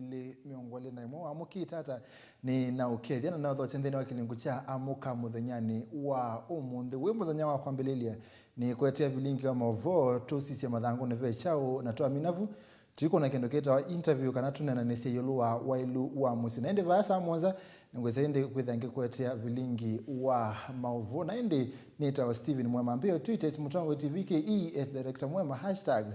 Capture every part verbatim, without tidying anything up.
ilĩ mĩongo ĩlĩ na ĩmwe. Wamũkĩte ata? Nĩ na ũkethya na naũthokya nthĩnĩ wa kĩlungu kya Amũka mũthenyanĩ wa ũmũnthĩ. Wĩ mũthenya wa kwambĩlĩlya, nĩ kwetea vilingi wa maũvoo tũsisye mathangũnĩ ve kyaũ, na twamina vu, tũikũna kĩndũ kĩtawa interview, kana tũnenanĩsye ĩũlũ wa waĩlu wa mũsyĩ. Na ĩndĩ vaa saa mũonza, nĩngwĩsa ĩndĩ kwĩtha ngĩkwetea vilingi wa maũvoo. Na ĩndĩ nĩtawa Steven Mwema, mbĩo Twitter at Mũtongoi T V K E, at Director Mwema, hashtag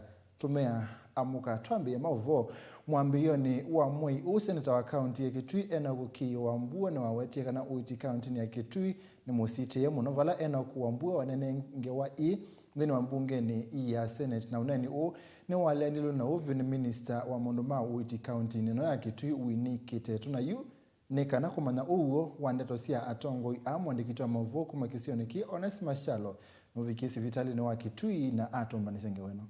tũmĩa Amũka. Twambĩĩe maũvoo mwambĩĩonĩ wa mwei ũũ. Seneta wa kaunti ya Kitui, Enoch Kĩio Wambua, nĩwawetie kana ũiiti kauntinĩ ya Kitui nĩ mũsitĩe mũno, vala Enoch Wambua wanenee ngewa ĩĩ nthĩnĩ wa mbungenĩ ya Senate, na ũneeni ũũ nĩwaleanilwe na ũvyũ nĩ minista wa maũndũ ma ũiiti kauntinĩ ĩno ya Kitui, Winnie Kiteto. Na yu nĩ kana kũmanya ũw'o wa ndeto sya atongoi aa, mũandĩki witũ wa maũvoo kuma kĩsionĩ kĩĩ, Onesmus Kyalo, nũvikie sivitalĩnĩ wa Kitui na atũmbanĩsya ngewa ĩno.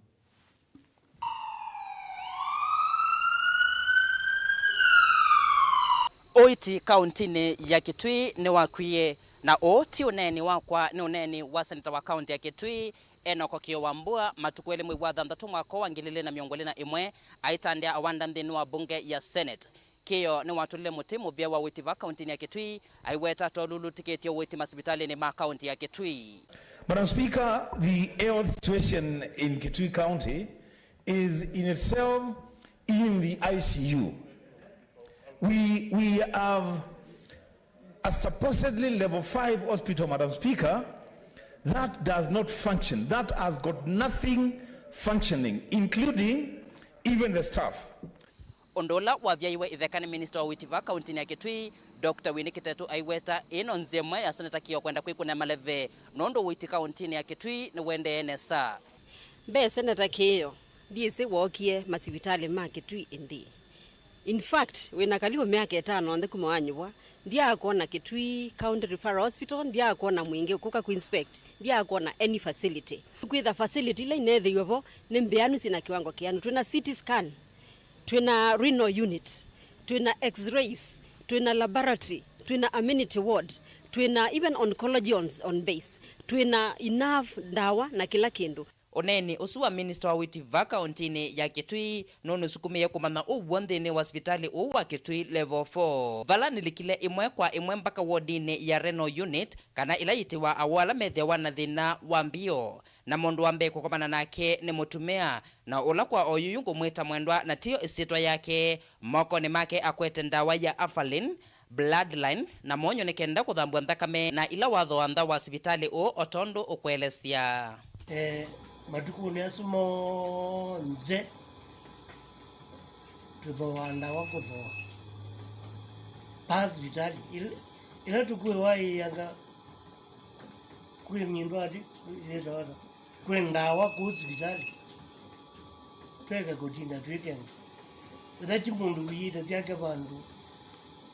Ũiiti kauntinĩ ya Kitui nĩwakwie, na ũũ ti ũneeni wakwa, nĩ ũneeni wa seneta wa kaunti ya Kitui, Enoch Kĩio Wambua, matukũ elĩ mwei wa thanthatũ mwaka wa ngili ilĩ na mĩongo ĩlĩ na ĩmwe, aitandĩa awanda nthĩnĩ wa mbunge ya Senate. Kĩio nĩwatũlile mũtĩ mũvĩa wa ũiiti vaa kauntinĩ ya Kitui, aiweta ta ũlulutĩkĩtye ũiiti masivitalĩnĩ ma kaunti ya Kitui. Madam Speaker, the health situation in Kitui County is in itself in the I C U. We, we have a supposedly level five hospital, Madam Speaker, that does not function, that has got nothing functioning, including even the staff. Ũndũ ũla wavyaĩwe ĩtheka nĩ minista wa ũiiti vaa kauntinĩ ya Kitui, Doctor Winnie Kiteto aiweta ĩno nzĩa ĩmwe ya seneta Kĩio kwenda kwĩkũnĩa maleve, nũndũ ũiiti kauntinĩ ya Kitui nĩwendee nesa. Mbee, Seneta Kĩio, ndyĩsĩ wookie masivitalĩ ma Kitui ĩndĩĩ. In fact, wĩna kalivu myaka ĩtano onthe kuma wanyuvwa, ndyaakwona Kitui County Referral Hospital, ndyaakwona mwingĩ ũkũka ku inspect, ndyaakwona any facility. Kwĩtha facility ila ineethĩiwe vo nĩ mbĩanu, syĩna kĩwango kĩanu. Twĩna C T scan, twĩna renal unit, twĩna x-rays, twĩna laboratory, twĩna amenity ward, twĩna even oncology on, on base, twĩna enough ndawa na kĩla kĩndũ. Ũneeni ũsu wa minista wa ũiiti vaa kauntinĩ ya Kitui nũnĩsukumĩie kũmanya ũw'o nthĩnĩ wa sivitalĩ ũũ wa Kitui Level four, vala nĩlikile ĩmwe kwa ĩmwe mpaka wodinĩ ya renal unit, kana ĩla yĩtĩwa awoo ala methĩawa na thĩna wa mbio. Na mũndũ wa mbee kũkomana nake nĩ mũtumĩa, na ũla kwa oyuyu ngũmwĩta mwendwa na tiyo ĩsyĩtwa yake, mokonĩ make akwete ndawa ya Avalin, bloodline, na mũnyũ nĩ kenda kũthambw'a nthakame na ila watho wa ntha wa sivitalĩ ũũ o tondũ ũkũelesya. Eh, matukũnĩ asu monthe tũthooaa ndawa kũthooa. Paa sivitalĩ, ila, ila tũkwĩwa ĩanga kwĩ myĩndũ ati, yĩtawa ata? Kwĩ ndawa kũu sivitalĩ, tweke kũtinda twĩkenga. Wĩtha ti mũndũ wĩyĩte syake vandũ,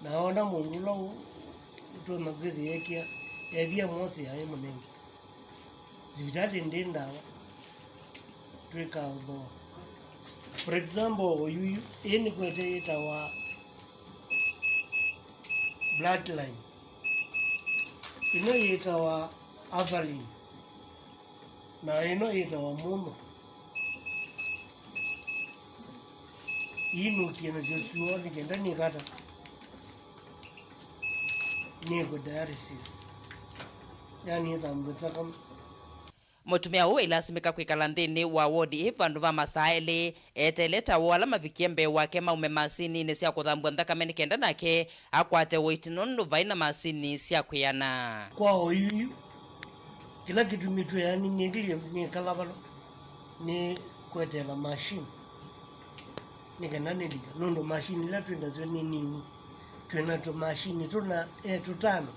na oona mũndũ ũla ũ-, ũtonya kwĩthĩa ekĩa, ethĩa mwosea ĩ mũnenge. Sivitalĩ ndĩ ndawa, twĩkaa ũthooa. For example, oyuyu, ĩĩ nĩkwete yĩtawa bloodline. Ĩno yĩtawa Avalin. Na ĩno yĩtawa mũno. Iinũkie nasyo syũa nĩ kenda nĩkata nĩkwe dialysis, yani ĩthambwe nthakame. Mũtumĩa ũũ ailasimĩka kwĩkala nthĩnĩ wa wodi ĩ vandũ va masaa elĩ, eteele ta woo ala mavikie mbee wake maume masininĩ sya kũthambw'a nthakame nĩ kenda nake akwate ũiiti nũndũ vai na masini sya kwĩana. Kwa oyuyu, kĩla kĩtumi twĩanĩie nĩkĩlye nĩkala vano nĩ kweteela machine nĩ kenda nĩlika, nũndũ machine ila twĩ nasyo nĩ nini. Twĩ na tũmachine tũna, e, tũtano,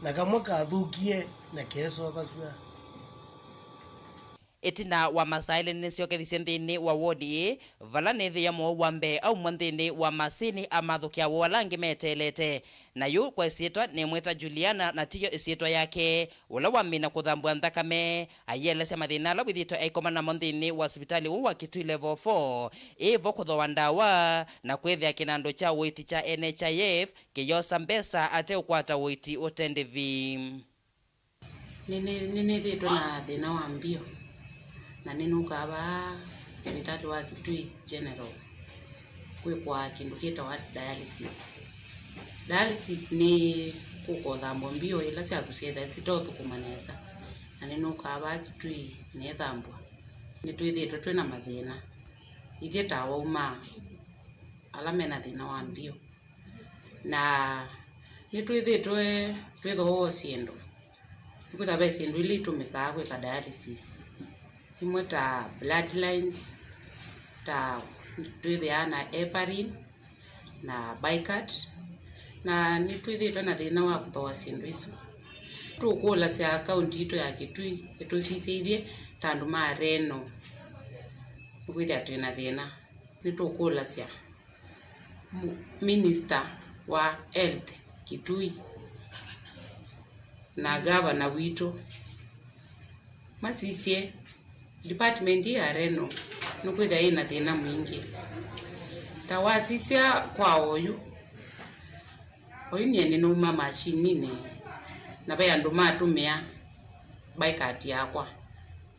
na kamwe kathũkie na keesova sua. Ĩtina wa masaa elĩ nĩsyokethisye nthĩnĩ wa wodi ĩĩ, vala nĩthĩa mũwau wa mbee aumw'a nthĩnĩ wa masini amathũkĩa woo ala angĩ meteelete. Na yu kwa ĩsyĩtwa nĩmwĩta Juliana, na tiyo ĩsyĩtwa yake, ũla wamina kũthambw'a nthakame, aielesya mathĩna ala wĩthĩĩtwe aikomana namo nthĩnĩ wa sivitalĩ ũũ wa Kitui Level four, ĩvo kũthooa ndawa, na kwĩthĩa kĩnandũ kya ũiiti kya N H I F kĩyosa mbesa ateũkwata ũiiti ũte ndĩvi. Nĩ-, nĩ-, nĩnĩthĩĩtwe na thĩna wa mbio, na nĩnũkaa vaa sivitalĩ wa Kitui General. kwĩkwa kĩndũ kĩtawa dialysis. Dialysis nĩ kũka ũthambwa mbio ila syaku syĩthĩa sitaũthũkũma nesa, na nĩnũkaa vaa Kitui neethambwa. Nĩtwĩthĩĩtwe twĩ na mathĩna. Ithyĩ ta awauma ala mena thĩna wa mbio, na nĩtwĩthĩĩtwe twĩthooa syĩndũ. Nĩkwĩthwa ve syĩndũ ila itũmĩkaa kwĩka dialysis, imwe ta bloodlines, ta twĩthĩaa na heparin na Bicart, na nĩtwĩthĩĩtwe na thĩna wa kũthooa syĩndũ isu. Tũkũlasya kaunti itũ ya Kitui ĩtũsisĩithye ta andũ ma renal, nĩkwĩthĩa twĩ na thĩna. Nĩtũkũlasya mu-, minister wa health Kitui na gavana witũ masisye department ĩĩ ya renal nĩkwĩthĩa ĩna thĩna mwingĩ. Ta wasisya kwa oyu, oyu nyie nĩnauma mashininĩ, na ve andũ matũmĩa Bicart yakwa.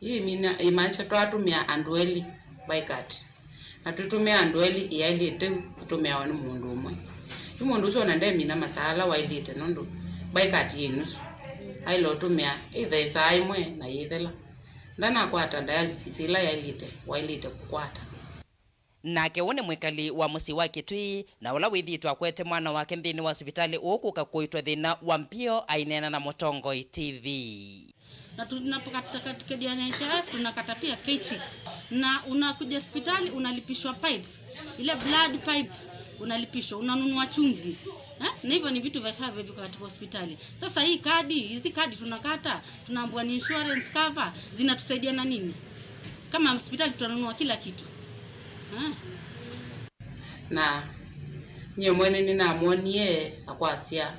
Ĩĩ ĩmina, ĩmaanisha twatũmĩa andũ elĩ Bicart. Na tũtũmĩa andũ elĩ ĩyaĩlĩte ĩtũmĩawa nĩ mũndũ ũmwe. Yu mũndũ ũsu ona ndemina masaa ala waĩlĩte nũndũ Bicart yĩ nusu. Aĩle ũtũmĩa either ĩsaa ĩmwe na yĩthela. Ndanakwata dialysis ĩla yaĩlĩte, waĩlĩte kũkwata. Nake ũũ nĩ mwĩkali wa mũsyĩ wa Kitui, na ũla wĩthĩĩtwe akwete mwana wake nthĩnĩ wa sivitalĩ ũũ kũka kũitwa thĩna wa mbio aineena na Mũtongoi T V. Na tunapokata katika N H I F, tunakata pia K-chip. Na unakuja hospitali, unalipishwa pipe. Ile blood pipe, unalipishwa, unanunua chumvi. Eh? Na hivyo ni vitu vya viko katika hospitali. Sasa hii kadi, hizi kadi tunakata, tunaambiwa ni insurance cover, zinatusaidia na nini? Kama hospitali tutanunua kila kitu. Eh? Na nyie mwene nĩnamwonie akwasya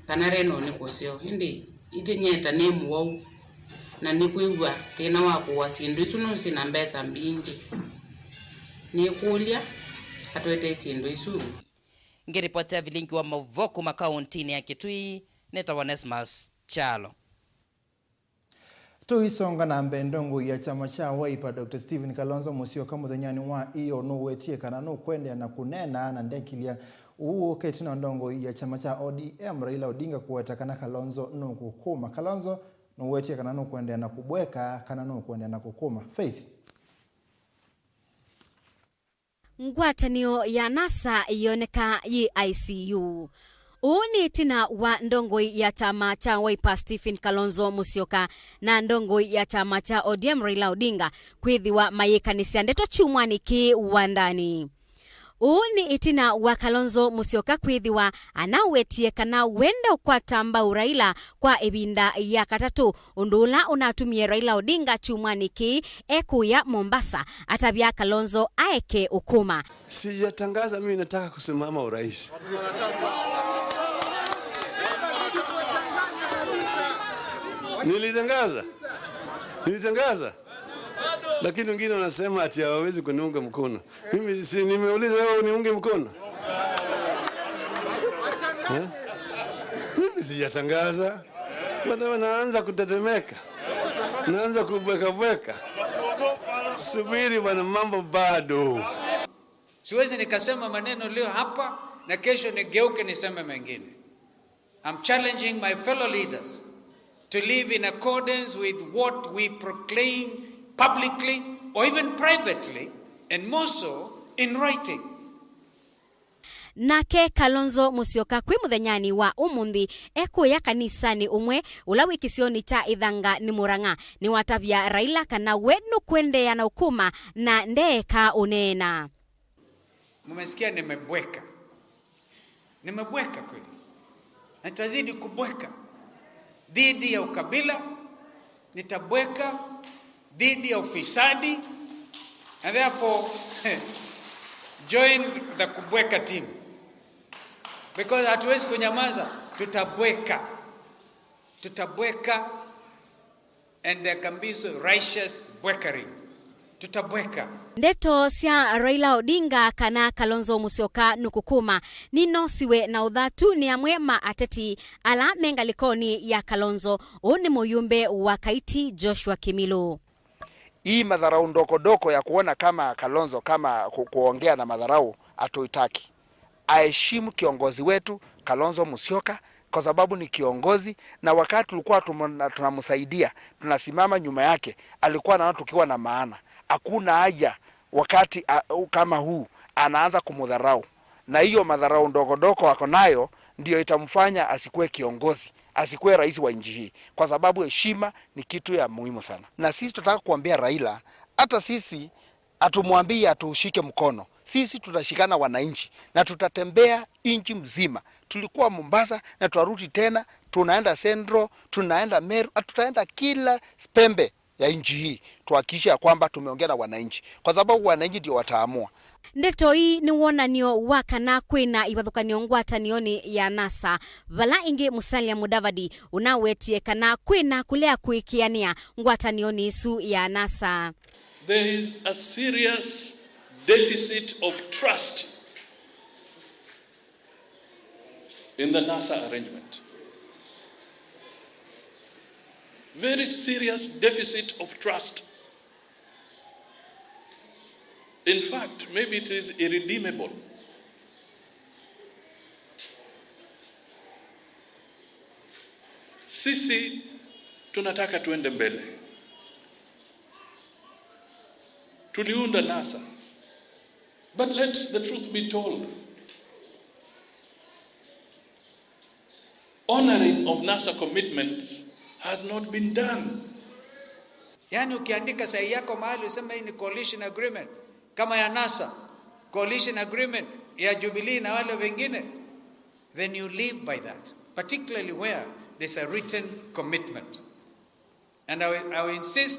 kana renal nĩ kũseo, ĩndĩ ithyĩ nyie ta nĩ mũwau na nĩkwĩw'a thĩna wa kũua syĩndũ isu nũndũ syĩ na mbesa mbingĩ. Nĩkũlya atwetee syĩndũ isu. Ngĩripotera vilingi wa maũvoo kuma kaũntĩnĩ ya Kitui, nĩtawa Onesmus Kyalo. Tũisonga na mbee, ndongoi ya kyama kya Wiper, Doctor Stephen Kalonzo Musyoka, mũthenyanĩ wa ĩyoo nũwetie kana nũkũendeea na kũneena na ndekĩlya ũu ũkĩte na ndongoi ya kyama kya O D M Raila Odinga kũweta kana Kalonzo nũkũkũma. Kalonzo nũwetie kana nũkũendeea na kũbweka kana nũkũendeea na kũkũma. Faith. Ngwatanĩo ya NASA yĩoneka yĩ I C U. Ũũ nĩ ĩtina wa ndongoi ya kyama kya Wiper Stephen Kalonzo Musyoka na ndongoi ya kyama kya O D M Raila Odinga kwĩthĩwa mayĩkanĩsya ndeto kyumwanĩ kĩĩ Wandani. Ũũ nĩ ĩtina wa Kalonzo Musyoka kwĩthĩwa anawetie kana wenda ũkwata mbau Raila kwa ĩvinda ya katatũ, ũndũ ũla ũnatumie Raila Odinga kyumwanĩ kĩĩ ekũya Mombasa atavya Kalonzo aeke ũkũma. Sijatangaza mimi nataka kusimama urais. Nilitangaza? Nilitangaza? Lakini wengine wanasema ati hawawezi kuniunga mkono. Mimi si nimeuliza wewe uniunge mkono? Eh? Mimi sijatangaza. Bwana, wanaanza kutetemeka. Naanza kubwekabweka. Subiri bwana, mambo bado. Siwezi nikasema maneno leo hapa na kesho nigeuke niseme mengine. I'm challenging my fellow leaders to live in accordance with what we proclaim publicly or even privately, and more so in writing. Nake Kalonzo Musyoka kwĩ mũthenyanĩ wa ũmũnthĩ ekũya kanisanĩ ũmwe ũla wĩ kĩsionĩ kya Ithanga nĩ Mũrang'a, nĩwatavya Raila kana we nũkũendeea na ũkũma na ndeeka ũneena. Mumesikia, nimebweka. Nimebweka kweli. Na nitazidi kubweka dhidi ya ukabila, nitabweka dhidi ya ufisadi, and therefore join the kubweka team. Because hatuwezi kunyamaza, tutabweka. Tutabweka. And there can be so righteous bwekering. Tutabweka. Ndeto sya Raila Odinga kana Kalonzo Musyoka nũkũkũma ninosiwe na ũthatu nĩ amwe ma ateti ala me ngalĩkonĩ ya Kalonzo. Ũũ nĩ mũyũmbe wa Kaiti Joshua Kimilu. Hii madharau ndogo ndogo ya kuona kama Kalonzo kama ku-, kuongea na madharau hatuitaki. Aheshimu kiongozi wetu Kalonzo Musyoka kwa sababu ni kiongozi, na wakati tulikuwa tumo-, tunamsaidia, tunasimama nyuma yake, alikuwa anaona tukiwa na maana. Hakuna haja wakati, a, kama huu anaanza kumdharau, na hiyo madharau ndogo ndogo ako nayo ndio itamfanya asikuwe kiongozi, asikuwe rais wa nchi hii, kwa sababu heshima ni kitu ya muhimu sana. Na sisi tunataka kuambia Raila, hata sisi hatumwambii atushike mkono. Sisi tutashikana wananchi na tutatembea nchi mzima. Tulikuwa Mombasa na tutarudi tena, tunaenda Central, tunaenda Meru, na tutaenda kila pembe ya nchi hii, tuhakikishe ya kwamba tumeongea na wananchi, kwa sababu wananchi ndio wataamua. Ndeto ii nĩ wonany'o wa kana kwĩna ivathũkany'o ngwatanĩonĩ ya NASA, vala ĩngĩ Musalia Mudavadi ũnawetie kana kwĩna kũlea kũĩkĩanĩa ngwatanĩonĩ ĩsu ya NASA. There is a serious deficit of trust in the NASA arrangement. Very serious deficit of trust. In fact, maybe it is irredeemable. Sisi tunataka tuende mbele. Tuliunda NASA. But let the truth be told. Honoring of NASA commitments has not been done. Yaani, ukiandika sahihi yako mahali useme hii ni coalition agreement, kama ya NASA, coalition agreement ya Jubilee na wale wengine, then you live by that, particularly where there's a written commitment. And I will, I will insist,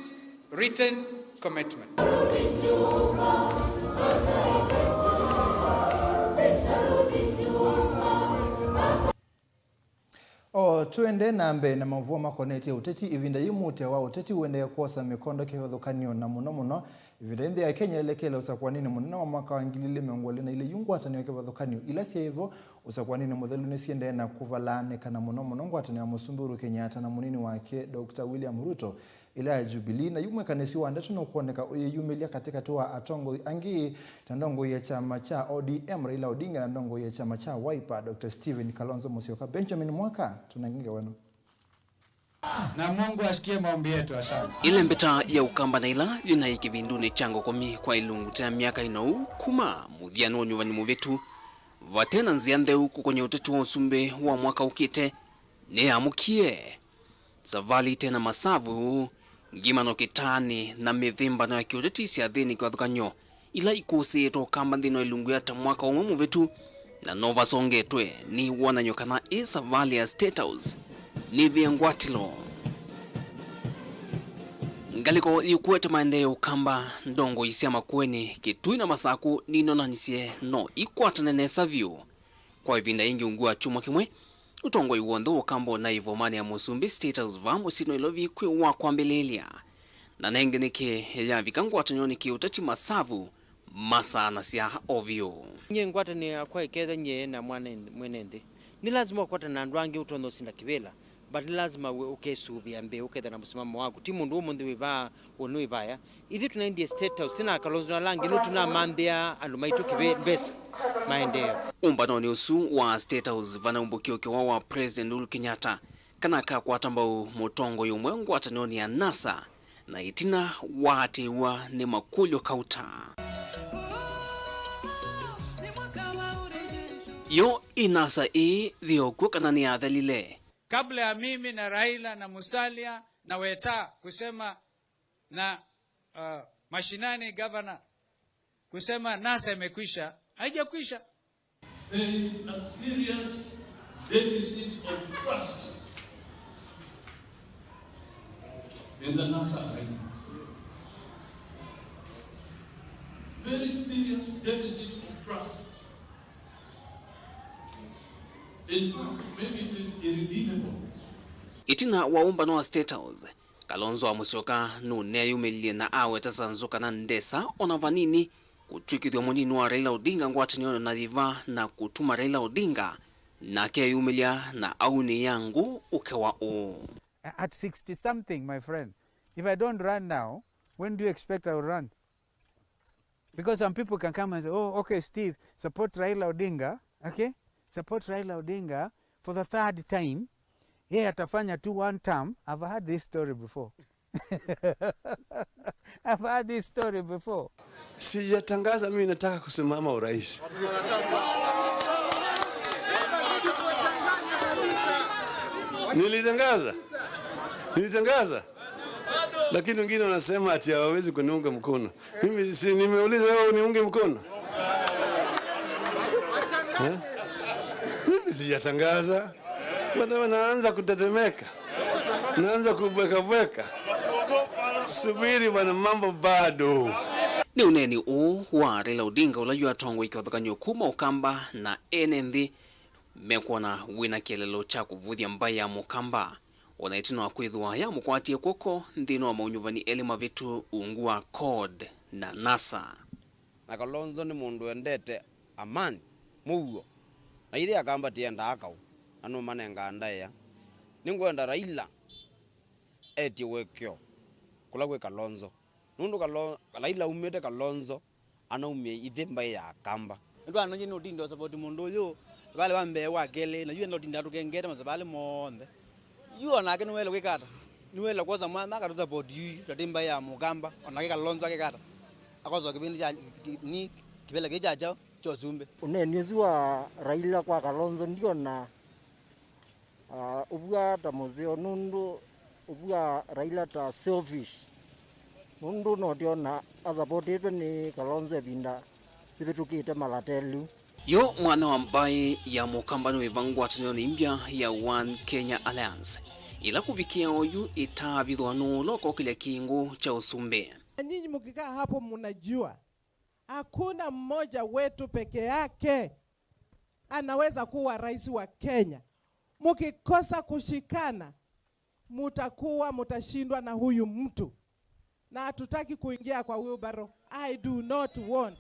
written commitment. O twende na mbee na maũvoo makonetye ũteti, ĩvinda yĩĩ mũtĩ wa ũteti ũendee kwosa mĩkondo kĩvathũkany'o, na mũno mũno ĩvinda yĩĩ nthĩ ya Kenya ĩlekele ũsakũanĩnĩ mũnene wa mwaka wa ngili ilĩ mĩongo ĩlĩ na ilĩ, yu ngwatanĩo kĩvathũkany'o ila syaĩ vo ũsakũanĩnĩ mũthelu nĩsiendee na kũvalaanĩka, na mũno mũno ngwatanĩo ya Mũsumbĩ Uhuru Kenyatta na mũnini wake Doctor William Ruto, ĩla ya Jubilee. Na yu mwĩkanĩsyo wa ndeto nũkwoneka ũyĩyumĩlya katĩkatĩ wa atongoi angĩ ta ndongoi ya kyama kya O D M Raila Odinga na ndongoi ya kyama kya Wiper Doctor Stephen Kalonzo Musyoka. Benjamin Mwaka, tũnenge ngewa ĩno. Na Mungu asikie maombi yetu. Asante. Ĩlembeta ya Ũkamba na ĩla yĩnaĩ kĩvindunĩ kya ngokomi kwa ilungu tena myaka ĩnou kuma mũthyanĩ wa ũnyuvani mũvĩtu, vate na nzĩa ntheu kũkony'a ũteti wa ũsumbĩ wa mwaka ũkĩte, nĩyamũkie. Savalĩ ĩte na masavu, ngimano kĩtaanĩ, na mĩthĩmbano ya kĩũteti syathĩnĩ kĩvathũkany'o ila ikũsĩĩtwe Ũkamba nthĩnĩ wa ilungu ya ta mwaka ũmwe mũvĩtu, na no vasongetwe nĩ wonany'o kana ĩ savalĩ ya State House nĩvĩe ngwatĩlo. Ngalĩko yĩkuete maendeeo ya Ũkamba, ndongoi sya Makueni, Kitui na Masakũ ninonanisye no ikwatane nesa vyũ. Kwa ĩvinda yĩngĩ ungu wa kyumwa kĩmwe, ũtongoi w'onthe wa Ũkamba ũnaĩ ĩvomanĩ ya Mũsumbĩ State House vaa mũsyĩ Nairobi kwĩ wa kwambĩlĩĩlya, na nengĩ nĩkĩ yavika ngwatanĩonĩ kĩũteti masavu masaanasya o vyũ. Nyie ngwatanĩo yakwa ĩketha nyie na mwana nth-, mwene nthĩ, nĩ lasima ũkwatana na andũ angĩ ũtonya ũsinda kĩvĩla, but nĩ lasima we ũkesũvĩa mbee, ũketha na mũsimamo waku. Ti mũndũ ũmũnthĩ wĩ vaa, ũnĩ wĩ vaya. Ithyĩ tũnaendie State House, sina Kalonzo na ala angĩ, nũtũnamanthĩa andũ maitũ kĩvĩ mbesa maendeeo. Ũmbanonĩ ũsu wa State House, vanaumbũkie ũkĩwa wa President Uhuru Kenyatta kana akakwata mbau mũtongoi ũmwe ngwatanĩonĩ ya NASA, na ĩtina waatĩĩwa nĩ makũlyo kauta. Yo ĩ NASA ĩĩ thĩ okw'o kana nĩyathelile? Kabla ya mimi na Raila na Musalia na Weta kusema na, uh, Mashinani governor kusema NASA imekwisha, haijakwisha. There is a serious deficit of trust in the NASA arrangement. Very serious deficit of trust. In fact, maybe it is irredeemable. Ĩtina wa ũmbano wa State House, Kalonzo wa Musyoka nũneeyumĩlilye na aweta Sanzu kana ndesa ona vanini kũtw'ĩkĩthw'a mũnini wa Raila Odinga ngwatanĩonĩ na yĩva na kũtuma Raila Odinga nake eyumĩlya na aunĩĩa ngũ ũkewa ũũ. At sixty something, my friend, if I don't run now, when do you expect I will run? Because some people can come and say, "Oh, okay, Steve, support Raila Odinga, okay? Support Raila Odinga for the third time. Yeye atafanya tu one term." I've heard this story before. I've heard this story before. Sijatangaza mimi nataka kusimama urais. Nilitangaza. Nilitangaza. Lakini wengine wanasema ati hawawezi kuniunga mkono. Mimi si nimeuliza wewe uniunge mkono? Eh? Mimi sijatangaza. Wana-, wanaanza kutetemeka. Naanza kubwekabweka. Subiri bwana, mambo bado. Nĩ ũneeni ũũ wa Raila Odinga, ũla yu atongoi kĩvathũkany'o kuma Ũkamba na ene nthĩ mekwona wĩna kĩeleelo kya kũvũthya mbaĩ ya Mũkamba, o na ĩtina wa kwĩthĩwa yamũkwatie kw'oko nthĩnĩ wa maũnyuvani elĩ mavĩtu ungu wa CORD na NASA. Na Kalonzo nĩ mũndũ wendete amani, mũuo, na ithe Akamba tĩendaa kaũ, na nũmanengaa ndaĩa. Nĩngwenda Raila etye ũekeo kũla kwĩ Kalonzo, nũndũ Kalo-, Raila aumĩte Kalonzo, anaumie ithe mbaĩ ya Akamba. Nĩtwananyie nũtinde ũsapoti mũndũ ũyũ, savalĩ wa mbee, wa kelĩ, na yu enda ũtinde atũkengete masavalĩ monthe. Yu onake nĩwaĩle kwĩka ata? Nĩwaĩle kwosa mwanya akatũsapoti yu, yu, tatĩ mbaĩ ya Mũkamba, onake Kalonzo akĩka ata? Akosa kĩvĩndĩ kya, kĩ-, ni kĩvĩla kĩĩ kya kyaũ kya ũsumbĩ. Ũneeni ũsu wa Raila kwa Kalonzo ndiona, ah, ũvw'a ta mũseo, nũndũ ũvw'a Raila ta selfish, nũndũ no ndiona asapotĩtwe nĩ Kalonzo ĩvinda yĩvĩtũkĩte malata elĩ. Yo mwanya wa mbaĩ ya Mũkamba nĩwĩva ngwatanĩonĩ mbya ya One Kenya Alliance, ĩla kũvikĩa oyu ĩtaavithwa nũũ ũla ũkokĩlya kĩngũ kya ũsumbĩ. Na nyinyi mkikaa hapo, mnajua hakuna mmoja wetu peke yake anaweza kuwa rais wa Kenya. Mkikosa kushikana, mutakuwa, mutashindwa na huyu mtu. Na hatutaki kuingia kwa wheelbarrow. I do not want.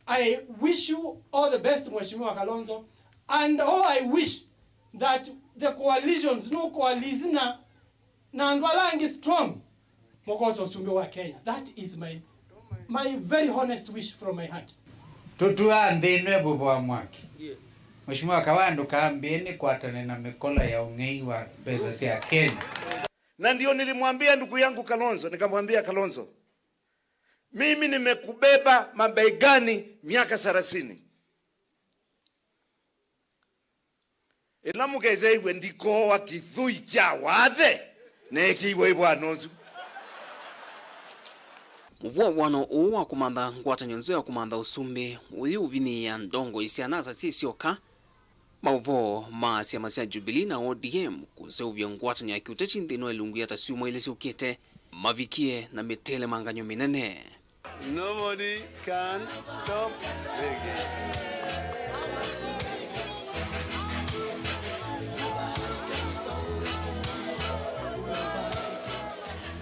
I wish you all the best, Mheshimiwa Kalonzo, and all I wish that the coalitions, no coalition na, na andũ ala angĩ strong, mũkosa ũsumbĩ wa Kenya. That is my, my very honest wish from my heart. Tũtũaa nthĩ ĩno ĩvũvwa mwaki. Mheshimiwa Kawa, ndũkambĩe nĩkwatane na mĩkola ya ũng'ei wa mbesa sya Kenya. Na ndio nilimwambia ndugu yangu Kalonzo, nikamwambia, "Kalonzo, mimi nimekubeba mabegani miaka thelathini." Ĩla mũkeseĩw'e ndikooa kĩthũi kya wathe neekĩiwe ĩvwana ũsu. Mũvũavũano ũũ wa kũmantha ngwatanĩo nzeo ya kũmantha ũsumbĩ ũyĩ ũvinyĩĩa ndongoi sya NASA syĩ syoka. Maũvoo ma syama sya Jubilee na O D M kũseũvya ngwatanĩo ya kĩũteti nthĩnĩ wa ilungu ya ta syumwa ilĩ syũkĩte mavikie na mĩtelemangany'o mĩnene. Nobody can stop reggae.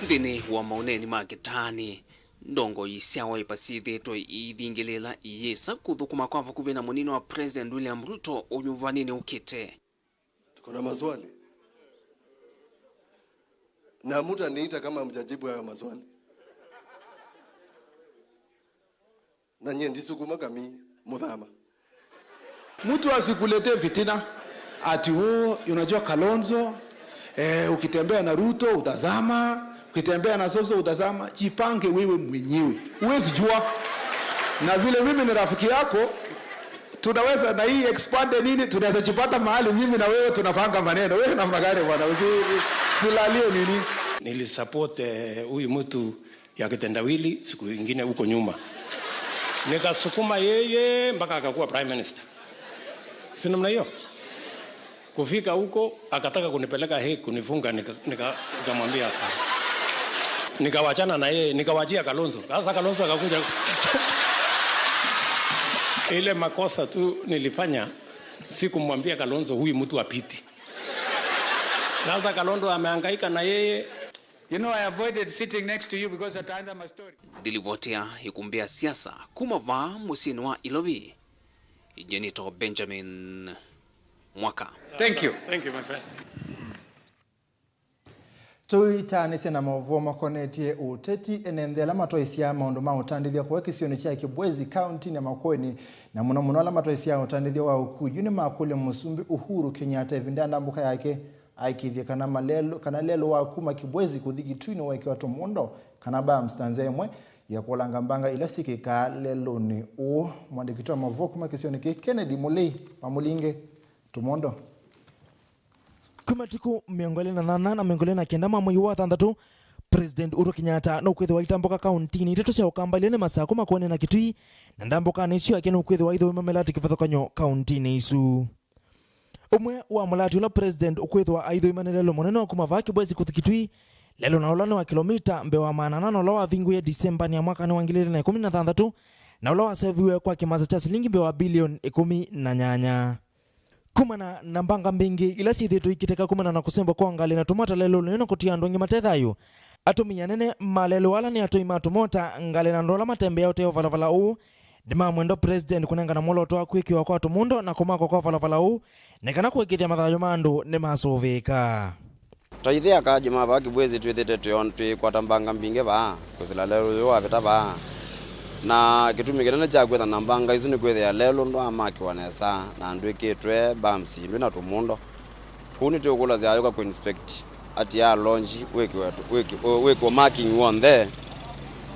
Nthĩnĩ wa maũneeni ma kĩtaanĩ, ndongoi sya Wiper syĩthĩĩtwe iithingĩlĩĩla iyĩsa kũthũkũma kwa vakuvĩ na mũnini wa President William Ruto ũnyuvanĩnĩ ũkĩte. Tuko na maswali. Na mutaniita kama mjajibu hayo maswali. Na nyie ndisukuma kami muthama. Mtu asikuletee fitina ati, "Oh, unajua Kalonzo, eh, ukitembea na Ruto utazama, ukitembea na Soso utazama." Jipange wewe mwenyewe. Huwezi jua. Na vile mimi ni rafiki yako, tunaweza na hii expand nini, tunaweza jipata mahali mimi na wewe tunapanga maneno. Wewe namna gani bwana? Usi-, usilalie nini? Nilisupport, eh, huyu mtu ya kitendawili siku ingine huko nyuma. Nikasukuma yeye mpaka akakuwa prime minister. Si namna hiyo? Kufika huko, akataka kunipeleka Hague, kunifunga, nika-, nika-, nikamwambia hapana. Nikawachana na yeye, nikawachia Kalonzo. Sasa Kalonzo akakuja. Ile makosa tu nilifanya, sikumwambia Kalonzo huyu mtu apiti. Sasa Kalonzo amehangaika na yeye. You know, I avoided sitting next to you because ataanza mastori. Ndilivotea ĩkumbĩ ya siasa kuma vaa mũsyĩnĩ wa Ilovi. Nĩtawa Benjamin Mwaka. Thank you. Thank you, my friend. Tũitaanĩsye na maũvoo makonetye ũteti, ene nthĩ ala matwaĩsya maũndũ ma ũtandĩthya kũya kĩsionĩ kya Kibwezi, kauntinĩ ya Makueni, na mũno mũno ala matwaĩsya ũtandĩthya wa ũkui, yu nĩmakũlya Mũsumbĩ Uhuru Kenyatta ĩvinda ya ndambũka yake aikĩthye kana malelũ, kana lelũ wa kuma Kibwezi kũthi Kitui nĩweekĩwa tũmũndo, kana bumps, ta nzĩa ĩmwe ya kũlanga mbanga ila syĩkĩkaa lelũnĩ ũũ. Mwandĩki witũ wa maũvoo kuma kĩsionĩ kĩĩ, Kennedy Mũlei wa Mũlinge, tũmũndo. Kwĩ matukũ mĩongo ĩlĩ na nyanya na mĩongo ĩlĩ na kenda ma mwei wa thanthatũ, President Uhuru Kenyatta nũkwĩthĩwa aitambũka kauntinĩ itatũ sya Ũkamba, ila nĩ Masaku, Makueni na Kitui, na ndambũkanĩ ĩsu yake nũkwĩthĩwa aithũima mĩlatĩ kĩvathũkany'o kauntinĩ isu. Ũmwe wa mũlatĩ ũla President ũkwĩthĩwa aithũima nĩ lelũ mũnene wa kuma vaa Kibwezi kũthi Kitui, lelũ na ũla nĩ wa kĩlomita mbee wa maana ana na ũla wavingũie Disembanĩ ya mwakanĩ wa ngili ilĩ na ĩkũmi na thanthatũ, na ũla waseviwe kwa kĩmanza kya silingi mbee wa bilioni ĩkũmi na nyanya. Kumana na mbanga mbingĩ ila syĩthĩĩtwe ikĩteka kumana na kũsemba kwa ngalĩ na tũmota lelũnĩ na kũtia andũ aingĩ mate thayũ, atũmĩi anene ma lelũ ala nĩ atũi ma tũmota, ngalĩ na andũ ala matembeaa ũtee ũvalavala ũũ, nĩmamwenda President kũnengana mwolooto wa kwĩkĩwa kwa tũmũndo na kũmakwa kwa ũvalavala ũũ, nĩ kana kũĩkĩĩthya mathayũ ma andũ nĩmasũvĩĩka. Ta ithyĩ akaaji ma vaa Kibwezi twĩthĩte twĩ-, twĩkwata mbanga mbingĩ vaa kwĩsĩla lelũ ũyũ wavĩta vaa. Na kĩtumi kĩnene kya kwĩtha na mbanga isu nĩ kwĩthĩa lelũ ndwaamakĩwa nesa na ndwĩkĩtwe bumps, ndwĩ na tũmũndo. Kũu nĩtũkũlasya ayũka kũ inspect, atiaa launch, wĩkĩwe, wĩkĩ-, wĩkĩwe marking w'onthe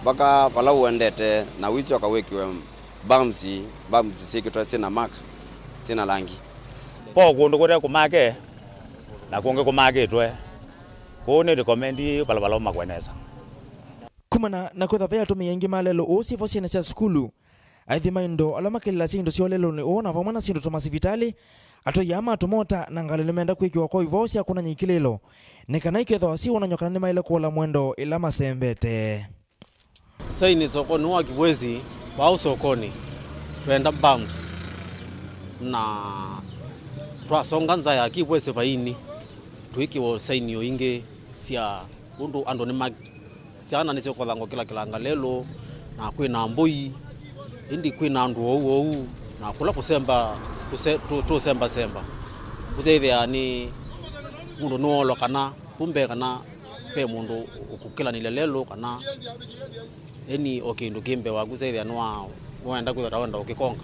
mpaka vala ũendete, na ũisyoka wĩkĩwe bumps, bumps syĩkĩtwe syĩna mark, syĩna langi. Ko kũndũ kũte kũmake, na kũngĩ kũmakĩtwe. Kũu nĩ recommend valava ũmakwe nesa. Kumana na kwĩthwa ve atũmĩi aingĩ ma lelũ ũũ, syĩvo syene sya sukulu, aithi ma indo ala makĩlĩlasya indo syoo lelũnĩ ũũ, na vamwe na syĩndũ ta masivitalĩ, atũi aa ma tũmota na ngalĩ nĩmenda kwĩkĩwa kwa ivoo sya kwonany'a ikĩlĩlo, nĩ kana ikethĩwa syĩwonany'a kana nĩmaĩle kũola mwendo ĩla masembete. Saini sokonĩ wa Kibwezi, vau sokonĩ, twenda bumps, na twasonga nza ya Kibwezi vaini, twĩkĩwa saini o ingĩ sya ũndũ andũ nĩma-, syana nĩsyĩkothangwa kĩla kĩlanga lelũ, na kwĩna mbũi, ĩndĩ kwĩna andũ ou ou, na kũla kũsemba, tũse-, tũ-, tũsembasemba, kũsyaĩthĩa nĩ mũndũ nĩwoolwa kana kumbe kana ve mũndũ ũkũkĩlanĩlya lelũ kana eni o kĩndũ kĩ mbee waku, syaĩthĩa nĩwa-, nĩwaenda kwĩthwa ta wenda ũkĩkonga.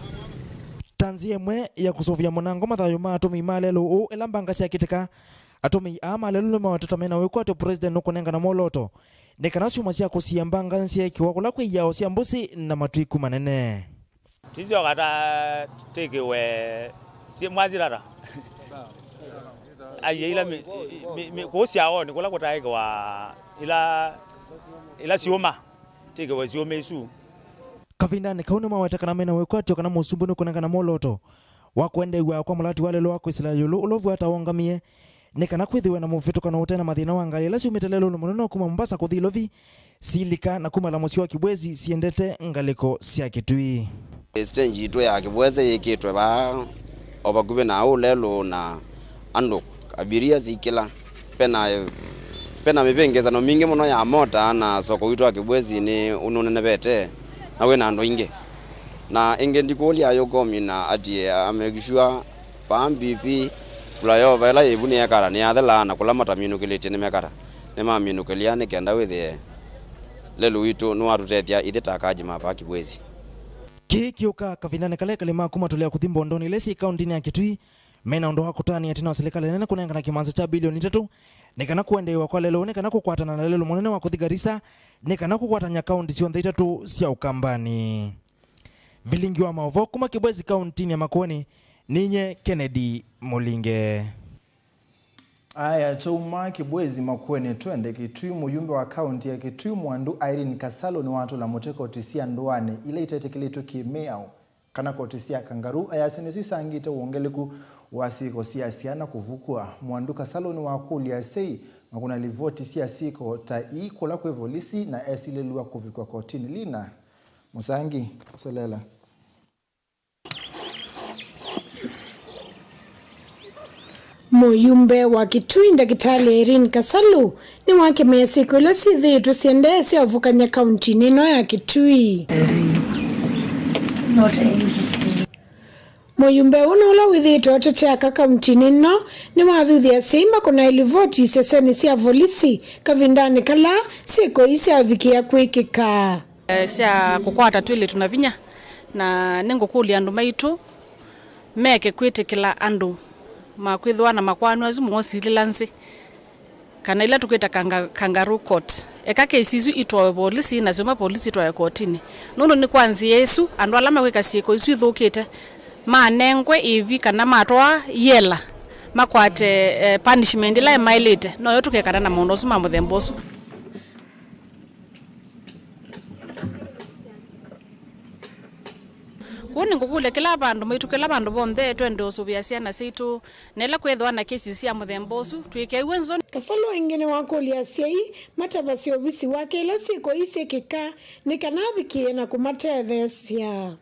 Ta nzĩa ĩmwe ya kũsũvĩa mũnango mathayũ ma atũmĩi ma lelũ ũũ ĩla mbanga syakĩtĩka, atũmĩi aa ma lelũ nĩmawetete mena wĩkwatyo President nũkũnengana mwolooto nĩ kana syuma sya kũsia mbanga nĩsyeekĩwa kũla kwĩ iao sya mbũsi na matwiku manene. Tisyoka ta tĩkĩwe syĩ mwasirara. Aiye ila mi-, mi-, mi-, kũu syaonĩ kũla kũtaĩkĩwa ila, ila syũma, tĩkĩwe syũma isu. Kavindanĩ kau nĩmaweta kana mena wĩkwatyo kana mũsumbĩ nũkũnengana mwolooto wa kũendeew'a kwa mũlati wa lelũ wa kwĩsĩla ĩũlũ ũla ũvw'a ta wongamie, nĩ kana kwĩthĩwe na mũvĩtũkano ũte na mathĩna wa ngalĩ ila syumĩte lelũnĩ mũnene wa kuma Mombasa kũthi Ilovi, silika na kumala mũsyĩ wa Kibwezi syendete ngalĩko sya Kitui. Stage yitũ ya Kibwezi yĩkĩtwe vaa o vakuvĩ na ũũ lelũ na andũ abiria sikĩla. Pena, pena mĩvĩngĩsano mingĩ mũno ya mota na soko witũ wa Kibwezi nĩ ũnũnenevete na wĩna andũ aingĩ. Na ĩngĩ ndikũlya ayũkomina atie amekishua Paa M P P, flyover ĩla yĩ vu nĩyekata, nĩyathela, na kũla mataminũkĩlĩtye nĩmekata. Nĩmaminũkĩlya nĩ kenda wĩthĩe lelũ witũ nĩwatũtethya ithyĩ ta akaji ma vaa Kibwezi. Kĩĩ kĩũkaa kavindanĩ kala ekalĩ ma kuma tũlea kũthi mbondonĩ ila syĩ kauntinĩ ya Kitui mena ũndũ wa kũtanĩa tene wa silikalĩ nene kũnengana kĩmanza kya bilioni itatũ nĩ kana kũendeew'a kwa lelũ, nĩ kana kũkwatana na lelũ mũnene wa kũthi Garissa, nĩ kana kũkwatany'a kaunti syonthe itatũ sya Ũkambanĩ. Vilingi wa maũvoo kuma Kibwezi kauntinĩ ya Makueni, ninye Kennedy Mũlinge. Aya, twauma Kibwezi Makueni twende Kitui. Mũyumbe wa kaunti ya Kitui Mwandu Irene Kasalu nĩwatũla mũtĩ koti sya ndũanĩ ila itetĩkĩlĩtw'e kĩ-mĩao kana koti sya kangaroo, ayasya nĩsyo isangĩte wongeleku wa syĩko sya syana kũvukw'a. Mwandu Kasalu nĩwakũlya asyai makũna livoti sya syĩko ta ii kũla kwĩ volisi na esilĩlw'a kũvikwa kotinĩ. Lina Mũsangi, Selela. Mũyumbe wa Kitui, Ndakĩtalĩ Irene Kasalu, nĩwakemea syĩko ila syĩthĩĩtwe syendee sya ũvukany'a kauntinĩ ĩno ya Kitui. Mũyumbe ũna ũla wĩthĩĩtwe ũtetea aka kauntinĩ ĩno nĩwathuthya asyai makonae livoti isesenĩ sya volisi kavindanĩ kala syĩko ii syavikĩa kwĩkĩka. Eh, sya kũkwata twĩlĩtu na vinya, na nĩngũkũlya andũ maitũ meke kwĩtĩkĩla andũ makwĩthĩwa na makwanu asu moosilĩla nzĩ, kana ila tũkwĩta kanga-, kangaroo court. Eka kesi isu itwawe volisi, nasyo mapolisi itwawe kotinĩ, nũndũ nĩ kwa nzĩa ĩsu andũ ala mekwĩka syĩko isu ithũkĩte manengwe ĩvi kana matwawa yela makwate, eh, punishment ĩla ĩmaĩlĩte. Noyo tũkekana na maũndũ asu ma mũthemba ũsu. Kwoou nĩngũkũlya kĩla vandũ maitũ, kĩla vandũ vonthe, twende ũsũvĩa syana syaitũ, na ĩla kwĩthĩwa na kesi sya mũthemba ũsu, twĩkew'e nzoni. Kasalũ ĩngĩ nĩwakũlya asyai matavasye ovisi wake ĩla syĩko ii syĩkĩka nĩ kana avikĩe na kũmatetheesya.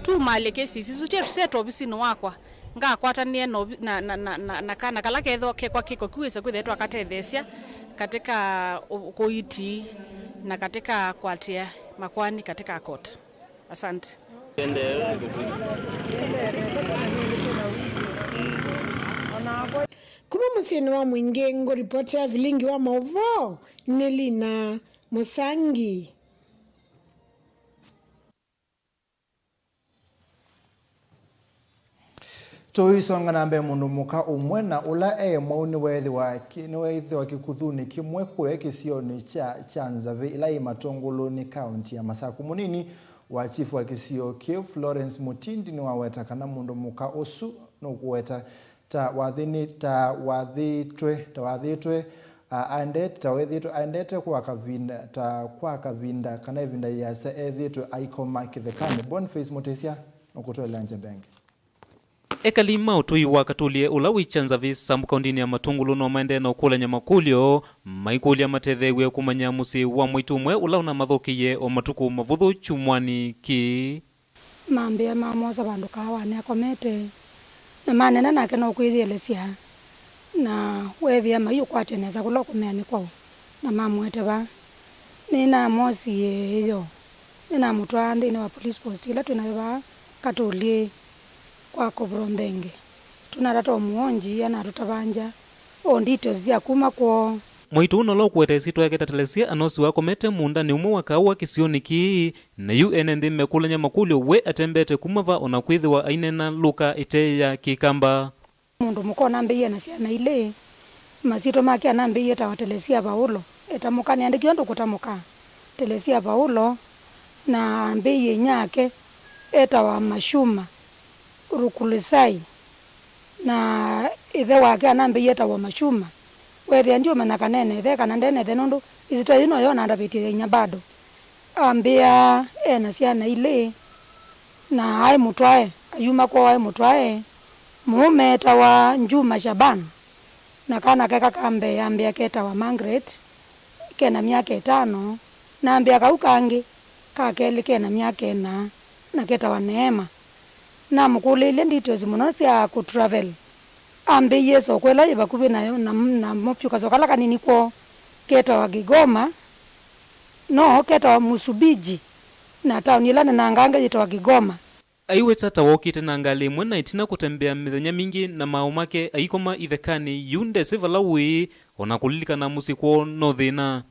Tumalye kesi isu, syetu, syetu ovisinĩ wakwa, ngakwatanĩe na ovi-, na, na, na, na, na kana kala kethĩwa kekwa kĩko kĩu, wĩse kwĩthĩa twakatetheesya katika ũ-, kũiti na katika kũatĩĩa makwani katika court. Asante. Kuma mũsyĩnĩ wa Mwingĩ, ngũripotea vilingi wa maũvoo nĩ Lina Mũsangi. Tũisonga na mbee, mũndũ mũka ũmwe na ũla e mwau nĩweethĩwa ki-, nĩweethĩwa kĩkuthunĩ kĩmwe kũya kĩsionĩ kya, kya Nzavĩ ĩla yĩ Matũngũlũnĩ, kaũnti ya Masaku. Mũnini wa chifu wa kĩsio kĩu, Florence Mũtindi, nĩwaweta kana mũndũ mũka ũsu nũkũweta ta wathĩnĩ-, ta wathĩtwe, ta wathĩtwe, a, aendete, ta wethĩtwe aendete kwa kavinda, ta kwa kavinda, kana ĩvinda yĩasa ethĩtwe aikoma kĩthekanĩ. Boniface Mũtĩsya nũkũtũelea nzeve ĩngĩ. Ekali ma ũtũi wa Katũlye ũla wĩ kya Nzavĩ sub-kaũntinĩ ya Matũngũlũ no maendee na ũkũlany'a makũlyo, maikũlya matetheew'e kũmanya mũsyĩ wa mwaitũ ũmwe ũla ũnamathũkĩie o matukũ mavũthũ kyumwanĩ kĩĩ. Mambĩa mamwosa vandũ kaawanĩ akomete, na maneena nake no kwĩyĩelesya, na weethĩa maiũkwatya nesa kũla ũkomeanĩ kwaũ, na mamũete vaa. Nĩnamwosie ĩyoo, nĩnamũtwaa nthĩnĩ wa police post ĩla twĩ nayo vaa Katũlye kwa Kobro Nthenge. Tũnatata ũmũonji anatũtavangya o details sya kuma kwoo. Mwaitũ ũna ũla ũkũweta ĩsyĩtwa yake ta Telesia anosiwe akomete mũũndanĩ ũmwe wa kaawa kĩsionĩ kĩĩ, na yu ene nthĩ mekũlany'a makũlyo we atembete kuma va, o na kwĩthĩwa aineena lũka ĩte ya Kĩkamba. Mũndũ mũka ũnambĩie na syana ilĩ, masyĩtwa make anambĩie etawa Telesia Vaulo, etamũka, nĩandĩkie ũndũ kũtamũka, Telesia Vaulo, na ambĩie inyake etawa Mashuma Rukulisai, na ĩthe wake anambĩie etawa Mashuma. Weethĩa ndiũmanya kana ena ĩthe kana ndena ĩthe, nũndũ ĩsyĩtwa yĩu noyo nandavĩtye ya inya bado. Ambĩa ena syana ilĩ, na aĩ mũtwae, ayuma kwoo aĩ mũtwae. Mũũme etawa Njuma Shaban, na kana keka ka mbee ambĩa ketawa Margaret, kena myaka ĩtano, na ambĩa kau kangĩ ka kelĩ kena myaka ĩna, na ketawa Neema. Namũkũlĩilye details mũno sya kũ travel. Ambĩie soko ĩla yĩ vakuvĩ nayo, na, namo vyũ kasoko kala kanini kwoo ketawa Kigoma, no ketawa Musubiji, na taoni ĩla nenangange yĩtawa Kigoma. Aiweta ta wokĩte na ngalĩ ĩmwe, na ĩtina kũtembea mĩthenya mingĩ na maaũ make, aikoma ĩthekanĩ. Yu ndesĩ vala ũĩ, o na kũlilikana mũsyĩ kwoo no thĩna.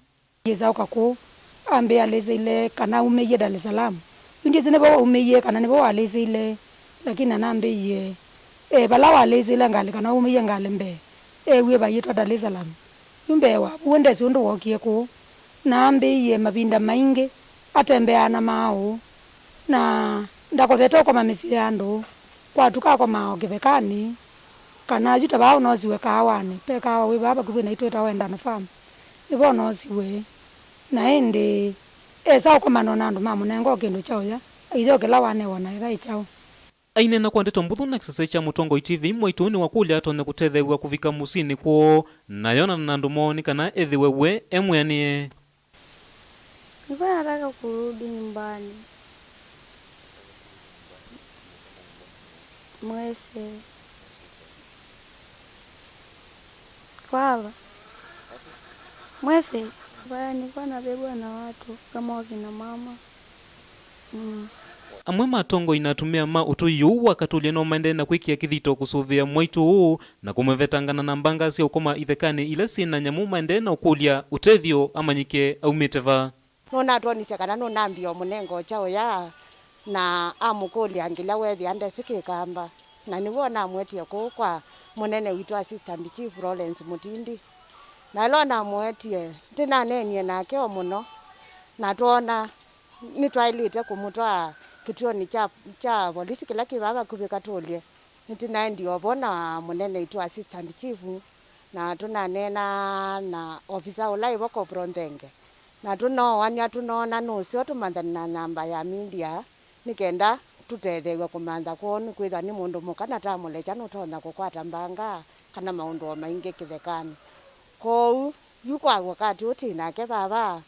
Yĩsa ũka kũũ, ambĩa alĩsĩile kana aumĩie Dar es Salaam. Yu ndyĩsĩ nĩvo waumĩie kana nĩvo walĩsĩile, lakini anambĩie, e, vala walĩsĩile ngalĩ kana waumĩie ngalĩ mbee, eewie vayĩtwa Dar es Salaam. Yu mbee wa ũu ndesĩ ũndũ wookie kũũ. Naambĩie mavinda maingĩ atembeaa na maaũ, na ndakothete ũkoma mĩsyĩ ya andũ, kwatuka akomaa o kĩthekanĩ, kana yu ta vaa ũnosiwe kaawanĩ, ve kaawa wĩ vaa vakuvĩ naitũ wĩtawa Wendano Farm, nĩvo ũnosiwe. Na ĩndĩ esa ũkomana na andũ mamũnenga o kĩndũ kya ũya, aithe o kĩla wanewa na etha ĩ kyaũ. Aineena kwa ndeto mbũthũ na kĩsese kya Mũtongoi T V, mwaitũ nĩwakũlya atonya kũtetheew'a kũvika mũsyĩnĩ kwoo na ayonana na andũ moo nĩ kana ethĩwe we e mwĩanĩe. Nilikuwa nataka kurudi nyumbani. Mwezi. Kwa hapa. Mwezi. Baya, nilikuwa nabebwa na watu kama wakina mama. Mm. Amwe ma atongoi na atumĩa ma ũtũi ũũ wa Katũlya no maendee na kwĩkĩa kĩthito kũsũvĩa mwaitũ ũũ na kũmũvetangana na mbanga sya ũkoma ithekanĩ ila syĩ na nyamũ maendee na ũkũlya ũtethyo amanyĩke aumĩte va. Nũnatwonisye kana nũnambie ũmũnenga ũkya ũya, na amũkũlya ngĩla weethĩa ndesĩ Kĩkamba. Na nĩw'o namũetie kũu kwa mũnene witũ, Assistant Chief Lawrence Mũtindi. Na ĩla namũetie, nĩtũnaneenie nake o mũno, na twoona nĩtwaĩlĩte kũmũtwaa kĩtuonĩ kya, kya volisi kĩla kĩ vaa vakuvĩ Katũlye. Nĩtũnaendie o vo na mũnene witũ, Assistant Chief, na tũnaneena na ofisa ũla ĩvo, Corporal Nthenge. Na tũnooanĩa, tũnoona nũseo tũmanthane na nyamba ya media, nĩ kenda tũtetheew'e kũmantha kwoo, nĩkwĩthwa nĩ mũndũ mũka na tamũlekya nũtonya kũkwata mbanga kana maũndũ o maingĩ kĩthekanĩ. Kwoou, yu kwa wakati ũũ twĩ nake vava,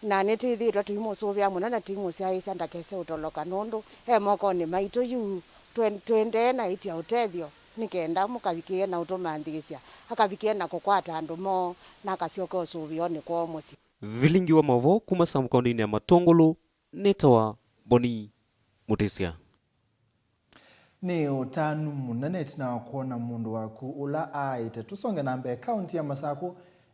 na nĩtwĩthĩĩtwe tũimũsũvĩa mũno na tũimũsyaĩĩsya ndakese ũtoloka, nũndũ e mokonĩ maitũ yu. Twe-, tũendee na ĩtya ũtethyo nĩ kenda mũkavikĩe na ũtũmanthĩĩsya, akavikĩe na kũkwata andũ moo, na akasyoka ũsũvĩonĩ kwoo mũsyĩ. Vilingi wa maũvoo kuma Sam kaũntĩnĩ ya Matũngũlũ, nĩtawa Boni Mũtĩsya. Nĩ ũtanu mũnene ĩtina wa kwona mũndũ waku ũla aaĩte. Tũsonge na mbee, kaũntĩ ya Masakũ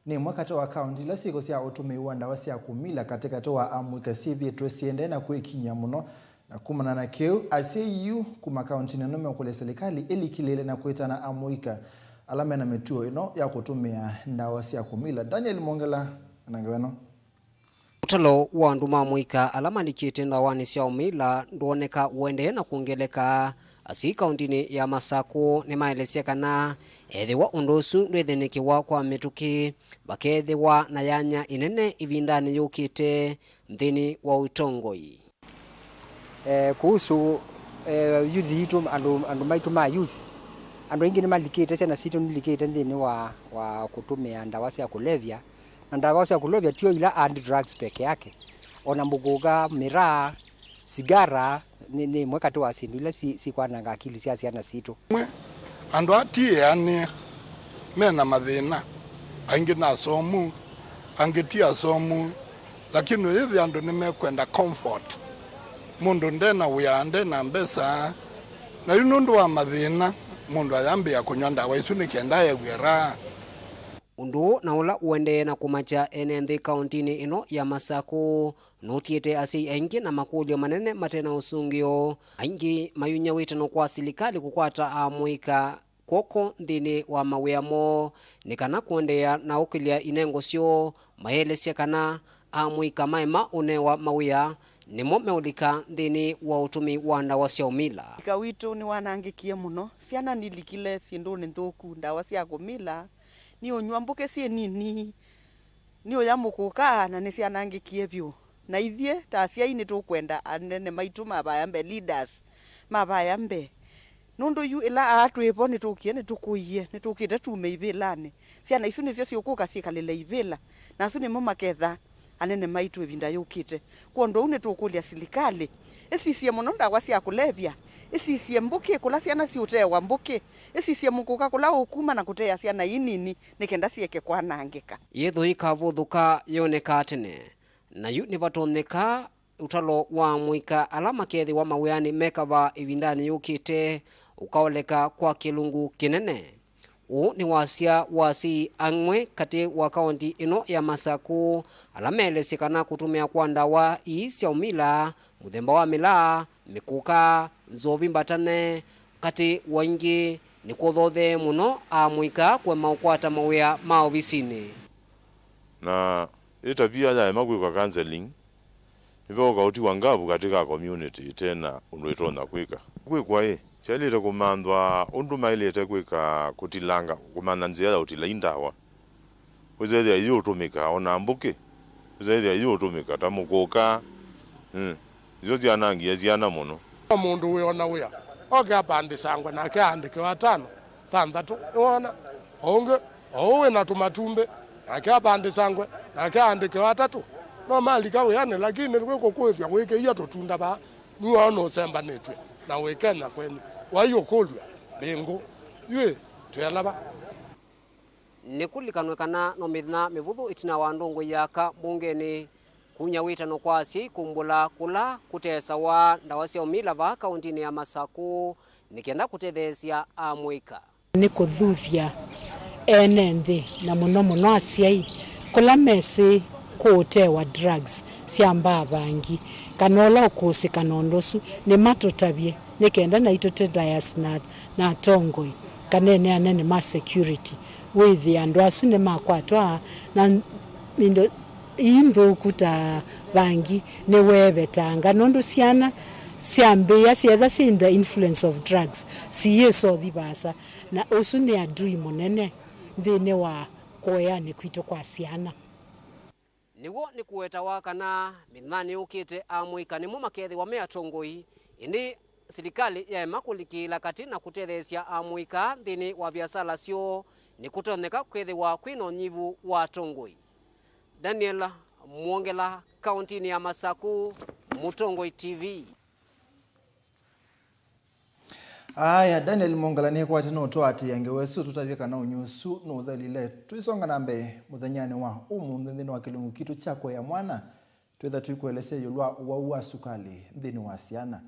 nĩ ĩmwe katĩ wa kaũntĩ ila syĩko sya ũtũmĩi wa ndawa sya kũmila katĩkatĩ wa amũika syĩthĩĩtwe siendee na kwĩkiny'a mũno, na kumana na kĩu, asyai yu kuma kaũntĩnĩ ĩno meũkũlya silikalĩ ĩlikĩlĩĩle na kwĩtana amũika ala mena mĩtuo ĩno ya kũtũmĩa ndawa sya kũmila. Daniel Mwongela na ngewa ĩno. Ũtalo wa andũ ma mũika ala malikĩte ndawanĩ sya ũmila ndwoneka ũendee na kwongeleka. Asyai kaũntĩnĩ ya Masakũ nĩmaelesya kana ethĩwa ũndũ ũsu ndwĩthĩnĩkĩwa kwa mĩtũkĩ, vakeethĩwa na yanya ĩnene ĩvindanĩ yũkĩte nthĩnĩ wa ũtongoi. Eh, kuhusu, eh, youth yitũ, andũ, andũ maitũ ma youth, andũ aingĩ nĩmalikĩte, syana sitũ nilikĩte nthĩnĩ wa, wa kũtũmĩa ndawa sya kũlevya. Na ndawa sya kũlevya tio ila hard drugs peke yake. O na mũkũka, mĩraa, sigara, nĩ, nĩ ĩmwe katĩ wa syĩndũ ila si, sikwananga akili sya syana sitũ. Amwe andũ aa ti eanĩe, me na mathĩna, aingĩ nĩ asomu, angĩ ti asomu, lakini ũyĩthĩa andũ nĩmekwenda comfort. Mũndũ nde na wĩa, nde na mbesa, na yu nũndũ wa mathĩna, mũndũ ayambĩĩa kũnyw'a ndawa isu nĩ kenda ew'e raha. Ũndũ ũũ na ũla ũendee na kũmakya ene nthĩ kaũntĩnĩ ĩno ya Masakũ nũtiĩte asyai aingĩ na makũlyo manene mate na ũsũngĩo, aingĩ mayunya wĩtano kwa silikalĩ kũkwata amũika kw'oko nthĩnĩ wa mawĩa moo, nĩ kana kũendeea na ũkĩlya inengo syoo, maelesya kana amũika maema ũnewa mawĩa nĩmo meũlika nthĩnĩ wa ũtũmĩi wa ndawa sya ũmila. Ika witũ nĩwanangĩkie mũno. Syana nilikile syĩndũnĩ nthũku, ndawa sya kũmila, niũnyw'a mbũkĩ syĩ nini, niũya mũkũka, na nĩsyanangĩkie vyũ. Na ithyĩ ta asyai nĩtũkwenda anene maitũ mavaya mbee, leaders, mavaya mbee. Nũndũ yu ĩla aa twĩ vo nĩtũkie, nĩtũkũie, nĩtũkĩte tume ivĩlanĩ. Syana isu nĩsyo siũkũka syĩkalĩle ivĩla, na asu nĩmo maketha anene maitũ ĩvinda yũkĩte. Kwondũ ũu nĩtũkũlya silikalĩ ĩsisye mũno ndawa sya kũlevya, ĩsisye mbũkĩ kũla syana siũteewa mbũkĩ, ĩsisye mũkũka kũla ũkuma na kũtea syana ii nini nĩ kenda sieke kwanangĩka. Yĩthwa ĩkavũthũka yonekaa tene, na yu nĩvatonyeka ũtalo wa amũika ala makethĩwa mawĩanĩ me kavaa ĩvindanĩ yũkĩte ũkaoleka kwa kĩlungu kĩnene. Ũũ nĩ wasya wa asyai amwe katĩ wa kaũntĩ ĩno ya Masakũ ala meelesye kana kũtũmĩa kwa ndawa ii sya ũmila, mũthemba wa mĩlaa, mĩkũka, nzovi mbatane, katĩ wa ingĩ, nĩkũthothee mũno amũika kũema ũkwata mawĩa ma ovisinĩ. Na ĩ tavia yaema kwĩkwa counseling, nĩveũka ũtiwa ngavu katĩ ka community ĩte na ũndũ ĩtonya kwĩka. Kwĩkwa ĩ, syaĩlĩte kũmanthwa ũndũ maĩlĩte kwĩka kũtilanga, kũmanya nzĩa ya ũtila i ndawa. Wĩsethĩa yu ũtũmĩka, o na mbũkĩ, wĩsethĩa yu ũtũmĩka, ta mũkũka, mm, isu syanangie syana mũno. O mũndũ wĩ o na wĩa, oke apandĩsangwe, nake aandĩke watano, thanthatũ, nĩwona? O ũngĩ, o ũũ wĩ na tũmatumbĩ, nake apandĩsangwe, nake aandĩke watatũ. No malika wĩanĩ, lakini kwĩ kũkũĩthw'a wĩkĩie tũtunda vaa, nĩwona ũsembanĩtw'e na wĩ Kenya kwenyu. Wai ũkũlw'a, mbĩngũ, yu ĩ, twĩala va? Nĩkũlikanwe kana no mĩthenya mĩvũthũ ĩtina wa ndũngũ ya aka mbungenĩ, Kumya wĩtano kwa asyai kumbũla kũla kũtesawa ndawa sya ũmila vaa kaũntĩnĩ ya Masaku nĩ kenda kũtetheesya amũika. Nĩ kũthuthya ene nthĩ, na mũno mũno asyai, kũla mesĩ kũũtewa drugs sya mbaa vangi, kana ũla ũkũsĩka na ũndũ ũsu, nĩmatũtavye nĩ kenda naitũ tũte liaise na, na atongoi kana ene anene ma security, wĩthĩa andũ asu nĩmakwatwa na indo ii nthũku ta vangi nĩweevetanga, nũndũ syana syambĩĩa syetha syĩ in the influence of drugs, siyĩsa ũthi vaasa, na ũsu nĩ adui mũnene nthĩnĩ wa kũeanĩ kwitũ kwa syana. Nĩw'o nĩkũwetawa kana mĩthenyanĩ yũkĩte amũika nĩmo makethĩwa me atongoi, ĩndĩ silikalĩ yaema kũlikĩĩla katĩ na kũtetheesya amũika nthĩnĩ wa viasala syoo, nĩkũtonyeka kwĩthĩwa kwĩ na ũnyivu wa atongoi. Daniel Mwongela, kaũntĩnĩ ya Masaku, Mũtongoi T V. Aya, Daniel Mwongela nĩkwatĩ nũtwaatĩĩa ngewa ĩsu, tũtavye kana ũnyũ ũsu nũthelile. Tũisonga na mbee mũthenyanĩ wa ũmũnthĩ nthĩnĩ wa kĩlungu kitũ kya kũea mwana, twĩtha tũikũelesya ĩũlũ wa ũwau wa sukalĩ nthĩnĩ wa syana.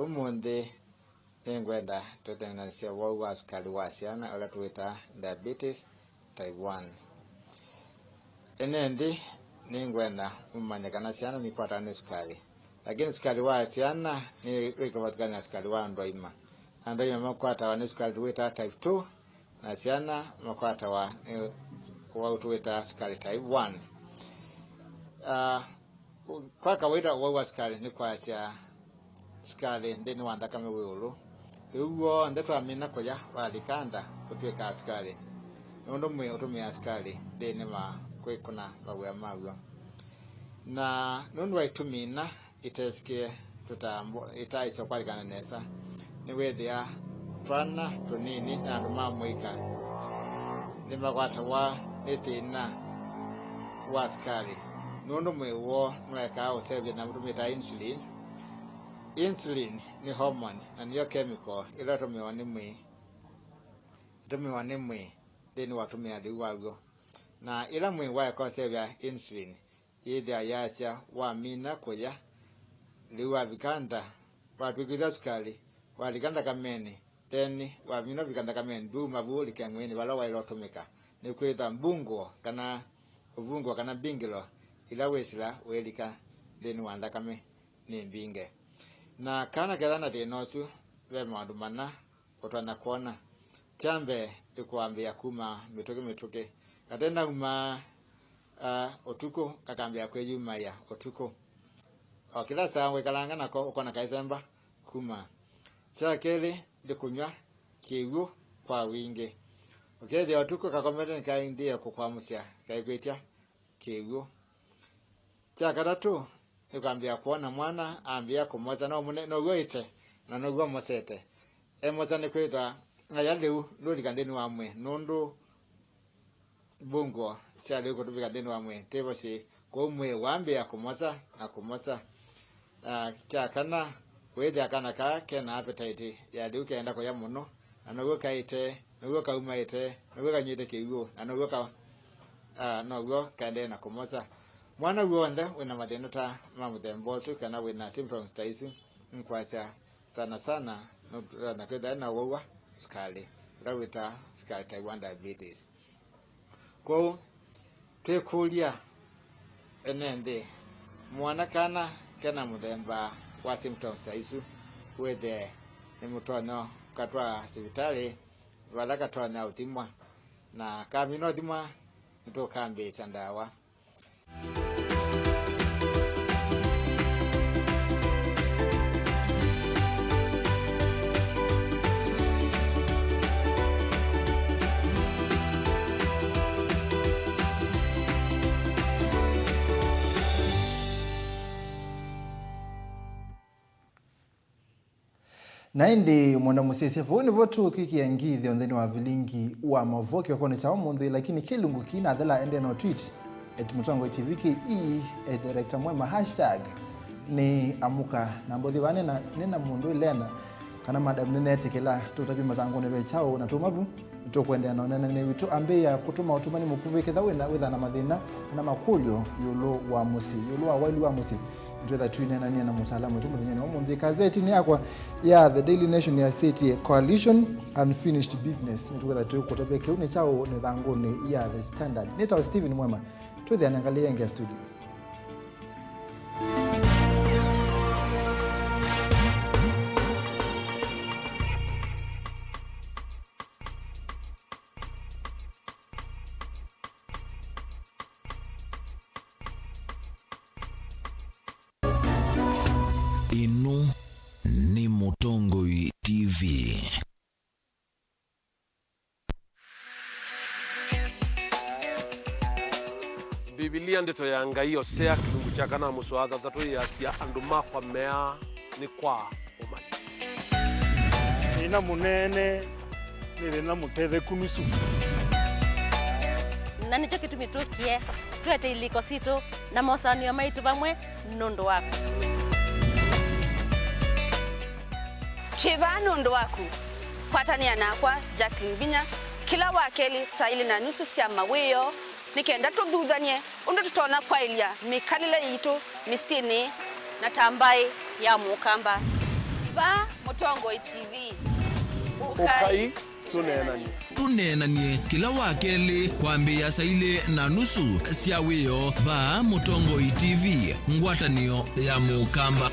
Ũmũnthĩ nĩngwenda tũneenanĩsye ũwau wa sukalĩ wa syana, ũla tũwĩtaa diabetes type one. Ene nthĩ nĩngwenda mũmanye kana syana nikwatawa nĩ sukalĩ, lakini sukalĩ wa syana nĩ wĩ kĩvathũkany'o na sukalĩ wa andũ aima. Andũ aima makwatawa nĩ sukalĩ tũwĩtaa type two, na syana makwatawa nĩ ũwau tũwĩtaa sukalĩ type one. Ah, Kwa kawaida, ũwau wa sukalĩ nĩ kwasya sukalĩ nthĩnĩ wa nthakame wĩ ĩũlũ. Lĩu w'onthe twamina kũya walika nda ũtw'ĩkaa sukalĩ, nũndũ mwĩĩ ũtũmĩaa sukalĩ nthĩnĩ wa kwĩkũna mawĩa maw'o. Na nũndũ wa itumi ina itesĩkĩe tũtambo, itaĩsya kwalikana nesa, nĩwĩthĩa twana tũnini na andũ ma mũika nĩmakwatawa nĩ thĩna wa sukalĩ, nũndũ mwĩĩ woo nũekaa ũsevya nyamũ tũmĩtaa insulin. Insulin nĩ hormone, na nĩyo chemical ĩla ĩtũmĩawa nĩ mwĩĩ, ĩtũmĩawa nĩ mwĩĩ nthĩnĩ wa ũtũmĩa lĩu waw'o. Na ĩla mwĩĩ waeka ũsevya insulin, yĩthĩawa yaasya wamina kũya, lĩu wavika nda, watw'ĩkĩthya sukalĩ, walika nthakamenĩ, then wamina ũvika nthakamenĩ, ndwĩuma vu ũlike mwĩĩnĩ vala waĩle ũtũmĩka. Nĩkwĩthwa mbungũo kana ũvungũo kana mbingĩlo ila wĩsĩla ũilika nthĩnĩ wa nthakame nĩ mbinge. Na kana kethwa na thĩna ũsu, ve maũndũ mana ũtonya kwona. Kya mbee nĩ kwambĩĩa kuma mĩtũkĩ mĩtũkĩ. Kate naumaa, ah, ũtukũ, kakambĩĩa kwĩyumaĩa ũtukũ. O kĩla saa wĩkalanga nako ũkona kaisemba kuma. Kya kelĩ nĩ kũnyw'a kĩw'ũ kwa wingĩ. Ũkethĩa ũtukũ kakomete nĩkaendie kũkwamũsya, kaikwĩtya kĩw'ũ. Kya katatũ, nĩkwambĩĩa kwona mwana ambĩĩa kũmosa, no mũne-, now'o ĩte, na now'o mosete. Emosa nĩkwĩthwa aya lĩu lũlika nthĩnĩ wa mwĩĩ, nũndũ mbungũo sya lĩu kũtũmĩka nthĩnĩ wa mwĩĩ tivo syĩ, kwoou mwĩĩ wambĩĩa kũmosa na kũmosa. Ah, kya kana, wĩthĩa kana kaa kena appetite ya lĩu, keenda kũya mũno, na now'o kaĩte, now'o kaumaĩte, now'o kanyw'ĩte kĩw'ũ, na now'o ka, ah, now'o kaendee na kũmosa. Mwana w'onthe wĩna mathĩna ta ma mũthemba ũsu, kana wĩna symptoms ta isu, nĩkwasya sana sana nũtonya kwĩthĩa na ũwau wa sukalĩ, ũla wĩtaa sukalĩ type one diabetes. Kwoou, twĩkũlya ene nthĩ, mwana kana kena mũthemba wa symptoms ta isu, wĩthĩe nĩmũtonya ũkatwaa sivitalĩ vala katonya ũthimwa, na kamina ũthimwa, nĩtũkambĩĩsya ndawa. Na ĩndĩ mwenda mũsyaĩĩsya, vau nĩvo tũkĩkĩa ngithyo nthĩnĩ wa vilingi wa maũvoo kĩokonĩ kya ũmũnthĩ, lakini kĩlungu kĩĩ nathela ende no tweet at Mũtongoi T V K E, at director Mwema, hashtag nĩ amũka. Na mbothi vaa nĩna, nĩna mũndũ Elena kana madam nĩneetĩkĩla tũtavye mathangũnĩ ve kyaũ na tũmavu. Nĩtũkũendeea na ũneenany'a witũ. Ambĩĩa kũtũma ũtũmani mũkuvĩ kethĩwa wĩna, wĩthaa na mathĩna kana makũlyo ĩũlũ wa mũsyĩ, ĩũlũ wa waĩlu wa mũsyĩ. Nĩtwĩtha twĩneenany'a na mũtaalamu witũ mũthenyanĩ wa ũmũnthĩ. Kazetĩnĩ yakwa ya The Daily Nation yasĩtye, "Coalition, unfinished business." Nĩtũkwĩtha tũikũtavya kĩu nĩ kyaũ nĩ thangũnĩ ya The Standard. Nĩtawa Stephen Mwema. Twĩthĩane ngalĩ yĩngĩ ya studio. Ĩno nĩ Mũtongoi T V. Mbivilia, Ndeto ya Ngai, Osea kĩlungu kya kana mũsoa thanthatũ yĩasya, "Andũ makwa meaa nĩ kwa ũmanya." Thĩna mũnene nĩ thĩna mũtetheku nusu. Na nĩkyo kĩtumi tũkie twete ilĩko sitũ na mosanĩo maitũ vamwe nũndũ waku. Twĩ vaa nũndũ waku. Kwatanĩa nakwa, Jacqueline Vinya, kĩla wakelĩ saa ilĩ na nusu sya mawĩoo, nĩ kenda tũthuthany'e ũndũ tũtonya kwaĩlya mĩkalĩle yitũ mĩsyĩnĩ na ta mbaĩ ya Mũkamba. Vaa Mũtongoi T V. Ũkai tũneenany'e. Tũneenany'e kĩla wakelĩ kwambĩĩa saa ilĩ na nusu sya wĩoo vaa Mũtongoi T V, ngwatanĩo ya Mũkamba.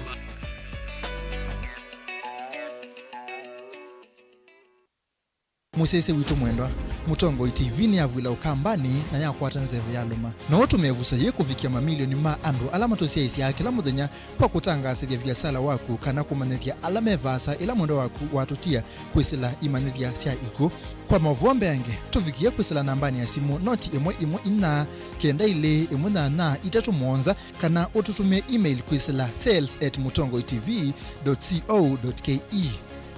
Mũsyaĩĩsya witũ mwendwa, Mũtongoi T V nĩyavw'ĩla Ũkambanĩ na yakwata nzeve yalũma. No ũtũme ĩvuso yĩĩ kũvikĩa mamilioni ma andũ ala matũsyaĩĩsyaa kĩla mũthenya kwa kũtangaasĩthya viasala waku kana kũmanyĩthya ala me vaasa ĩla mwendwa waku watũtia kwĩsĩla imanyĩthya sya ikw'ũ. Kwa maũvoo mbeange, tũvikĩe kwĩsĩla nambanĩ ya simũ noti ĩmwe ĩmwe inya kenda ilĩ ĩmwe nyanya itatũ mũonza, kana ũtũtũmĩe email kwĩsĩla sales at mũtongoi T V dot co dot K E.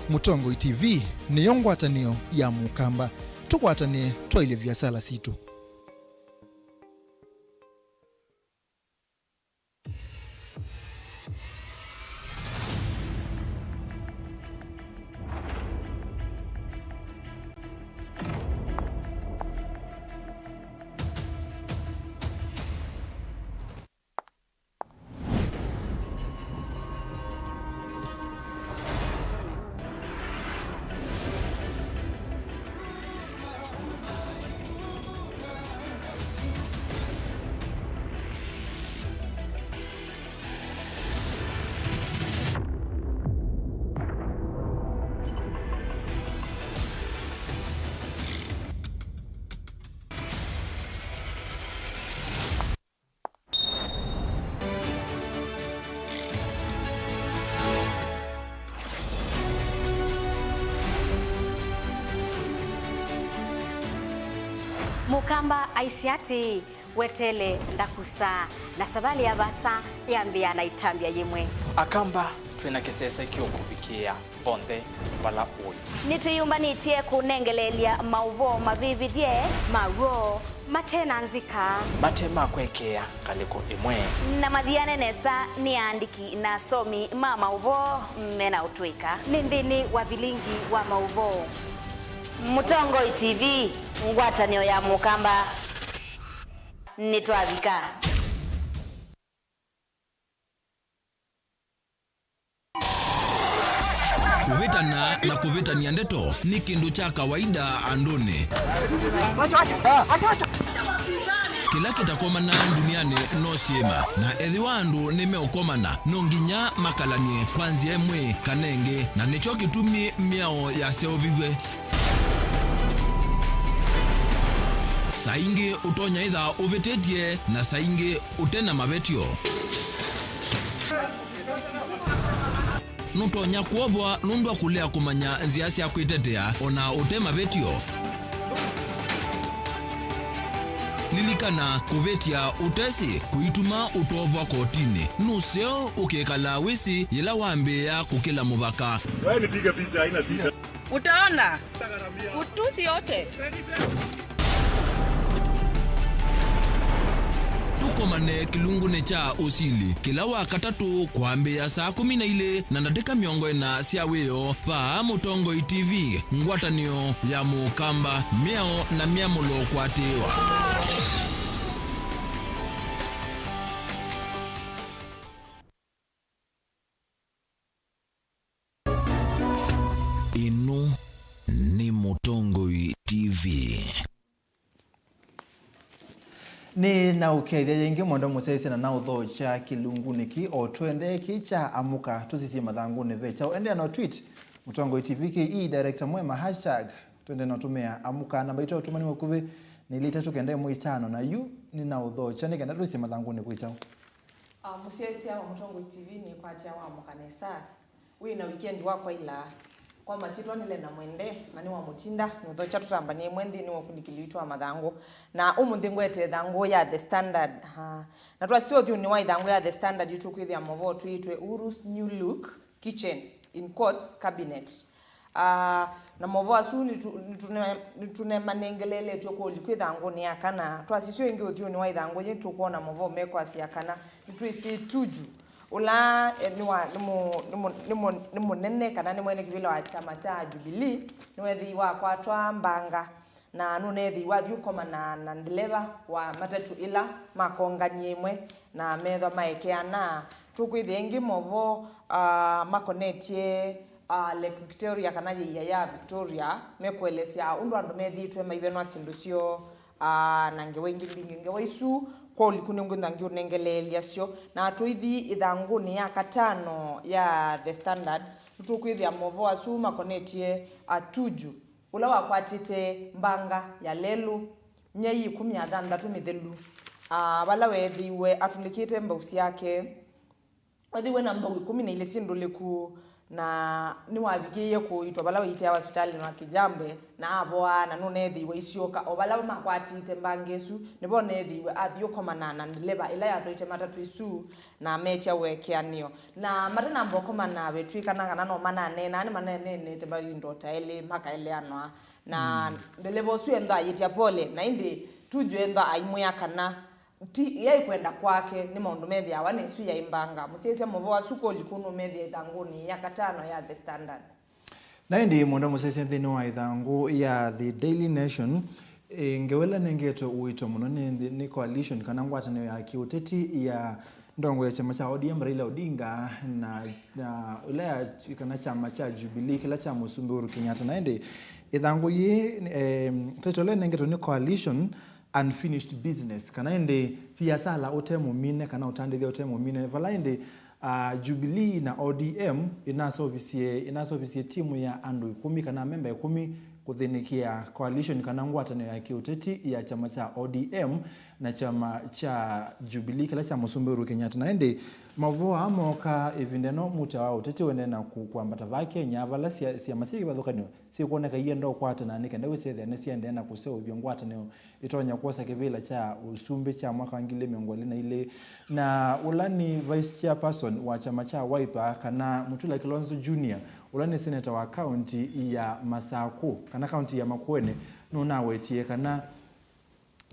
Mũtongoi T V nĩyo ngwatanĩo ya Mũkamba. Tũkwatanĩe twaĩlye viasala sitũ. Mũkamba aisye atĩĩ, "Weteele ndakusa, na savalĩ ya vaasa yambĩĩa na ĩtambya yĩmwe." Akamba twĩ na kĩsese kĩũkũvikĩĩa vonthe vala ũĩ. Nĩtwĩyũmbanĩtye kũnengeleelya maũvoo mavĩvĩthye, ma w'o, mate na nzika, mate ma kwekeea ngalĩko ĩmwe, na mathiane nesa nĩ aandĩki na asomi ma maũvoo me na ũtũĩka. Nĩ nthĩnĩ wa vilingi wa maũvoo. Mũtongoi T V, ngwatanĩo ya Mũkamba. Nĩtwavika. Kũvĩtana na kũvĩtany'a ndeto nĩ kĩndũ kya kawaida andũnĩ. Kĩla kĩtakomanaa ndunianĩ no syĩma, na ethĩwa andũ nĩmeũkomana, no nginya makalany'e kwa nzĩa ĩmwe kana ĩngĩ, na nĩkyo kĩtumi mĩao yaseũviw'e. Saa ingĩ ũtonya ĩtha ũvĩtĩtye, na saa ingĩ ũte na mavetyo. Nũtonya kwovwa nũndũ wa kũlea kũmanya nzĩa sya kwĩtetea o na ũte mavetyo. Lilikana, kũvĩtya ũtesĩ kũituma ũtovwa kotinĩ. Nũseo ũkekala wĩsĩ yĩla wambĩĩa kũkĩla mũvaka. Wewe nipige picha, haina shida. Utaona utusi yote. Tũkomane kĩlungunĩ kya ũsili kĩla wa katatũ kwambĩĩa saa kũmi na ilĩ na ndatĩka mĩongo ĩna sya wĩoo, vaa Mũtongoi T V, ngwatanĩo ya Mũkamba, mĩao na myamũlo kwatĩĩwa. Ĩno nĩ Mũtongoi T V. Nĩ na ũkethya yĩngĩ mwendwa mũsyaĩĩsya na naũthokya kĩlungunĩ kĩ o twende kĩ kya amũka tũsisye mathangũnĩ ve kyaũ. Endeea na tweet Mũtongoi T V K E, director mwema, hashtag twende na ũtũmĩa amũka. Namba itũ ya ũtũmani mũkuvĩ nĩ ilĩ itatũ kenda ĩmwe itano, na yu nĩ naũthokya nĩ kenda tũsisye mathangũnĩ kwĩ kyaũ. Ah, mũsyaĩĩsya wa Mũtongoi T V nĩ kwatya wa mũka nesa. Wĩ na weekend wa kwaila. Kwa masyĩtwa nĩ Lena Mwende, na nĩ wa Mũtinda, nĩ ũthokya tũtambanie ĩmwe nthĩnĩ wa ũkunĩkĩli witũ wa mathangũ. Na ũmũnthĩ ngwete ĩthangũ ya The Standard. Ah, na twasya ũthyũnĩ wa ĩthangũ ya The Standard, tũkwĩthĩa movoo twĩtwe Uru's New Look Kitchen, in quotes, Cabinet. Ah, na movoo asu nĩtũ-, nĩtũne-, nĩtũnemanengeleletw'e kũli kwĩ ĩthangũnĩ ya kana. Twasisya ĩngĩ ũthyũnĩ wa ĩthangũ yĩĩ, tũkwona movoo mekwasya kana nĩtwĩsĩ Tuju, ũla, eh, nĩ wa, nĩ mũ-, nĩ mũ-, nĩ mũ-, nĩ mũnene kana nĩ mwene kĩvĩla wa kyama kya Jubilee, nĩweethĩiwe akwatwa mbanga. Na nũneethĩiwe athi ũkomana na ndeleva wa matatũ ĩla makonganie ĩmwe na methwa maekeana. Tũkwĩthĩa ĩngĩ movoo, ah, makonetye, ah, Lake Victoria kana yĩia ya Victoria, mekũelesya ũndũ andũ methĩĩtwe maivenwa syĩndũ syoo, ah, na ngewa ingĩ mbingĩ. Ngewa isu kwa ũliku nĩngwĩthwa ngiũnengeleelya syo. Na tũithi ĩthangũnĩ ya katano ya The Standard, nĩtũkwĩthĩa movoo asu makonetye, ah, Tuju, ũla wakwatĩte mbanga ya lelũ myei ĩkũmi na thanthatũ mĩthelu, ah, vala weethĩiwe atulĩkĩte mbau syake. Weethĩiwe na mbau ĩkũmi na ilĩ syĩ ndũlĩku, na nĩwavikĩie kũitwa vala waitĩawa sipitalĩnĩ wa Kijambe, na avoa, na nũneethĩiwe aisyoka. O vala makwatĩte mbanga ĩsu, nĩvo neethĩiwe athi ũkomana na ndeleva ĩla yatwaĩte matatũ ĩsu, na mekya ũekeanĩo. Na matanamba ũkomana vetw'ĩkana kana no mananeenaa, nĩmaneenete mavinda o ta elĩ makaeleanwa. Na ndeleva ũsu ethwa ayĩtya pole, na ĩndĩ Tuju ethwa aimwĩa kana ti yaĩ kwenda kwake, nĩ maũndũ methĩawa na ĩsu yaĩ mbanga. Mũsyaĩĩsya movoo asu kũli kũũ nũmethĩa ĩthangũnĩ ya katano ya The Standard. Na ĩndĩ mwendwa mũsyaĩĩsya nthĩnĩ wa ĩthangũ ya The Daily Nation, e, ngewa ĩla nengetwe ũito mũno nĩ, nĩ coalition kana ngwatanĩo ya kĩũteti ya ndongo ya kyama kya O D M Raila Odinga na, na ĩla ya kana kyama kya Jubilee kĩla kya mũsumbĩ Uhuru Kenyatta. Na ĩndĩ ĩthangũ yĩĩ, e, title ĩla ĩnengetwe nĩ coalition unfinished business, kana ĩndĩ viasala ũte mũmine kana ũtandĩthya ũte mũmine, vala ĩndĩ, ah, Jubilee na O D M ĩnaseũvisye, ĩnaseũvisye timu ya andũ ĩkũmi kana amemba ĩkũmi kũthĩnĩkĩa coalition kana ngwatanĩo ya kĩũteti ya kyama kya O D M na kyama kya Jubilee kĩla kya mũsumbĩ Uhuru Kenyatta. Na ĩndĩ maũvoo aa mooka ĩvinda ĩno muta wa ũteti ũendee na kũ-, kwambata vaa Kenya, vala sia-, syama syĩ kĩvathũkany'o syĩkwoneka ienda ũkwatana nĩ kenda wĩsethĩa nĩsiendee na kũseũvya ngwatanĩo ĩtonya kwosa kĩvĩla kya ũsumbĩ kya mwaka wa ngili mĩongo ĩlĩ na ilĩ, na ũla nĩ vice chairperson wa kyama kya Wiper, kana Mutula Kilonzo Junior, ũla nĩ seneta wa kaunti ya Masakũ, kana kaunti ya Makueni, nũnawetie kana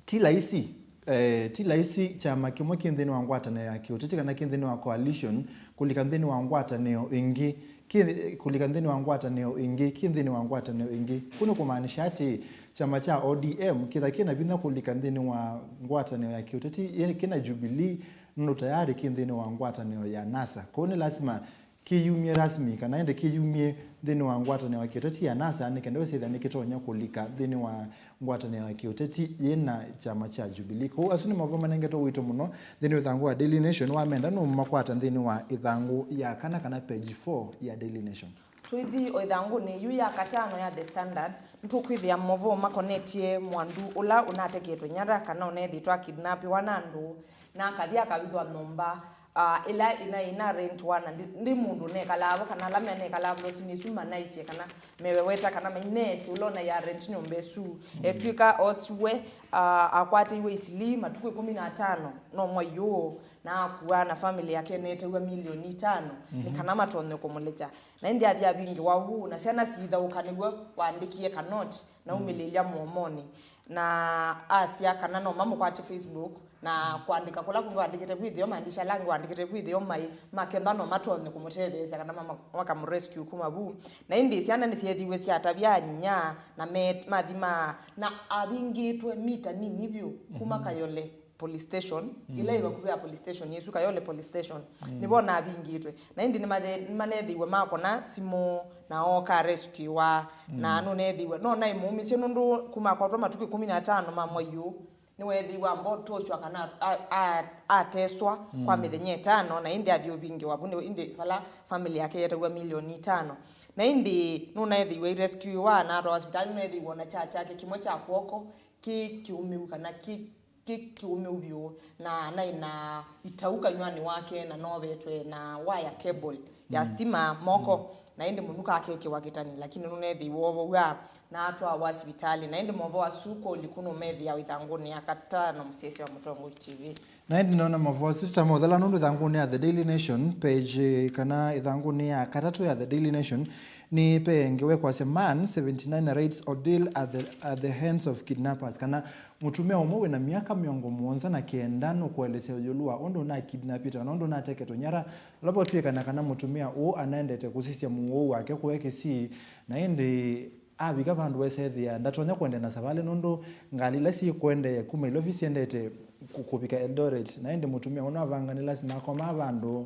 ti laisi, eh, ti laisi kyama kĩmwe kĩ nthĩnĩ wa ngwatanĩo ya kĩũteti kana kĩ nthĩnĩ wa coalition kũlika nthĩnĩ wa ngwatanĩo ĩngĩ, kĩ, kũlika nthĩnĩ wa ngwatanĩo ĩngĩ, kĩ nthĩnĩ wa ngwatanĩo ĩngĩ. Kũu nĩ kũmaanisha atĩ kyama kya O D M kĩtha kĩna vinya kũlika nthĩnĩ wa ngwatanĩo ya kĩũteti yĩ kĩna Jubilee, nũndũ tayarĩ kĩ nthĩnĩ wa ngwatanĩo ya NASA. Kwoou nĩ lasima kĩyumye rasmi, kana ĩndĩ kĩyumye nthĩnĩ wa ngwatanĩo ya kĩũteti ya NASA, nĩ kenda wĩsĩthĩa nĩkĩtonya kũlika nthĩnĩ wa ngwatanĩo ya kĩũteti yĩ na kyama kya Jubilee. Kwoou asu nĩ maũvoo manengetwe ũito mũno nthĩnĩ wa ĩthangũ wa Daily Nation. Wamenda nũmakwata nthĩnĩ wa ĩthangũ ya kana, kana page four ya Daily Nation. Tũithi o ĩthangũnĩ yu ya katano ya The Standard, nĩtũkwĩthĩa maũvoo makonetye mwandu ũla ũnateketwe nyara kana ũneethĩtwe akidnapiwa na andũ na akathi akavithwa nyũmba, uh, ĩla ĩna, ĩna rent wana, ndi, ndi mũndũ nekalaa vo, kana ala menekalaa vlotinĩ ĩsu manaisye kana meweweta kana maineesĩ ũla ũna ya rent nyũmba ĩsu. Mm. Etw'ĩka osiwe, uh, akwatĩiwe isilii matukũ ĩkũmi na atano no mwai ũũ, na akua na family yake neetaw'a milioni itano, nĩ kana matonye kũmũlekya. Na ĩndĩ athi avingĩwa ũu, na syana siithaũkanĩw'e, waandĩkie ka note na umĩlĩlya mũomonĩ. Na asya kana no mamũkwate Facebook, na kũandĩka kũla kũngĩ waandĩkĩte kwĩthĩo, maandishi ala angĩ waandĩkĩte kwĩthĩo mai, makethwa no matonye kũmũtetheesya kana mama-, makamũrescue kuma vu. Na ĩndĩ syana nĩsyeethiwe syatavya anyinya, na me-, mathi ma-, na avingĩtwe mita nini vyũ kuma Kayole police station, ĩla ĩ vakuvĩ ya police station ĩsu, Kayole police station, nĩvo navingĩtwe. Na ĩndĩ nĩmathe-, nĩmanethĩiwe makona simũ na ooka rescue-wa, na nũnethĩiwe. No naĩ mũũmĩsye nũndũ kuma akwatwa matukũ ĩkũmi na atano ma mwai ũũ, nĩweethĩiwe amba ũtũswa kana a-, a-, ateswa kwa mĩthenya ĩtano, na ĩndĩ athi ũvingĩwa vu, nĩ ĩndĩ vala family yake yetaw'a milioni itano. Na ĩndĩ nũnaethĩiwe irescue-wa na atwawa sivitalĩ, nũneethĩiwe ona kyaa kyake kĩmwe kya kw'oko kĩ kĩũmĩu kana kĩ kĩ kĩũmĩu vyũ, na naĩ na itau kanyw'anĩ wake, na novetwe na waya cable ya stima moko, na ĩndĩ mũnuka akekĩwa kĩtani, lakini nũneethĩiwe ovow'a na atwawa sivitalĩ. Na ĩndĩ movoo asu kũliku nũmethĩawa ĩthangũnĩ ya katano mũsyaĩĩsya wa Mũtongoi T V. Na ĩndĩ nona mavoo asu ta mothala nũndũ ĩthangũnĩ ya The Daily Nation page, kana ĩthangũnĩ ya katatũ ya The Daily Nation, nĩ penge wekwasya, "Man seventy-nine narrates ordeal at the, at the hands of kidnappers," kana mũtumĩa ũmwe wĩna myaka mĩongo mũonza na kenda nũkũelesya ĩũlũ wa ũndũ ũnakidnapĩtwe kana ũndũ ũnateketwe nyara, vala votw'ĩkana kana mũtumĩa ũũ anaendete kũsisya mũũo wake kũya Kisii, na ĩndĩ avika vandũ wesethĩa ndatonya kũendeea na savalĩ nũndũ ngalĩ ila syĩkũendee kuma Ilovi syendete kũ-, kũvika Eldoret, na ĩndĩ mũtumĩa ũũ navanga nĩ lasima akomaa vandũ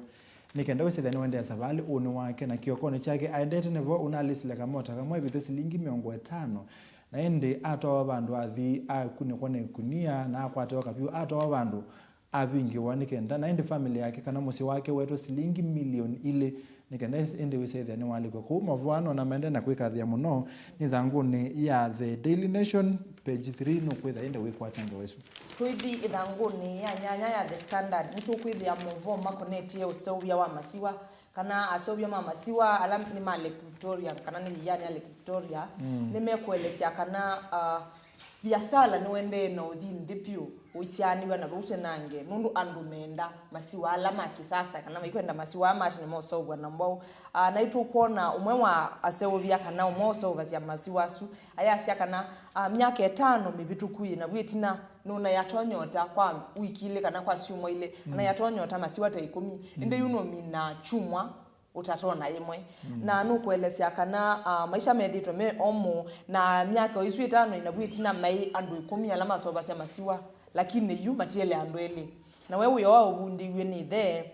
nĩ kenda wĩsethĩa nĩwaendeea savalĩ ũnĩ wake, na kĩokonĩ kyake aendete nĩvo ũnalĩsile kamota kamwe ĩvĩthe silingi mĩongo ĩtano, na ĩndĩ atwawa vandũ athi akunĩkwa na ĩkunia na akwatĩwa kavyũ, atwawa vandũ avingĩwa nĩ kenda, na ĩndĩ famĩlĩ yake kana mũsyĩ wake wetwe silingi milioni ilĩ nĩ kenda ĩndĩ wĩsethĩa nĩwalĩkw'a. Kwoou mavoo aa nona maendee na kwĩkathĩa mũno nĩ ĩthangũnĩ ya The Daily Nation, page three, nũkwĩtha ĩndĩ wĩkwata ngewa ĩsu. Tũithi ĩthangũnĩ ya nyanya ya The Standard, nĩtũkwĩthĩa movoo makonetye ũseũvya wa masiwa, kana aseũvya ma masiwa ala nĩ ma Lake Victoria, kana nĩ ĩianĩ ya Lake Victoria, nĩmekũelesya kana, uh, viasala nĩũendee na ũthi nthĩ vyũ ũisyaanĩw'a na vau tenange, nũndũ andũ meenda masiwa ala ma kĩsasa, kana maikwenda masiwa aa ma tene moseũvw'a na mbwaũ. Ah, na nĩtũkwona ũmwe wa aseũvya kana ũmwe ũseũvasya masiwa asu ayasya kana, ah, myaka ĩtano mĩvĩtũku yĩ navu ĩtina, nũna yatonyota kwa wiki ilĩ kana kwa syumwa ilĩ, kana yatonyota masiwa ta ĩkũmi. Ĩndĩ yu nũmina kyumwa ũtatona ĩmwe. Na nũkũelesya kana, ah, maisha methĩĩtwe me omũ, na myaka ĩsu ĩtano ĩnavu ĩtina maĩ andũ ĩkũmi ala maseũvasya masiwa, lakini yu matiele andũ elĩ. Na we wĩa wa ũvundĩw'e nĩ ĩthe,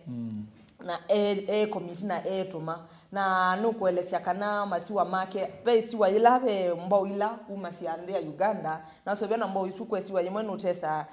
na e, e komiti na etũma. Na nũkũelesya kana masiwa make, ve ĩsiwa yĩla ve mbwaũ ila kumasya nthĩ ya Uganda, naseũvya na mbwaũ isu kwa ĩsiwa yĩmwe nũtesaa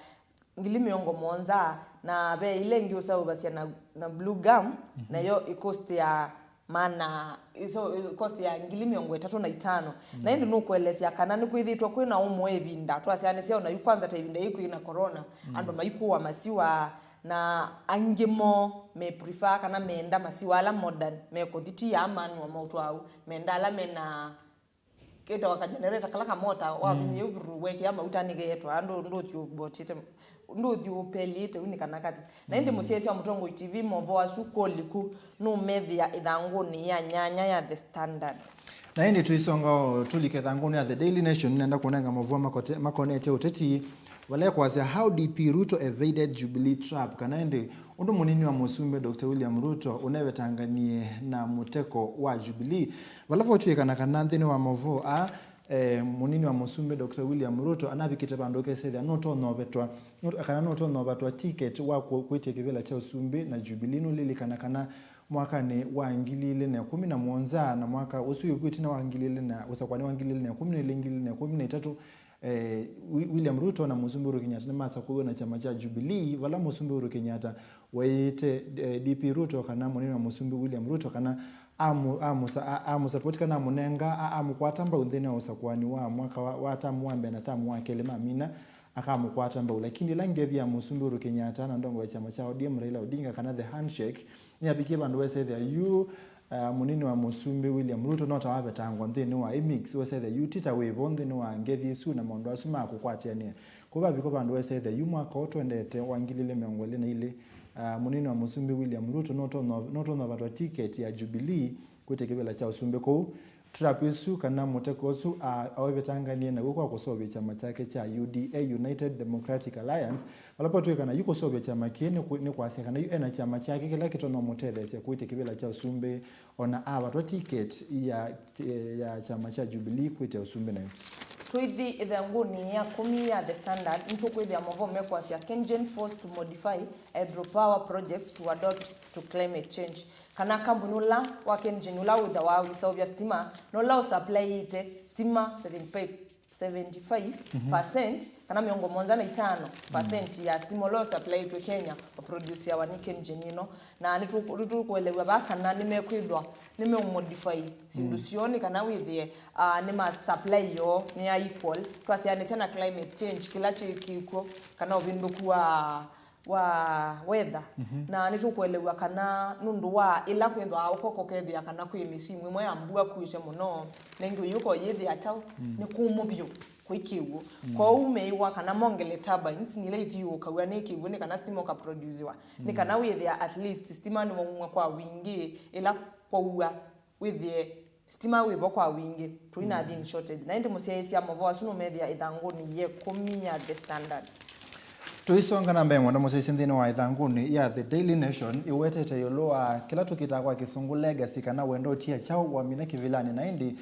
ngili mĩongo mũonza, na ve ĩla ĩngĩ ũseũvasya na, na blue gum, nayo ĩkostea mana, so, ĩkostea ngili mĩongo ĩtatũ na itano. Na ĩndĩ nũkũelesya kana nĩkwĩthĩĩtwe kwĩ na ũmwe ĩvinda, twasyaanĩsya ona yu kwanza ta ĩvinda yĩĩ kwĩ na corona, andũ maikũwa masiwa, na angĩ moo me prefer kana meenda masiwa ala modern, mekũthi ti aa manual maũtwaau, meenda ala mena kĩtawa ka generator, kala kamota wavinyie ũvuru wekĩa mauta nĩgeetwa, ndũ-, ndũthi ũvotete, ndũthi ũpelĩte u nĩ kana kathi. Na ĩndĩ mũsyaĩĩsya wa Mũtongoi T V movoo asu kũliku nũmethĩa ĩthangũnĩ ya nyanya ya The Standard. Na ĩndĩ tũisonga o tũlike ĩthangũnĩ ya The Daily Nation, nenda kũnenga movoo makote-, makonetye ũteti, vala ekwasya, "How D P Ruto evaded Jubilee trap," kana ĩndĩ ũndũ mũnini wa mũsumbĩ Doctor William Ruto ũnevetanganie na mũteko wa Jubilee. Vala votw'ĩkana kana nthĩnĩ wa movoo aa, eh, mũnini wa mũsumbĩ Doctor William Ruto anavikĩte vandũ ũkesethĩa nũtonya ũvetwa, nũ-, kana nũtonya ũvatwa ticket wa kũ-, kwĩtya kĩvĩla kya ũsumbĩ na Jubilee. Nũlilikana kana mwakanĩ wa ngili ilĩ na ĩkũmi na mũonza na mwaka ũsu wĩkw'o ĩtina wa ngili ilĩ na, ũsakũanĩ wa ngili ilĩ na ĩkũmi na ilĩ, ngili ilĩ na ĩkũmi na itatũ, eh, Wi-, William Ruto na Mũsumbĩ Uhuru Kenyatta nĩmasakũiwe na kyama kya Jubilee, vala Mũsumbĩ Uhuru Kenyatta weeĩte, eh, D P Ruto kana mũnini wa Mũsumbĩ William Ruto kana amũ-, amũsa-, a-, amũsupport kana amũnenga, a-, amũkwata mbau nthĩnĩ wa ũsakũani wa mwaka wa, wa tamu wa mbee na tamu wa kelĩ mamina, akamũkwata mbau. Lakini ĩla ngethi ya Mũsumbĩ Uhuru Kenyatta na ndongo ya kyama kya O D M Raila Odinga, kana the handshake, nĩyavikie vandũ wesethĩa yu, uh, mũnini wa Mũsumbĩ William Ruto no ta wavetangwa nthĩnĩ wa imix, wesethĩa yu ti ta wĩvo nthĩnĩ wa ngethi isu na maũndũ asu ma kũkwatĩanĩa. Kũu vavika vandũ wesethĩa yu mwaka ũũ twendete wa ngili ilĩ mĩongo ĩlĩ na ilĩ, uh, mũnini wa Mũsumbĩ William Ruto no ũtonya, no ũtonya ũvatwa tiketi ya Jubilee kwĩtya kĩvĩla kya ũsumbĩ kũu. Trap ĩsu kana mũteko ũsu a-, awevetanganie naw'o kwa kũseũvya kyama kyake kya U D A, United Democratic Alliance, vala vatw'ĩkana yu kũseũvya kyama kĩĩ nĩ kwasya kana yu ena kyama kyake kĩla kĩtonya ũmũtetheesya kwĩtya kĩvĩla kya ũsumbĩ, o na avatwa ticket ya, ya kyama kya Jubilee kwĩtya ũsumbĩ nayo. Tũithi ĩthangũnĩ ya kũmi ya The Standard, nĩtũkwĩthĩa maũvoo mekwasya, Kengen forced to modify hydropower projects to adapt to climate change. Kana kambuni ũla wa Kengen ũla wĩthĩawa ũiseũvya stima, na ũla ũsupplyĩte stima seventy-five, seventy-five percent, kana mĩongo mũonza na itano percent ya stima ũla ũsupplyĩtwe Kenya ũproduciawa nĩ Kengen ĩno. Na nĩtũ-, nĩtũkũelew'a vaa kana nĩmekwĩthwa nĩmeũmodify syĩndũ syoo nĩ kana wĩthĩe, ah, nĩ ma supply yoo nĩ ya equal, twasyaanĩsya na climate change, kĩla kyĩkĩkw'o, kana ũvĩndũku wa wa weather. Na nĩtũkũelew'a kana nũndũ wa ĩla kwĩthwa ũko kũkethĩa kana kwĩ mĩsimu ĩmwe ya mbua kuĩte mũno, na ĩngĩ ũyũka ũyĩthĩa kyaũ, nĩ kũmũ vyũ, kwĩ kĩw'ũ. Kwoou meĩwa kana mongele turbines nĩ ila ithiũũkaw'a nĩ kĩw'ũ nĩ kana stima ũkaproduciwa, nĩ kana wĩthĩa at least stima nĩwaumwa kwa wingĩ ĩla kwaua, wĩthĩe stima wĩvo kwa wingĩ, tũi na thiĩni shortage. Na ĩndĩ mũsyaĩĩsya maũvoo asu nũmethĩa ĩthangũnĩ ya ĩkũmi ya The Standard. Tũisonga na mbee, mwendwa mũsyaĩĩsya, nthĩnĩ wa ĩthangũnĩ ya The Daily Nation, ĩwetete ĩũlũ wa kĩla tũkĩtaa kwa Kĩsũngũ legacy, kana wendo ũtia kyaũ wamina kĩvĩlanĩ. Na ĩndĩ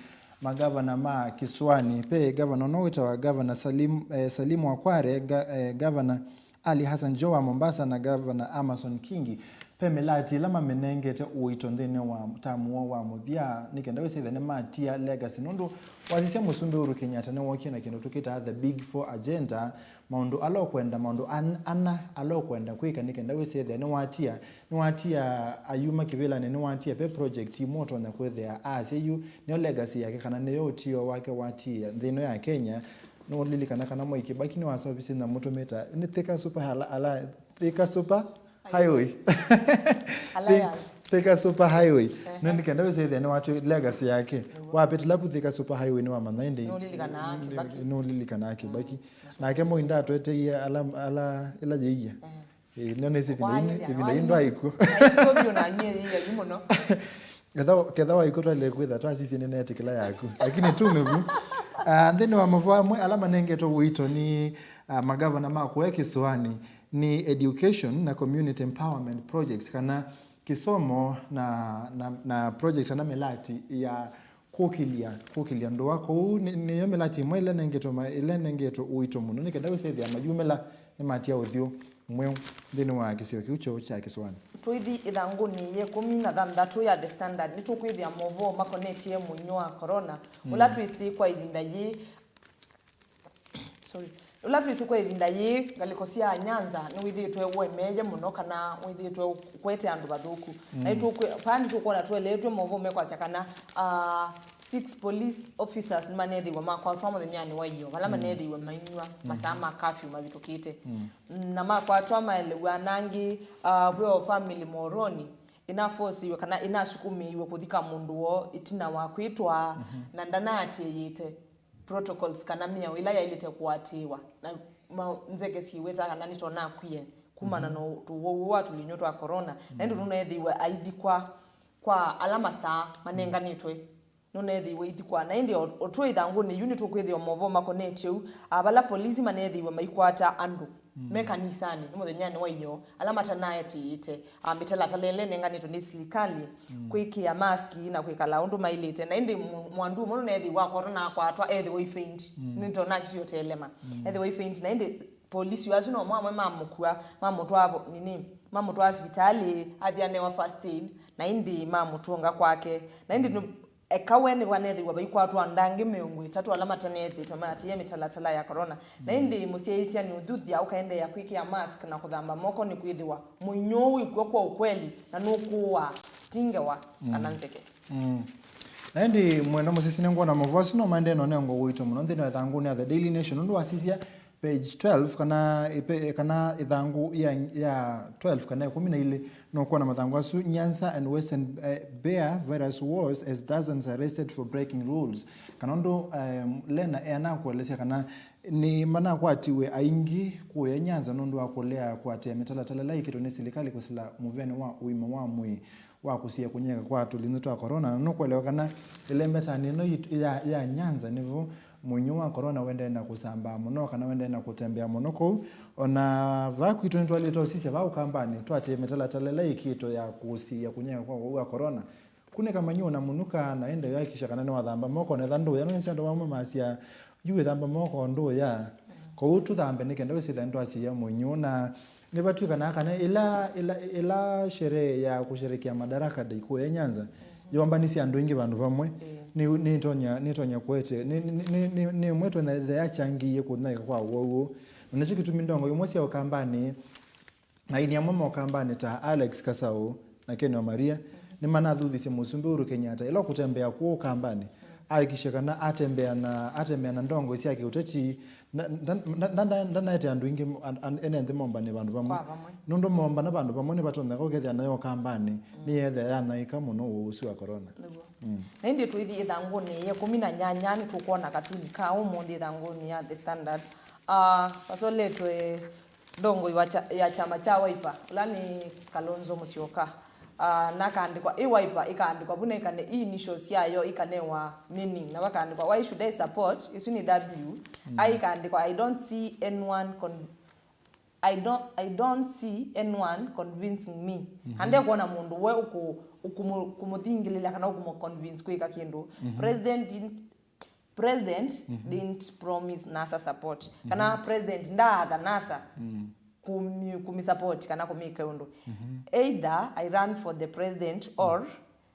magavana ma kĩsũanĩ, ve gavana ũno wĩtawa Gavana Salim, eh, Salim wa Kware, ga-, eh, gavana Ali Hassan Joho wa Mombasa na Gavana Amason Kingi, ve mĩlati ĩla mamĩnengete ũito nthĩnĩ wa tamu woo wa mũthya, nĩ kenda wĩsĩthya nĩmatia legacy. Nũndũ wasisya Mũsumbĩ Uhuru Kenyatta nĩwookie na kĩndũ tũkĩtaa the Big Four agenda, maũndũ ala ũkwenda, maũndũ an-, ana ala ũkwenda kwĩka nĩ kenda wĩsĩthya nĩwatia, nĩwatia ayuma kĩvĩlanĩ, nĩwatia ve project imwe ũtonya kwĩthĩa asya yu nĩyo legacy yake, kana nĩyo ũtio wake watia nthĩ ĩno ya Kenya. Nũũlilikana kana Mwai Kĩbaki nĩwaseũvisye nyamũ tũmĩtaa nĩ Thika Super Hala-, Ala-, Thika Super Highway. Alliance. Thika Super Highway. Ehe. Nĩ kenda wĩsĩthĩa nĩwatwĩ legacy yake. Nĩw'o. Wapĩtĩla vu Thika Super Highway nĩwamanya ĩndĩ. Nũlilikanaa Kĩbaki. Nũlilikanaa Kĩbaki. Nake Moi ndatweteie ala, ala, ĩla yĩie. Ehe. Ĩĩ, nĩonesi ĩvinda yĩĩ, ĩvinda yĩĩ ndwaĩkw'o. Ketha, ketha waĩkw'o twaĩle kwĩtha twasisye nĩneetĩkĩla yaku. Lakini tume vu. Ah, nthĩnĩ wa maũvoo amwe ala manengetwe ũito nĩ, ah, magavana ma kũya kĩsũanĩ nĩ education na community empowerment projects, kana kĩsomo na, na, na project kana mĩlati ya kũkĩlya, kũkĩlya ndũa. Kwoou nĩ, nĩyo mĩlati ĩmwe ĩla ĩnengetwe ma-, ĩla ĩnengetwe ũito mũno nĩ kenda wĩsĩthĩa mayumĩla nĩmatia ũthyũ mweũ nthĩnĩ wa kĩsio kĩu kyeũ kya kĩsũanĩ. Tũithi ĩthangũnĩ ya ĩkũmi na thanthatũ ya The Standard, nĩtũkwĩthĩa maũvoo makonetye mũinyũ wa corona, ũla twĩsĩ kwa ĩvinda yĩĩ, sorry, ũla twĩsĩ kwa ĩvinda yĩĩ, ngalĩko sya Nyanza nĩwĩthĩĩtwe ũemeeye mũno kana wĩthĩĩtwe ũkwete andũ vathũku. Na nĩtũkwĩ-, vaa nĩtũkwona tũeleetw'e maũvoo mekwasya kana, ah, six police officers nĩmanethĩiwe makwatwa mũthenyanĩ wa ĩyoo, vala manethĩiwe mainyw'a masaa ma curfew mavĩtũkĩte. Na makwatwa maelew'a anangĩ, ah, ve o family Moroni ĩnafosiwe kana ĩnasukumĩiwe kũthika mũndũ woo ĩtina wa kwĩtwaa, na ndanaatĩĩĩte protocols kana mĩao ĩla yaĩlĩte kũatĩĩwa na ma-, nzeke syĩweta kana nĩtonakwie kumana na tũwau ũũ wa tũlinyũ twa corona. Na ĩndĩ nũneethĩiwe aithikwa kwa ala masaa manenganĩtwe. Nũneethĩiwe ithikwa. Na ĩndĩ o, o twĩ ĩthangũnĩ yu nĩtũkwĩthĩwa maũvoo makonetye ũu, a, vala polisi maneethĩiwe maikwata andũ me kanisanĩ nĩ mũthenyanĩ wa ĩyoo, ala matanaetĩĩte, a, mĩtalatala ĩla ĩnenganĩtwe nĩ silikalĩ, kwĩkĩa maski na kwĩkala ũndũ maĩlĩte. Na ĩndĩ mũ-, mwandu ũmwe nũneethĩiwe akwatwa na akwatwa ethĩwa ifaint. Nĩtonakisye ũtelema. Ethĩwa ifaint. Na ĩndĩ polisi asu no mo amwe mamũkua, mamũtwaa vo-, nini, mamũtwaa sivitalĩ, athi anewa first aid, na ĩndĩ mamũtũnga kwake. Na ĩndĩ nũ-, eka we nĩvanethĩiwe vaikwatwa andũ angĩ mĩongo ĩtatũ ala mataneethĩtwe maatĩĩe mĩtalatala ya corona. Na ĩndĩ mũsyaĩĩsya nĩ ũthuthya ũkaendeea kwĩkĩa mask na kũthamba moko nĩkwĩthĩwa mũinyũ ũũ wĩkw'o kwa ũkweli na nũkũũaa, ti ngewa kana nzeke. Na ĩndĩ mwendwa mũsyaĩĩsya nĩngwona maũvoo asu no maendee na ũnengo ũito mũno nthĩnĩ wa ĩthangũnĩ ya The Daily Nation, nũndũ wasisya Page twelve, kana ĩpe-, kana ĩthangũ ya, ya twelve kana ĩkũmi na ilĩ, nũkwona mathangũ asu: Nyanza and Western, eh, bear virus wars as dozens arrested for breaking rules. Kana ũndũ, eh, Lena eana kũelesya kana nĩ manakwatiwe aingĩ kũya Nyanza nũndũ wa kũlea kũatĩĩa mĩtalatala ĩla ĩkĩtwe nĩ silikalĩ kwĩsĩla mũvĩanĩ wa ũima wa mwĩĩ wa kũsiĩa kũnyeeka kwa tũlinzũ twa corona, na nũkũelewa kana ĩlembetanĩ ĩno yitũ ya, ya Nyanza nĩvo mũinyũ wa corona ũendee na kũsambaa mũno, kana ũendee na kũtembea mũno kũu. O na vaa kwitũ nĩtwaĩlĩte ũsisya vaa Ũkambanĩ, tũatĩĩe mĩtalatala ĩla ĩkĩtwe ya kũsiĩa kũnyeeka kwa ũwau wa corona. Kunĩka manyuo na mũnuka, na ĩndĩ ũyakikisha kana nĩwathamba moko, na etha ndũũya, nũnĩsĩ andũ amwe masya, "Yu wĩthamba moko ndũũya." Kwoou tũthambe nĩ kenda wĩsĩthe nĩtwasiĩa mũinyũ. Na nĩvatw'ĩkanaa kana ĩla, ĩla, ĩla sherehe ya kũsherekea Madaraka Day kũya Nyanza yoombanisye andũ aingĩ vandũ vamwe, nĩ, nĩtonya, nĩtonya kũete, nĩ, nĩ, nĩ, nĩ, nĩ ĩmwe ĩtonya yachangiie kũnyaĩĩka kwa ũwau ũũ. Na nĩkyo kĩtumi ndongoi imwe sya Ũkambanĩ na aini amwe ma Ũkambanĩ ta Alex Kasaũ na Ken Wamaria nĩmanathuthisye Mũsumbĩ Uhuru Kenyatta ĩla ũkũtembea kũũ Ũkambanĩ, ahakikishe kana atembea na, atembea na ndongoi sya kĩũteti, na, na, na, na, na, ndanaete andũ aingĩ, an-, an-, ene nthĩ mombane vandũ vamwe. Kwa vamwe. Nũndũ moombana vandũ vamwe nĩvatonyeka ũkethĩa nayo Ũkambanĩ nĩyeethĩa yanyaĩĩka mũno ũũ ũsu wa corona. Nĩw'o. Mm. Na ĩndĩ tũithi ĩthangũnĩ ya ĩkũmi na nyanya, nĩtũkwona katuni ka ũmũnthĩ ĩthangũnĩ ya The Standard. Ah, vasoletwe ndongoi wa cha-, ya kyama kya Wiper, ũla nĩ Kalonzo Musyoka. Ah, na akaandĩkwa, ĩ Wiper ĩkaandĩkwa vu na ĩkane-, ĩ initials syayo ikanewa meaning, na vakaandĩkwa, "Why should I support?" Ĩsu nĩ W. Mm. A ĩkaandĩkwa, "I don't see anyone con-, I don't, I don't see anyone convincing me." Mhm. Ande kuona mũndũ we ũkũ-, ũkũmũ-, kũmũthingĩlĩlya kana ũkũmũ convince kwĩka kĩndũ. Mhm. President didn't, President didn't promise NASA support. Kana President ndaatha NASA kũmi-, kũmi support kana kũmĩka ũndũ. Either I run for the president or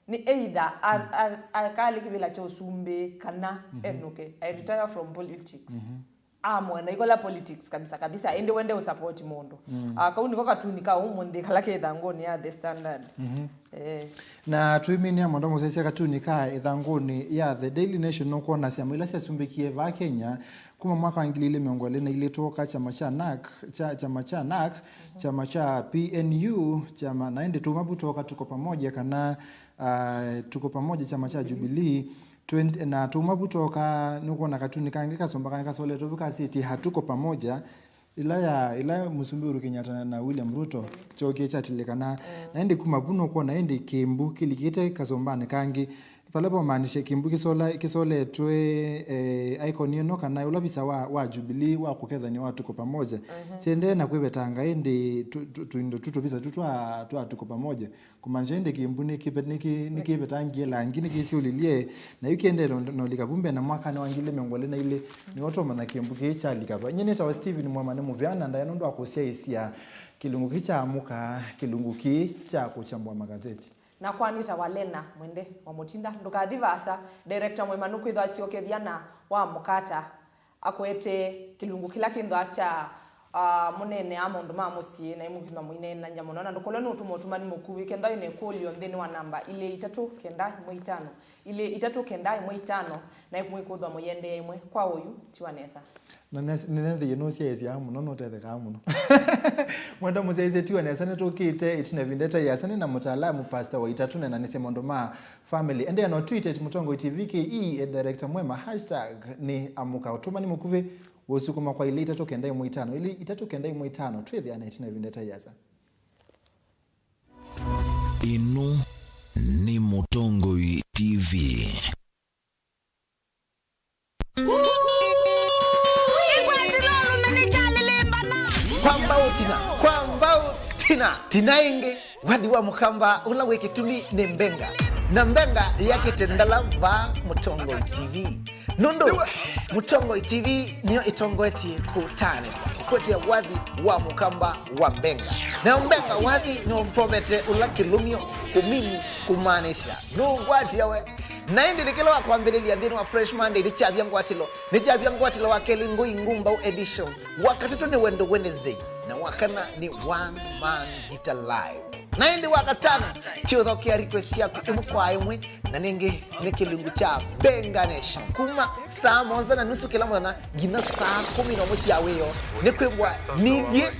nĩ either a-, a-, akale kĩvĩla kya ũsumbĩ kana enũke. I retire from politics. Amwe na ikola politics kabisa kabisa, ĩndĩ wende ũsupport mũndũ. Ah, kau nĩko katuni ka ũmũnthĩ kala ke ĩthangũnĩ ya The Standard. Eh. Na twĩminĩa mũndũ mũsyaisya katuni ka ĩthangũnĩ ya The Daily Nation, nũkwona syama ila syasumbĩkie vaa Kenya kuma mwaka wa ngili ilĩ mĩongo ĩlĩ na ilĩ twoka kyama kya NARC, kya, kyama kya NARC, kyama kya P N U, kyama, na ĩndĩ tuma vu twoka Tuko Pamoja kana, ah, Tuko Pamoja, kyama kya Jubilee, twenty, na tuma vu twoka nũkwona katuni kangĩ kasomba kangĩ kasoletwe vu kasĩtye Hatuko Pamoja, ĩla ya, ĩla Mũsumbĩ Uhuru Kenyatta na William Ruto kyokie kyatilikana. Na ĩndĩ kuma vu nũkwona ĩndĩ kĩmbu kĩlikĩte kasombanĩ kangĩ. Vala vamaanisha kĩmbu kĩsola-, kĩsoletwe, eh, icon ĩno kana ũla visa wa, wa Jubilee wa kũkethania wa Tuko Pamoja. Kyendee na kwĩvetanga ĩndĩ tu-, tu-, tũindo tu tũvisa tu twa, twa Tuko Pamoja. Kũmaanisha ĩndĩ kĩmbu nĩkĩve-, nĩkĩ-, nĩkĩvetangie langi, nĩkĩsyũlilye, na yu kĩendee no, nolika vu mbee na mwakanĩ wa ngili mĩongo ĩlĩ na ilĩ, nĩw'o tũmanya kĩmbu kĩĩ kyalika va. Nyie nĩtawa Stephen Mwema nĩ mũvea na ndaĩa nũndũ wa kũsyaĩĩsya kĩlungu kĩĩ kya Amũka, kĩlungu kĩĩ kya kũchambua magazeti. Nakwa nĩtawa Lena Mwende wa Mũtinda. Ndũkathi vaasa, Director Mwema nũkwĩthwa asyokethya na wa mũkata akwete kĩlungu kĩla kĩnthwa kya, ah, mũneenea maũndũ ma mũsyĩ, na imũkima mũineenany'a mũno, na ndũkolwe nũtũma ũtũmani mũkuvĩ. Kenda wĩ na ĩkũlyo nthĩnĩ wa namba ilĩ itatũ kenda ĩmwe itano, ilĩ itatũ kenda ĩmwe itano, na ĩkũmwĩkũthwa mũyendee ĩmwe kwa ũyu tiwa nesa. Na nes-, nĩnethĩie nũsyaĩĩsyaa mũno, nũtethekaa mũno. Mwenda mũsyaĩĩsye tiwa nesa, nĩtũkĩte ĩtina ĩvinda ĩtaĩ asa, nĩ na mũtaalamu Pastor Waitatu, nenanĩsye maũndũ ma family. Endeea no tweet at Mũtongoi T V K E, at Director Mwema, hashtag nĩ Amũka. Ũtũmani mũkuvĩ ũsukuma kwa ilĩ itatũ kenda ĩmwe itano, ilĩ itatũ kenda ĩmwe itano. Twĩthĩane ĩtina ĩvinda ĩtaĩ asa. Ĩno nĩ Mũtongoi T V. Kwa mbau tina, kwa mbau tina, tina ĩngĩ, wathi wa mũkamba ũla wĩ kĩtumi nĩ mbenga. Na mbenga yakĩte ndala va Mũtongoi T V. Nũndũ Mũtongoi T V nĩyo ĩtongoetye kũtanĩthya, kũkwetya wathi wa mũkamba wa mbenga. Nayo mbenga wathi nĩyo ũprovete ũla kĩlũmyo, kũmini, kũmaanisha. Nũngwatia we. Na ĩndĩ nĩkĩla wa kwambĩlĩlya nthĩnĩ wa Fresh Monday nĩkyavya ngwatĩlo. Nĩkyavya ngwatĩlo wa kelĩ Ngũi Ngumbau edition. Wa katatũ nĩ Wendo Wednesday. Na wa kana nĩ One Man Guitar Live. Na ĩndĩ wa katano, tũũthokea request syaku ĩmwe kwa ĩmwe, na nĩngĩ nĩ kĩlungu kya Benga Nation. Kuma saa mũonza na nusu kĩla mũthenya nginya saa kũmi na ũmwe sya wĩoo, nĩ kwĩw'a nithyĩ,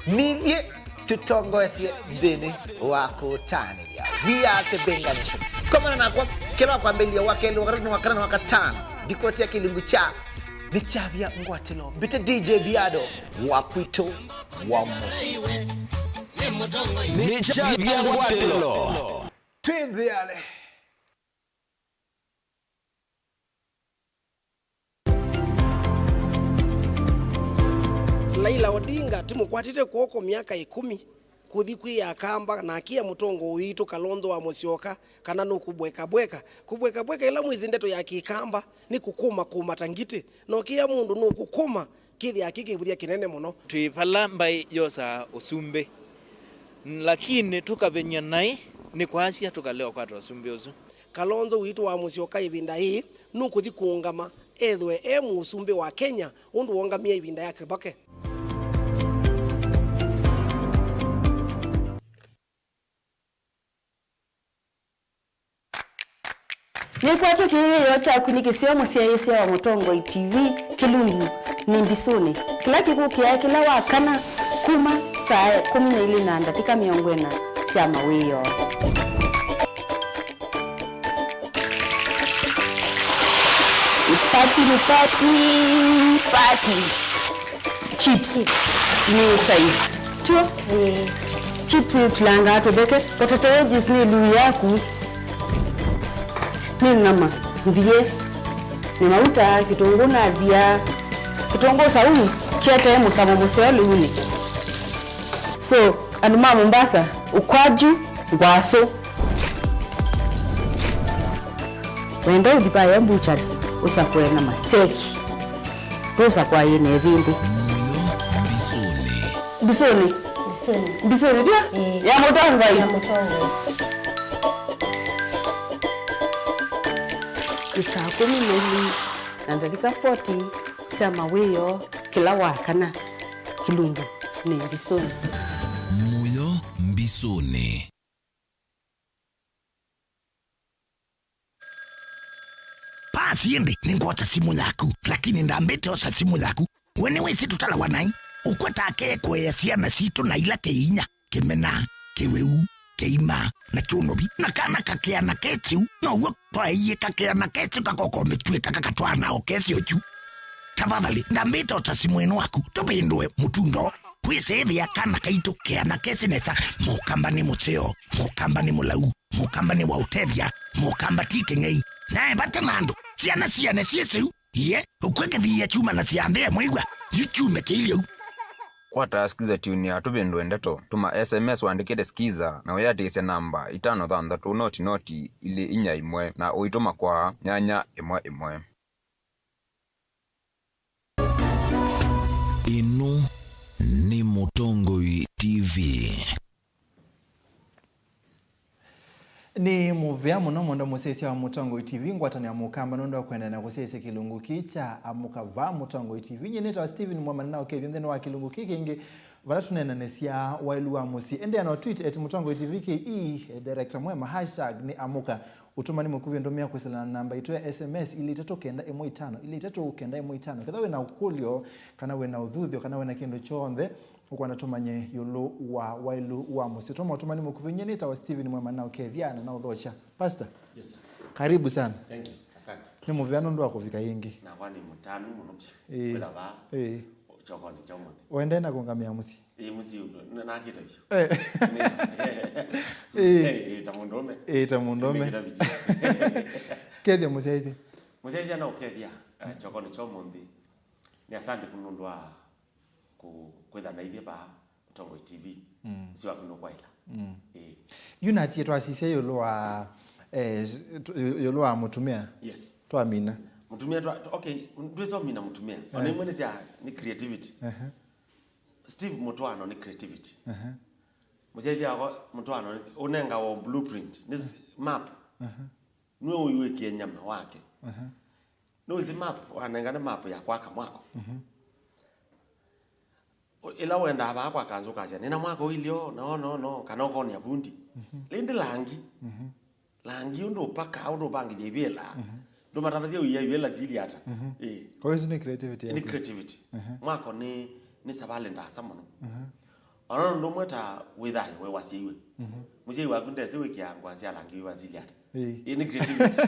nithyĩ tũtongoetye nthĩnĩ wa kũtanĩthya. We are the Benga Nation. Komana nakwa kĩla wa kwambĩlĩlya, wa kelĩ, wa katatũ, na wa kana, na wa katano. Ndikoti ya kĩlungu kya Nĩ Kyavya Ngwatĩlo. Mbĩte D J Biado wa kwitũ wa mũsyĩ. Nĩ Kyavya Ngwatĩlo. Twĩ nthĩanĩ. Raila Odinga tũmũkwatĩte kw'oko myaka ĩkũmi kũthi kwĩ Akamba, na akĩa mũtongoi witũ Kalonzo wa Musyoka kana nũkũbwekabweka. Kũbwekabweka ĩla mwĩsĩ ndeto ya Kĩkamba nĩ kũkũmakũma ta ngitĩ, na ũkĩa mũndũ nũkũkũma kĩthĩa kĩ kĩvũthya kĩnene mũno. Twĩ vala mbaĩ yosaa ũsumbĩ, lakini tũkaveny'a naĩ nĩ kwasya tũkalea ũkwata ũsumbĩ ũsu. Kalonzo witũ wa Musyoka ĩvinda yĩĩ nũkũthi kũũngama ethĩwe e mũsumbĩ wa Kenya ũndũ woongamie ĩvinda ya Kĩbake. Nĩkwatya kĩwĩoo kyaku nĩ kĩseo mũsyaĩĩsya wa Mũtongoi T V, kĩlungu nĩ Mbisũnĩ, kĩla kĩkũkĩaa kĩla wa kana kuma saa kũmi na ilĩ na ndatĩka mĩongo ĩna sya mawĩoo. Party ni party, party. Chips ni size. Tio? Ĩĩ. Chips ni tulanga tũtheke. Potato wedges ni liu yaku. Ni nyama. Mbiye. Ni mauta, kitunguu na thia. Kitunguu saumu kyete mũsamo mũseo liunĩ. So, andũ ma Mombasa, ukwaju, ngwasũ. Wenda ũthi vaya mbuchari, ũsakũe na masteki. Ndũsakũaĩe na ĩvĩndĩ. Mũyo mbisũnĩ. Mbisũnĩ? Mbisũnĩ. Mbisũnĩ, tio? Ĩĩ. Ya mũtongoi? Ya mũtongoi. Nĩ saa kũmi na ilĩ na ndatĩka forty sya mawĩoo kĩla wa kana. Kĩlungu nĩ Mbisũnĩ. Mũyo mbisũnĩ. Basi ĩndĩ nĩngwosa simũ yaku, lakini ndambĩte osa simũ yaku. We nĩwĩsĩ tũtalawa naĩ? Ũkwata ake kũea syana sitũ na ila kĩinya, kĩmena, kĩwĩu, kĩima, na kyũnovi. Na kana kakĩana kĩtĩu, now'o twaeie kakĩana kĩtĩu kakokomĩtw'e kakakatwaa na okesyo kyu. Tafadhali, ndambĩte osa simũ ĩno waku, tũvĩndũe mũtundo. Kwĩsĩĩthĩa kana kaitũ keana kesĩ nesa, mũkamba nĩ mũseo, mũkamba nĩ mũlau, mũkamba nĩ wa ũtethya, mũkamba ti kĩng'ei. Nae vate na andũ, syana siane syĩsĩu, iye, ũkw'e kĩthiia kyuma na syambĩa mwĩw'a, yu kyume kĩilyeu. Kwata Skiza Tune ya Tũvĩndũe Ndeto, tũma S M S ũandĩkĩte Skiza na wĩatĩĩsya namba itano thanthatũ noti noti ilĩ inya ĩmwe na ũitũma kwa nyanya ĩmwe ĩmwe. Ĩno nĩ Mũtongoi T V. Nĩ mũvea mũno mũndũ mũsyaĩĩsya wa Mũtongoi T V, ngwatanĩo ya Mũkamba, nũndũ wa kũendeea na kũsyaĩĩsya kĩlungu kĩĩ kya Amũka vaa Mũtongoi T V. Nyie nĩtawa Steven Mwema, na ũkethya nthĩnĩ wa kĩlungu kĩĩ kĩngĩ, vala tũneenanĩsya waĩlu wa mũsyĩ. Endeea na tweet at Mũtongoi T V K E, director mwema, hashtag nĩ Amũka. Ũtũmani mũkuvĩ ndũmĩa kwĩsĩla na namba itũ ya S M S ilĩ itatũ kenda ĩmwe itano, ilĩ itatũ kenda ĩmwe itano. Ketha wĩ na ũkũlyo, kana wĩ na ũthuthyo, kana wĩ na kĩndũ kyonthe ũkwenda tũmanye ĩũlũ wa waĩlu wa mũsyĩ, tũma ũtũmani mũkuvĩ. Nyie nĩtawa Steven Mwema, na ũkethya na na ũthokya. Pastor, yes, sir, karibu sana. Thank you. Asante. Nĩ mũvea nũndũ wa kũvika ĩngĩ. Nakwa nĩ mũtanu mũno biũ. Ĩĩ. Kwĩtha vaa. Ĩĩ. Chokonĩ kya ũmũnthĩ. Ũendee na kũngamĩa mũsyĩ? Ĩĩ, mũsyĩ ũndũ, na, nakĩte biũ. Eh. Nĩ- Ĩĩ. Ĩĩ, ĩĩ, ta mũndũũme. Ĩĩ, ta mũndũũme. Nĩkĩte biũ. Kethya mũsyaĩĩsya. Mũsyaĩĩsya no ũkethya, eh, chokonĩ kya ũmũnthĩ. Nĩ asante kũno nũndũ wa kũ-, kwĩtha na ithyĩ vaa Mũtongoi T V. Mm. Ũsyĩ waku nũkwaĩla. Mm. Ĩĩ. Yu natie twasisya ĩũlũ wa, eh, tu-, ĩũlũ wa mũtumĩa. Yes. Twamina. Mũtumĩa twa, twa, okay, ndwĩsomina mũtumĩa. Ona, eh, imwe nĩ sya, nĩ creativity. Aha. Steve, mũtwaano nĩ creativity. Aha. Mũsyaĩĩsya wakwa, mũtwaano nĩ, ũnengawa blueprint, nĩ s-, map. Aha. Nĩwe ũiw'ĩkie nyama wake. Aha. Nĩwĩsĩ map, wanengane map ya kwaka mwako. Mhm. Ĩla wendaa vaa kwa kanzũ ũkasya, "Nĩna mwako ũilyo, no, no, no," kana ũkonĩa vundi. Ĩndĩ langi, langi ũndũ ũpakaa, ũndũ ũvangĩthya ivĩla, ndũmatavasya ũia ivĩla sili ata. Ĩĩ. Kwa hiyo isu nĩ creativity nĩ yaku. Creativity. Mwako nĩ, nĩ savalĩ ndaasa mũno. Ona ũndũ ũmwe ta wĩ thayũ we wasyaiwe. Mũsyai waku ndesĩ wĩkĩaa ngũa sya langi wĩ wasili ata. Ĩĩ. Ĩĩ, nĩ creativity.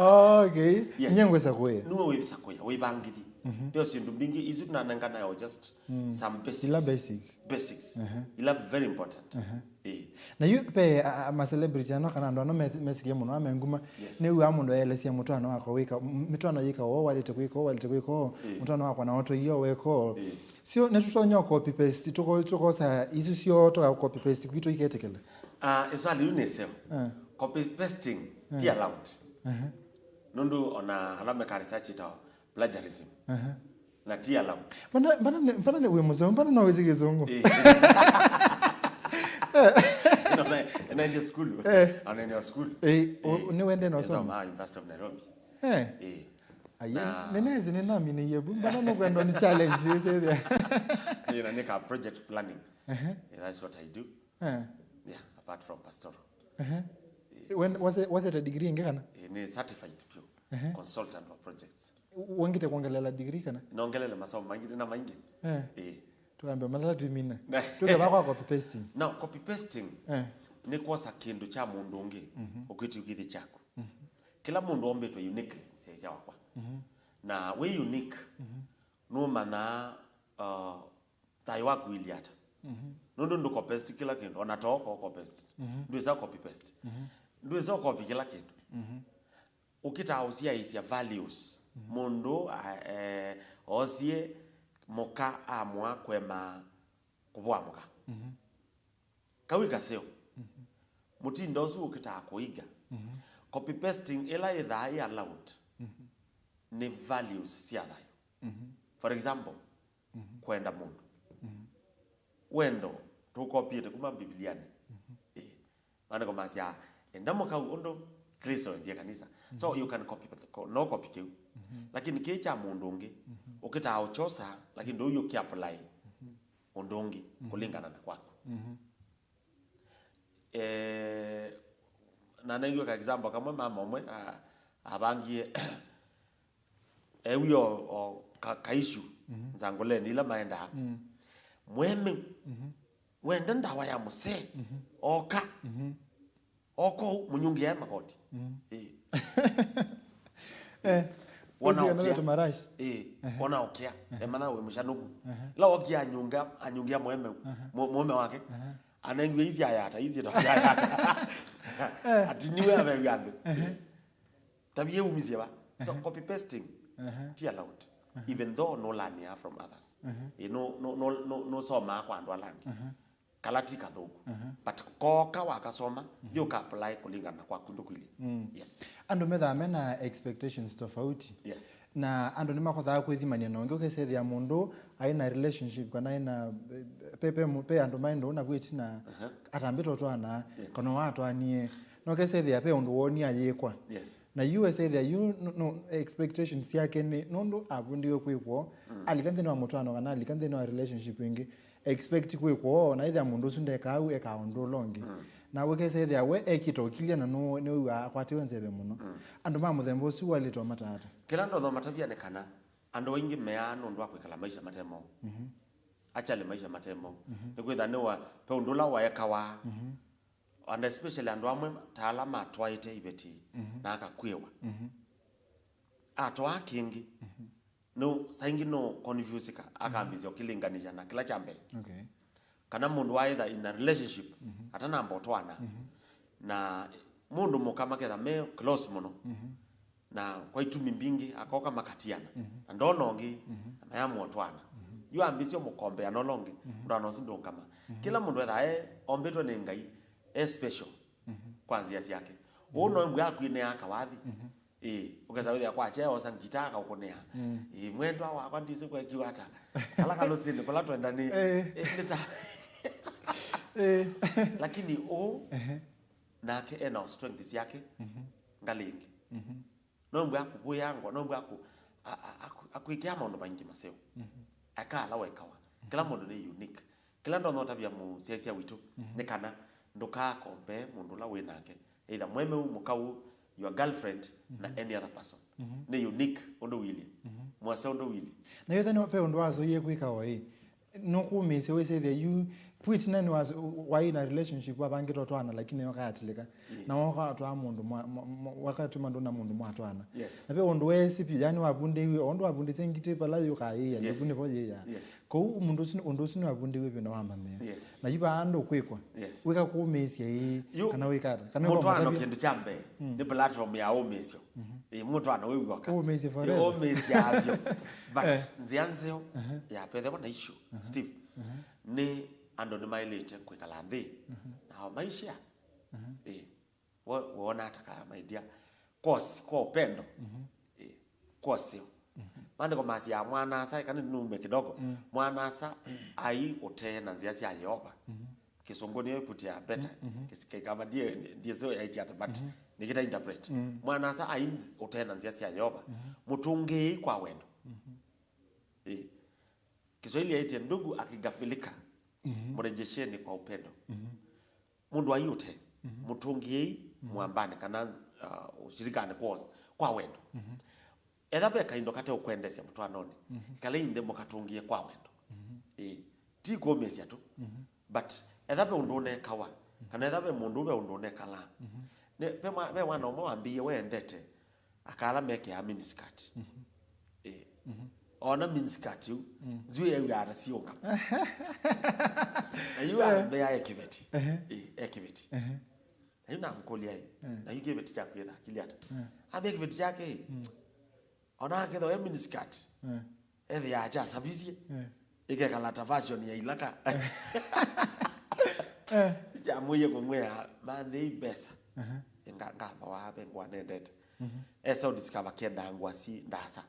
Okay. Yes. Nye ngwĩsa kũĩa. Nĩwe wĩvisa kũya, wĩvangĩthi. Ve syĩndũ mbingĩ, isu tunanenganayo just some basics. Ila basic. Basics. Ila very important. Ĩĩ. Na yu pe a, a, ma celebrity ano kana andũ ano me- mesikie mũno amenguma. Yes. Nĩw'aa mũndũ aelesya mũtwaano wakwa wĩka m- mĩtwaano yĩka oo walĩte kwĩka oo walĩte kwĩka oo. Ĩĩ. Mũtwaano wakwa na otũio weka oo. Ĩĩ. Sio nĩtũtonya copy paste tũko- tũkosa isu sio tũka copy paste kwitũ iketĩkĩla. Ah, ĩswali yu nĩ seo. Eh. Copy pasting ti allowed. Nũndũ ona ala meka research ĩtawa plagiarism. Na ti allowed. Mbana mbana nĩ- mbana nĩ wĩ mũzungu mbana no wĩsĩ kĩzungu. Eh. Ĩno na- ĩnaendie sukulu. Eh. Anaendea sukulu. Eh, o- Eh. Nĩ wende no Ĩsoma soma. Ah, University of Nairobi. Eh. Eh. Aye, Na- nĩnezi nĩnaminĩie vu mbana nũkwenda ni challenge yũsethia. Ĩĩ, na nĩka project planning. Eh, that's what I do. Eh. Yeah, apart from pastoral. Eh. When- wase- wasete degree ĩngĩ kana? Eh, nĩ certified pure. Consultant wa projects. Wangĩte kuongelela degree kana? Nongelele masomo maingĩ na maingĩ. Eh. Eh. Tukambe malala twimina. Tuke bakwa copy pasting. Now, copy pasting Eh. Nĩ kwosa kĩndũ kya mũndũ ũngĩ ũkwĩtĩkĩthĩ kyaku. Kĩla mũndũ ombĩtwe uniquely, syaisya wakwa. Na wĩ unique, nũmanyaa uh, thayũ waku ilyĩ ata. Nũndũ ndũcopest kĩla kĩndũ, ona too ko copest. Ndwĩsa copy paste. Ndwĩsa copy kĩla kĩndũ. Ũkĩtaa ũsyaĩĩsya values. Mũndũ a- eh, oosie mũka amũa kũema kũvũa mũka. Kau ĩ kaseo. Mũtindo ũsu ũkĩtaa kũiga. Copy pasting ĩla yĩthaa ĩ allowed nĩ values sya thayũ. For example, kwenda mũndũ. Wendo tũkopiĩte kuma Mbivilianĩ. Ĩĩ. Maandĩko masya, "Enda mũkau ũndũ Kristo endie kanisa." So you can copy, no copy kĩu. Lakini kĩĩ kya mũndũ ũngĩ, ũkĩtaa ũkyosa, lakini ndũu ũkĩapply ũndũ ũngĩ kũlingana na kwaku. Eh, na nengwe ka example kamwe, mama ũmwe a- avangie ewie o, o ka- kaishu nzangoleni ila maendaa. Mwemeu wenda ndawa ya mũsee, oka. Oka ũu mũnyungia makoti. Ĩĩ. Eh, wona ũsika na ũkĩa. Marash. Ĩĩ, wona ũkĩa. Emana wĩ mũshanũku. Ĩla okia anyunga, anyungia mwemeu, mwe- mũũme wake. Anengiwe isi ayata, isi ta ayata. Ati niwe amewi andu. Tabia umisie ba. So copy pasting ti allowed. Even though no learn from others. Eh, no no no no no soma kwa andu alangi. Kala ti kathũku. But koka wakasoma, thi ũka apply kũlingana na kwaku ndũkwĩlye. Yes. Andũ methaa mena expectations tofauti. Yes. Na andũ nĩmakothaa kwĩthimania na ũngĩ, ũkesethĩa mũndũ aĩ na relationship kana aĩ na pe, pe, pe andũ maĩ ndũũ na kwĩtina atambĩte ũtwana. Yes. Kana watwanie. No kesethĩa pe ũndũ wonie ayĩkwa. Yes. Na yu esethĩa yu no, no, expectations syake nĩ nũndũ avundiwe kwĩkw'o, alika nthĩnĩ wa mũtwano kana alika nthĩnĩ wa relationship ĩngĩ, expect kwĩkw'o, na ĩthĩa mũndũ ũsu ndekaa u, ekaa ũndũ ũla ũngĩ. Na wĩkesa ĩthĩa we ekĩte ũkilya na nũ- nĩwĩw'aa akwatĩwe nzeve mũno. Andũ ma mũthemba ũsu waĩlĩte ũmata ata? Kĩla ndonya ũmatavya nĩ kana andũ aingĩ meaa nũndũ wa kwĩkala maisha mate moo. Actually maisha mate moo. Nĩkwĩtha nĩwa ve ũndũ ũla waekawa. And especially andũ amwe ta ala matwaĩte iveti na akakw'ĩwa. Atwaa kĩngĩ. No, saa ingĩ no confusika, akambĩsya ũkĩlĩnganisya na kĩla kya mbee. Okay. Kana mũndũ wa either in a relationship, atanamba ũtwana, na mũndũ mũka maketha me close mũno, na kwa itumi mbingĩ akoka makatiana, na ndona ũngĩ, na mayamwa ũtwana. Yu ambĩsya ũmũkombea nola ũngĩ, ũtwana ũsu ndũngama. Kĩla mũndũ ethaa e ombĩtwe nĩ Ngai, e special kwa nzĩa syake. Ũũ no ĩmbwe akwinĩaa kawathi. Ĩĩ, ũkesa wĩthĩa kwakya osa ngita akaũkũnĩa. Ĩĩ, mwendwa wakwa ndisĩ kwekiwa ata. Kala kalũsĩnĩ kũla twendanĩ. Ĩĩ. Ĩĩ, nĩ sa- Ĩĩ. Lakini ũũ, nake ena o strength syake ngalĩ ĩngĩ. No mbwe akũvũĩa ngwa, no mbwe akũ- a- a- akũ- akwĩkĩa maũndũ maingĩ maseo. Aka ala wekawa. Kĩla mũndũ nĩ unique. Kĩla ndonya ũtavya mũsyaĩĩsya witũ nĩ kana ndũkakombee mũndũ ũla wĩ nake, either mwemeu, mũkau, your girlfriend, na any other person. Nĩ unique ũndũ ũilyĩ. Mwasya ũndũ ũilyĩ. Na yu ethĩwa ve ũndũ wazoie kwĩka o ĩ, nũkũmĩĩsya wĩsĩthya yu, pu ĩtina nĩ was-, waĩ na relationship wavangĩte ũtwaana, lakini ũkatilĩka. Na wakatwaa mũndũ mwa-, mwa-, mwa-, wakatuma ndũ na mũndũ mwatwaana. Yes. Na ve ũndũ weesĩ vyũ, yani wavundĩiwe, o ũndũ wavundĩsye ngitĩ vala yũkaĩĩa, Yes. nĩvu nĩvo yĩyaa. Yes. Kwoou mũndũ ũsu, ũndũ ũsu nĩwavundĩiwe vyũ na wamanyĩa. Yes. Na yu vaa ndũkwĩkwa. Yes. Wĩka kũmĩĩsya ĩĩ, Yu, kana wĩka ata? Kana wĩka mũtwaano matavya? Kĩndũ kya mbee, nĩ platform ya ũmĩĩsyo. Ĩĩ, mũtwaano wĩ w'oka. Ũmĩĩsye forever. Ũmĩĩsya vyũ. But Eh. nzĩa nzeo ya pethe wana issue, Steve, nĩ andũ nĩmaĩlĩte kwĩkala nthĩ na maishia. Ĩĩ. Wo-, woona ata kaa, my dear? Kwa ũs-, kwa upendo. Ĩĩ. Kwa ũseo. Maandĩko masyaa mwana-a-asa, kana nume kidogo. Mwana-a-asa ai ũtee na nzĩa sya Yeova. Kĩsũngũ nĩyo ĩputĩa better. Kĩs-, kĩkava ndie, ndie sure yaĩtye ata, but nĩkĩta interpret. Mwana-a-asa ai nz-, ũtee na nzĩa sya Yeova. Mũtũngĩĩi kwa wendo. Ĩĩ. Kiswahili yaĩtye, "Ndugu akigafilika, mrejesheni kwa upendo." Mũndũ ai ũtee, mũtũngĩei mwambanĩ kana, uh, ũshirikanĩ kwa, kwa wendo. Etha ve kaindo kate ũkwendesya mũtwaanonĩ, ĩkalai nthĩ mũkatũngĩe kwa wendo. Ĩĩ, ti kũmĩĩsya tu, but etha ve ũndũ ũnekawa, kana etha ve mũndũ ve ũndũ ũnekalaa. Nĩ, ve mwa-, ve mwana ũmwe wambĩie weendete aka ala mekĩaa miniskirt. Ĩĩ. Ona miniskirt yu, nzw'ĩ eew'aa ta siũka. Na yu ambĩa e kĩveti. Ĩĩ, e kĩveti. Na yu namũkũlya ĩ, na yu kĩveti kyaku kĩthakilye ata? Ambĩa kĩveti kyake ĩ, ona akethwa e miniskirt, ethĩaa kyasavisye, ĩkekala ta version ya ilaka. Kyamwĩie kũmwĩa, "Manthĩi mbesa." Nga-, ngathoa ve ngũa nendete. Esa ũdiscover kendaa ngũa si ndaasa.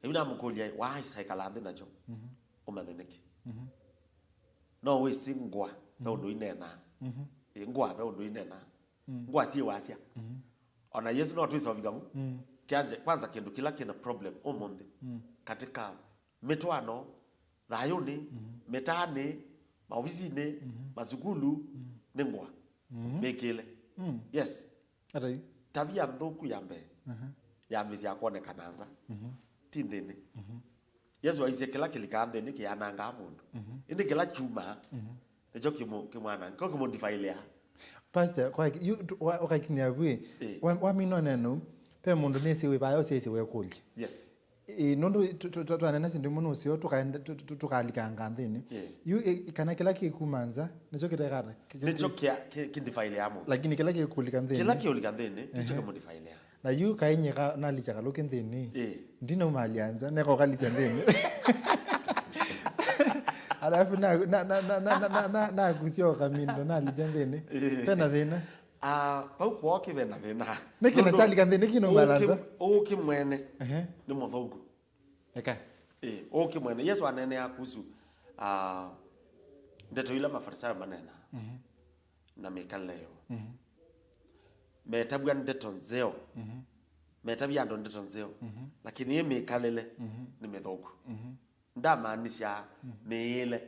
Ĩu namũkũlya, "Why saikala nthĩ nakyo? Ũmanye nĩkĩ?" No wĩsĩ ngũa ve ũndũ ineenaa. Ĩ, ngũa ve ũndũ ineenaa. Ngũa syĩ wasya. Ona Yesu no twĩsovika vu. Kĩanje, kwanza kĩndũ kĩla kĩna problem ũmũnthĩ katika mĩtwaano, thayũnĩ, mĩtaanĩ, maovisinĩ, masukulu, nĩ ngũa. Mbĩkĩle. Yes. Atai. Tavia nthũku ya mbee yambĩsya kwonekana nza, ti nthĩnĩ. Yesu aisye kĩla kĩlikaa nthĩnĩ kĩyanangaa mũndũ. Ĩndĩ kĩla kyumaa nĩkyo kĩmũ-, kĩmwananga, kĩo kĩmũdivailea. Pastor, kwa ki-, yu, tu-, wa-, ũkakinyia vu ĩ, Ĩ. wa-, wamina ũneno, ve mũndũ nĩsĩ wĩ vaya ũsyaĩsye wekũlya. Yes. Ĩ, nũndũ tu-, tu-, tu-, twanena syĩndũ imwe nũseo, tũkaenda, tu-, tu-, tũkalikanga nthĩnĩ. Ĩ. Yu, ĩ, kana kĩla kĩkuma nza, nĩkyo kĩtekata. Kĩ-, kĩ-, Nĩkyo kĩ-, kĩa-, kĩ-, kĩdivailea mũndũ. Lakini kĩla kĩkũlika nthĩnĩ. Kĩla kĩũlika nthĩnĩ, tikyo Ehe. kĩmũdivailea. Na yu kainye ka-, nalikya kalũkĩ nthĩnĩ. Ĩ. Ndinaumalya nza, neka ũkalikya nthĩnĩ. Alafu na, na, na, nakusya ũkamindo, nalikya nthĩnĩ. Ĩ. Vena thĩna. Ah, vau kwoo kĩve na thĩna. Nĩkĩ na Nũndũ kyalika nthĩnĩ, nĩkĩ naumala ũkĩ-, nza? Ũkĩ mwene Ehe. nĩ mũthũku. Eka. Ĩ, ũkĩ mwene. Yesu aneenea kuhusu, ah, ndeto ila Mafarisayo maneenaa Mhm. na mĩkalĩle yoo. Mhm. Metavw'a ndeto nzeo. Mhm. Metavya andũ ndeto nzeo. Mhm. Lakini ĩ mĩkalĩle Mhm. nĩ mĩthũku. Mhm. Ndamaanisya Mhm. mĩĩle.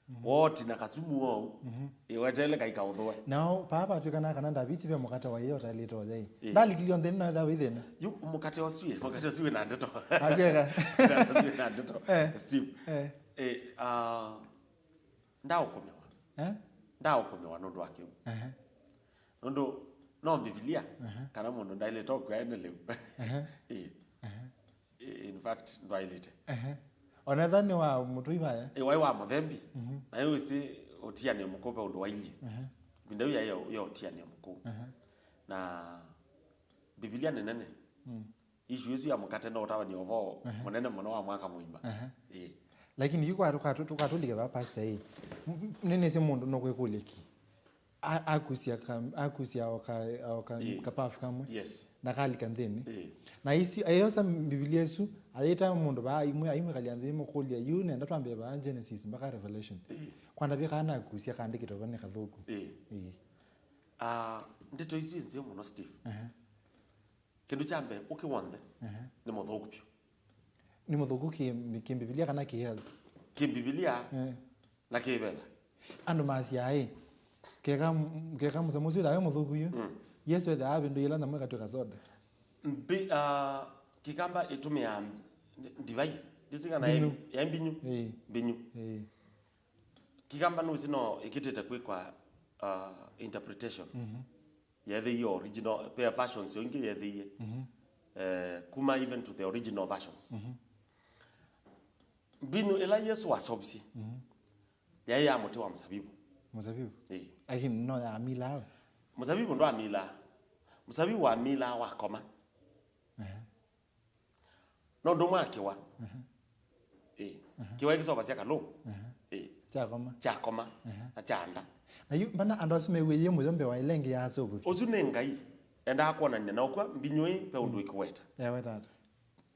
Mhm. Wooti na kasumu wou, Mhm. ĩweteele kaikaũthũe. Nao paa vatw'ĩkana kana Ndaviti ve mũkate waĩ ũtaĩlĩte ũyaĩ. Ĩ. Ndalikilio nthĩnĩ na ĩtha wĩ thĩna. Yu mũkate ũsu ĩ, mũkate ũsu wĩ na ndeto. Akwĩka. Mũkate ũsu wĩ na ndeto. Eh. Steve. Eh. Eh, ah, Ndaũkũmĩwa. Eh? Ndaũkũmĩwa nũndũ wa kĩu. Ehe. Nũndũ no Mbivilia Ehe. kana mũndũ ndaĩlĩte ũkw'a ene lĩu. Ehe. Ĩĩ. Ehe. Ĩ-, in fact, ndwaĩlĩte. Ehe. Ona ethwa nĩ wa mũtũi vaya. Ĩ, waĩ wa mũthembi. Mhm. Na yu wĩsĩ ũtianĩo mũkũũ ve ũndũ wailyĩ. Ehe. Ĩvinda yu yaĩ ya, ya ũtianĩo mũkũũ. Ehe. Na Mbivilia nĩ nene. Mm. Issue ĩsu ya mũkate no ũtavany'a ũvoo Ehe. mũnene mũno wa mwaka mũima. Ehe. Ĩĩ. Lakini yu kwa tũkatũ-, tũkatũlike va pastor ĩ. M-, m-, nĩnĩsĩ mũndũ no kwĩkũlya ki. A-, akusya ka-, akusya o ka-, o ka-, Ĩĩ. kapafu kamwe. Yes. Na kalika nthĩnĩ. Ĩĩ. Na isi, ayosa Mbivilia ĩsu, ayĩta mũndũ vaa aimwe, aimwĩkalya nthĩ mũkũlya, yu nenda twambĩe vaa Genesis mpaka Revelation. Ĩĩ. Kwa ndavya kana akusya kandĩkĩtwe va nĩ kathũku. Ĩĩ. Ĩĩ. Ah, ndeto isu nzeo mũno, Steve. Ehe. Kĩndũ kya mbee, ũkĩ w'onthe Ehe. nĩ mũthũku vyũ. Nĩ mũthũku kĩ, kĩ Mbivilia kana kĩ health? Kĩ Mbivilia, eh, na kĩ veva. Andũ masyaa ĩ, keka, keka mũsemo ũsu ĩthawe mũthũku yu, mm, Yesũ ethĩawa avĩndũie ĩla nyamũ ĩkatw'ĩka soda. Mbi-, ah, Kĩkamba ĩtũmĩaa ndivai, ndĩsĩ kana mbinyu, ya mbinyu. Ĩĩ. Mbinyu. Ĩĩ. Kĩkamba nũsĩ no ĩkĩtĩte kwĩkwa, ah, interpretation. Mhm. Yeethĩie original, pe versions yo ingĩ yeethĩie. Mhm. Eh, kuma even to the original versions. Mhm. Mbinyu ĩla Yesũ waseũvisye, mhm, yaĩ ya mũtĩ wa mũsavivũ. Mũsavivũ? Ĩĩ. Lakini no yamilaa we? Mũsavivũ ndwamilaa. Mũsavivũ wamilaa wakoma. Ehe. No ndũmwe akĩwa. Ehe. Ĩĩ. Ehe. Kĩwa kĩseũvasya kalũ. Ehe. Ĩĩ. Kyakoma. Kyakoma. Ehe. Na kyanda. Na yu, mana andũ asu mew'ĩie mũyo mbee wa ĩla ĩngĩ yaseũvw'a. Ũsu nĩ Ngai. Endaa kwonany'a na ũkw'a mbinyu ĩ ve ũndũ, mm, ĩkũweta. Yaweta ata?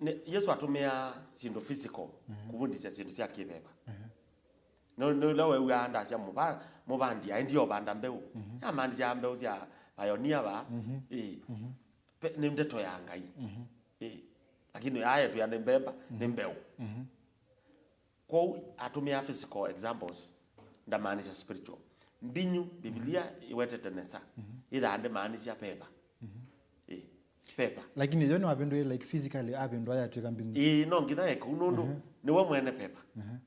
Nĩ, Yesũ atũmĩaa syĩndũ physical, mhm, kũvundĩsya syĩndũ sya kĩveva. Mhm. Nĩ, nĩ ũla weew'aa ndasya mũva-, mũvandi aendie ũvanda mbeũ. Mhm. Yamandĩsyaa mbeũ sya pioneer va. Mhm. Ĩĩ. Mhm. Pe-, nĩ ndeto ya Ngai. Mhm. Ĩĩ. Lakini aya twĩa nĩ mbemba, nĩ, mhm, mbeũ. Mhm. Kwoou atũmĩaa physical examples, ndamaanisha spiritual. Mbinyu, Mbivilia, mhm, ĩwetete nesa, mhm, ĩthaa ndĩmaanisha peva. Mhm. Ĩĩ, peva. Lakini yo nĩwavĩndũie, like, physically avĩndũa yatw'ĩka mbinyu? Ĩĩ, no nginya eke ũu nũndũ, mhm, nĩwe mwene peva. Mhm.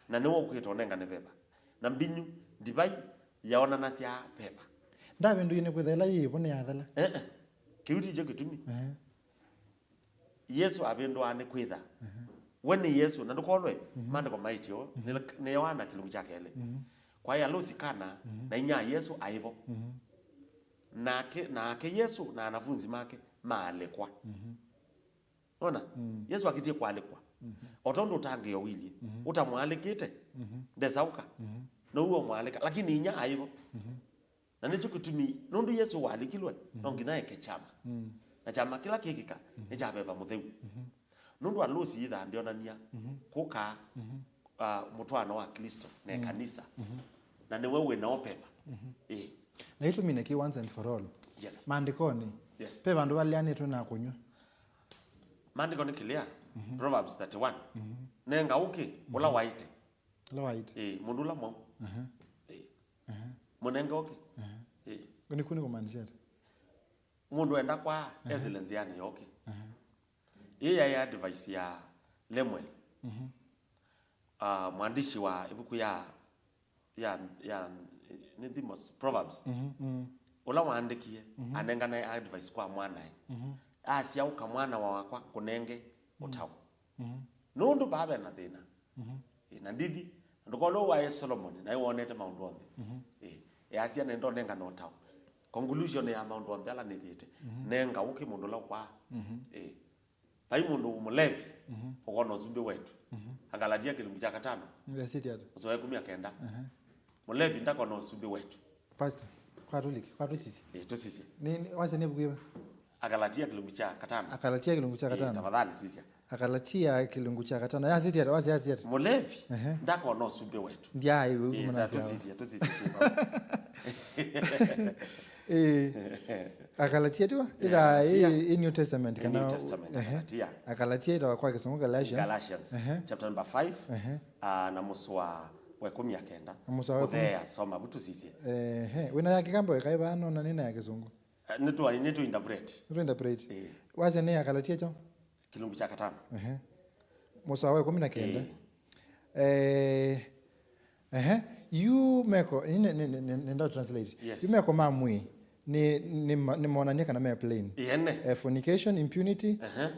Na nĩwe ũkĩte ũnengane peva. Na mbinyu, ndivai, yaonanasya peva. Ndavĩndũie nĩ kwĩtha ĩla yĩ ĩvu nĩyathela? Eh, eh. Kĩu ti kyo kĩtumi. Mhm. Yesũ avĩndũaa nĩ kwĩtha. Mhm. We nĩ Yesũ, na ndũkolwe, mhm, maandĩko maĩtye ũu, mhm, nĩ, nĩ Yoana kĩlungu kya kelĩ. Mhm. Kwaĩ alũsi Kana, mhm, na inyia Yesũ aĩ vo. Mhm. Nake, nake Yesũ na anafunzi make maalĩkwa. Mhm. Nona? Mm. Yesũ akĩtie kũalĩkwa. Mhm. O tondũ ũtangĩĩo ũilyĩ, mhm, ũtamwalĩkĩte, mhm, ndesaũka. Mhm. Now'o ũmwalĩka, lakini inyia aĩ vo. Mhm. Na nĩkyo kĩtumi, nũndũ Yesũ walĩkilwe, no, mhm, nginya eke kyama. Mm. Na kyama kĩla kĩkĩka, mhm, nĩ kya Veva Mũtheu. Mhm. Nũndũ alũsi yĩthaa ndĩonania, mhm, kũka, mhm, ah, mũtwaano wa Klĩsto na, mm, ĩkanisa. Mhm. Na nĩwe wĩ na ũpeva. Mhm. Ĩĩ. Na ĩtũmine kĩ once and for all. Yes. Maandĩkonĩ, yes, ve vandũ valeanĩtwe na kũnyw'a? Maandĩko nĩ clear. Mhm. Proverbs thirty-one. Mhm. Nenga ũkĩ, mhm, ũla waĩte. Ũla waĩte. Ĩĩ, mũndũ ũla mwaũ. Mhm. Ĩĩ. Aha. Mũnenge ũkĩ. Aha. Ĩĩ. Nĩku nĩ kũmaanisha ata? Mũndũ enda kwa, aha, esĩle nzĩanĩ ya ũkĩ. Aha. Ĩĩ yaĩ advice ya Lemuel. Mhm. Ah, mwandishi wa ĩvuku ya, ya, ya, nĩ Thimos, Proverbs. Mhm, mhm. Ũla waandĩkie, mhm, anenganae advice kwa mwanae. Mhm. Asya, "Ũka mwana wa wakwa, kũnenge, mhm, ũtao." Mhm. Nũndũ vaa ve na thĩna. Mhm. Ĩ, na ndithi, ndũkolwe waĩ Solomoni, naĩ wonete maũndũ onthe. Mhm. Ĩ, easya, "Nenda ũnengane ũtao." Conclusion ya maũndũ onthe ala nĩthĩte, mhm, nenga ũkĩ mũndũ ũla ũkwaa. Mhm. Ĩ, vai mũndũ mũlevi, mhm, ũkona ũsumbĩ wetu. Mhm. Agalatia kĩlungu kya katano. Ngasiti ata? Mũsoa ĩkũmi na kenda. Aha. Mũlevi ndakona ũsumbĩ wetu. Pastor, kwa tũlike, kwa tũsisye. Ĩ, tũsisye. Nĩ, nĩ, wasya nĩ ĩvuku yĩva? Agalatia kĩlungu kya katano. Agalatia kĩlungu kya, ĩ, katano. Tafadhali sisya. Agalatia kĩlungu kya katano. Yasiti ata, wasya yasiti ata? Mũlevi, ehe, ndakona ũsumbĩ wetu. Ndyaĩ, ĩ, wĩ ta kumana sya. Tũsisye, tũsisye kĩva. Ĩ. Agalatia tu? Ĩ, ĩthaa Agalatia. Ĩ, ĩ New Testament, ĩ, kana New Testament, ehe. Agalatia. Agalatia ĩtawa kwa Kĩsũngũ Galatians. Galatians, ehe, chapter number five, ehe, ah, na mũsoa wa ĩkũmi na kenda. Na mũsoa wa ĩkũmi. Kũtheea, soma, vu tũsisye. Ehe, wĩna ya Kĩkamba ĩkaĩ vaa, nona nĩna ya Kĩsũngũ. Eh, nĩtũ-, nĩtũ interpret. Nĩtũ interpret. Eh. Wasya nĩ Agalatia kyaũ? Kĩlungu kya katano. Ehe. Mũsoa wa ĩkũmi na kenda. Eh. Eh, ehe. Yu meko, nĩ, nĩ, nĩ, nĩ, nenda translate. Yes. Yu meko ma mwĩĩ nĩ, nĩ ma-, nĩ monanie kana me plain. Ĩene. Eh, fornication, impunity, ehe,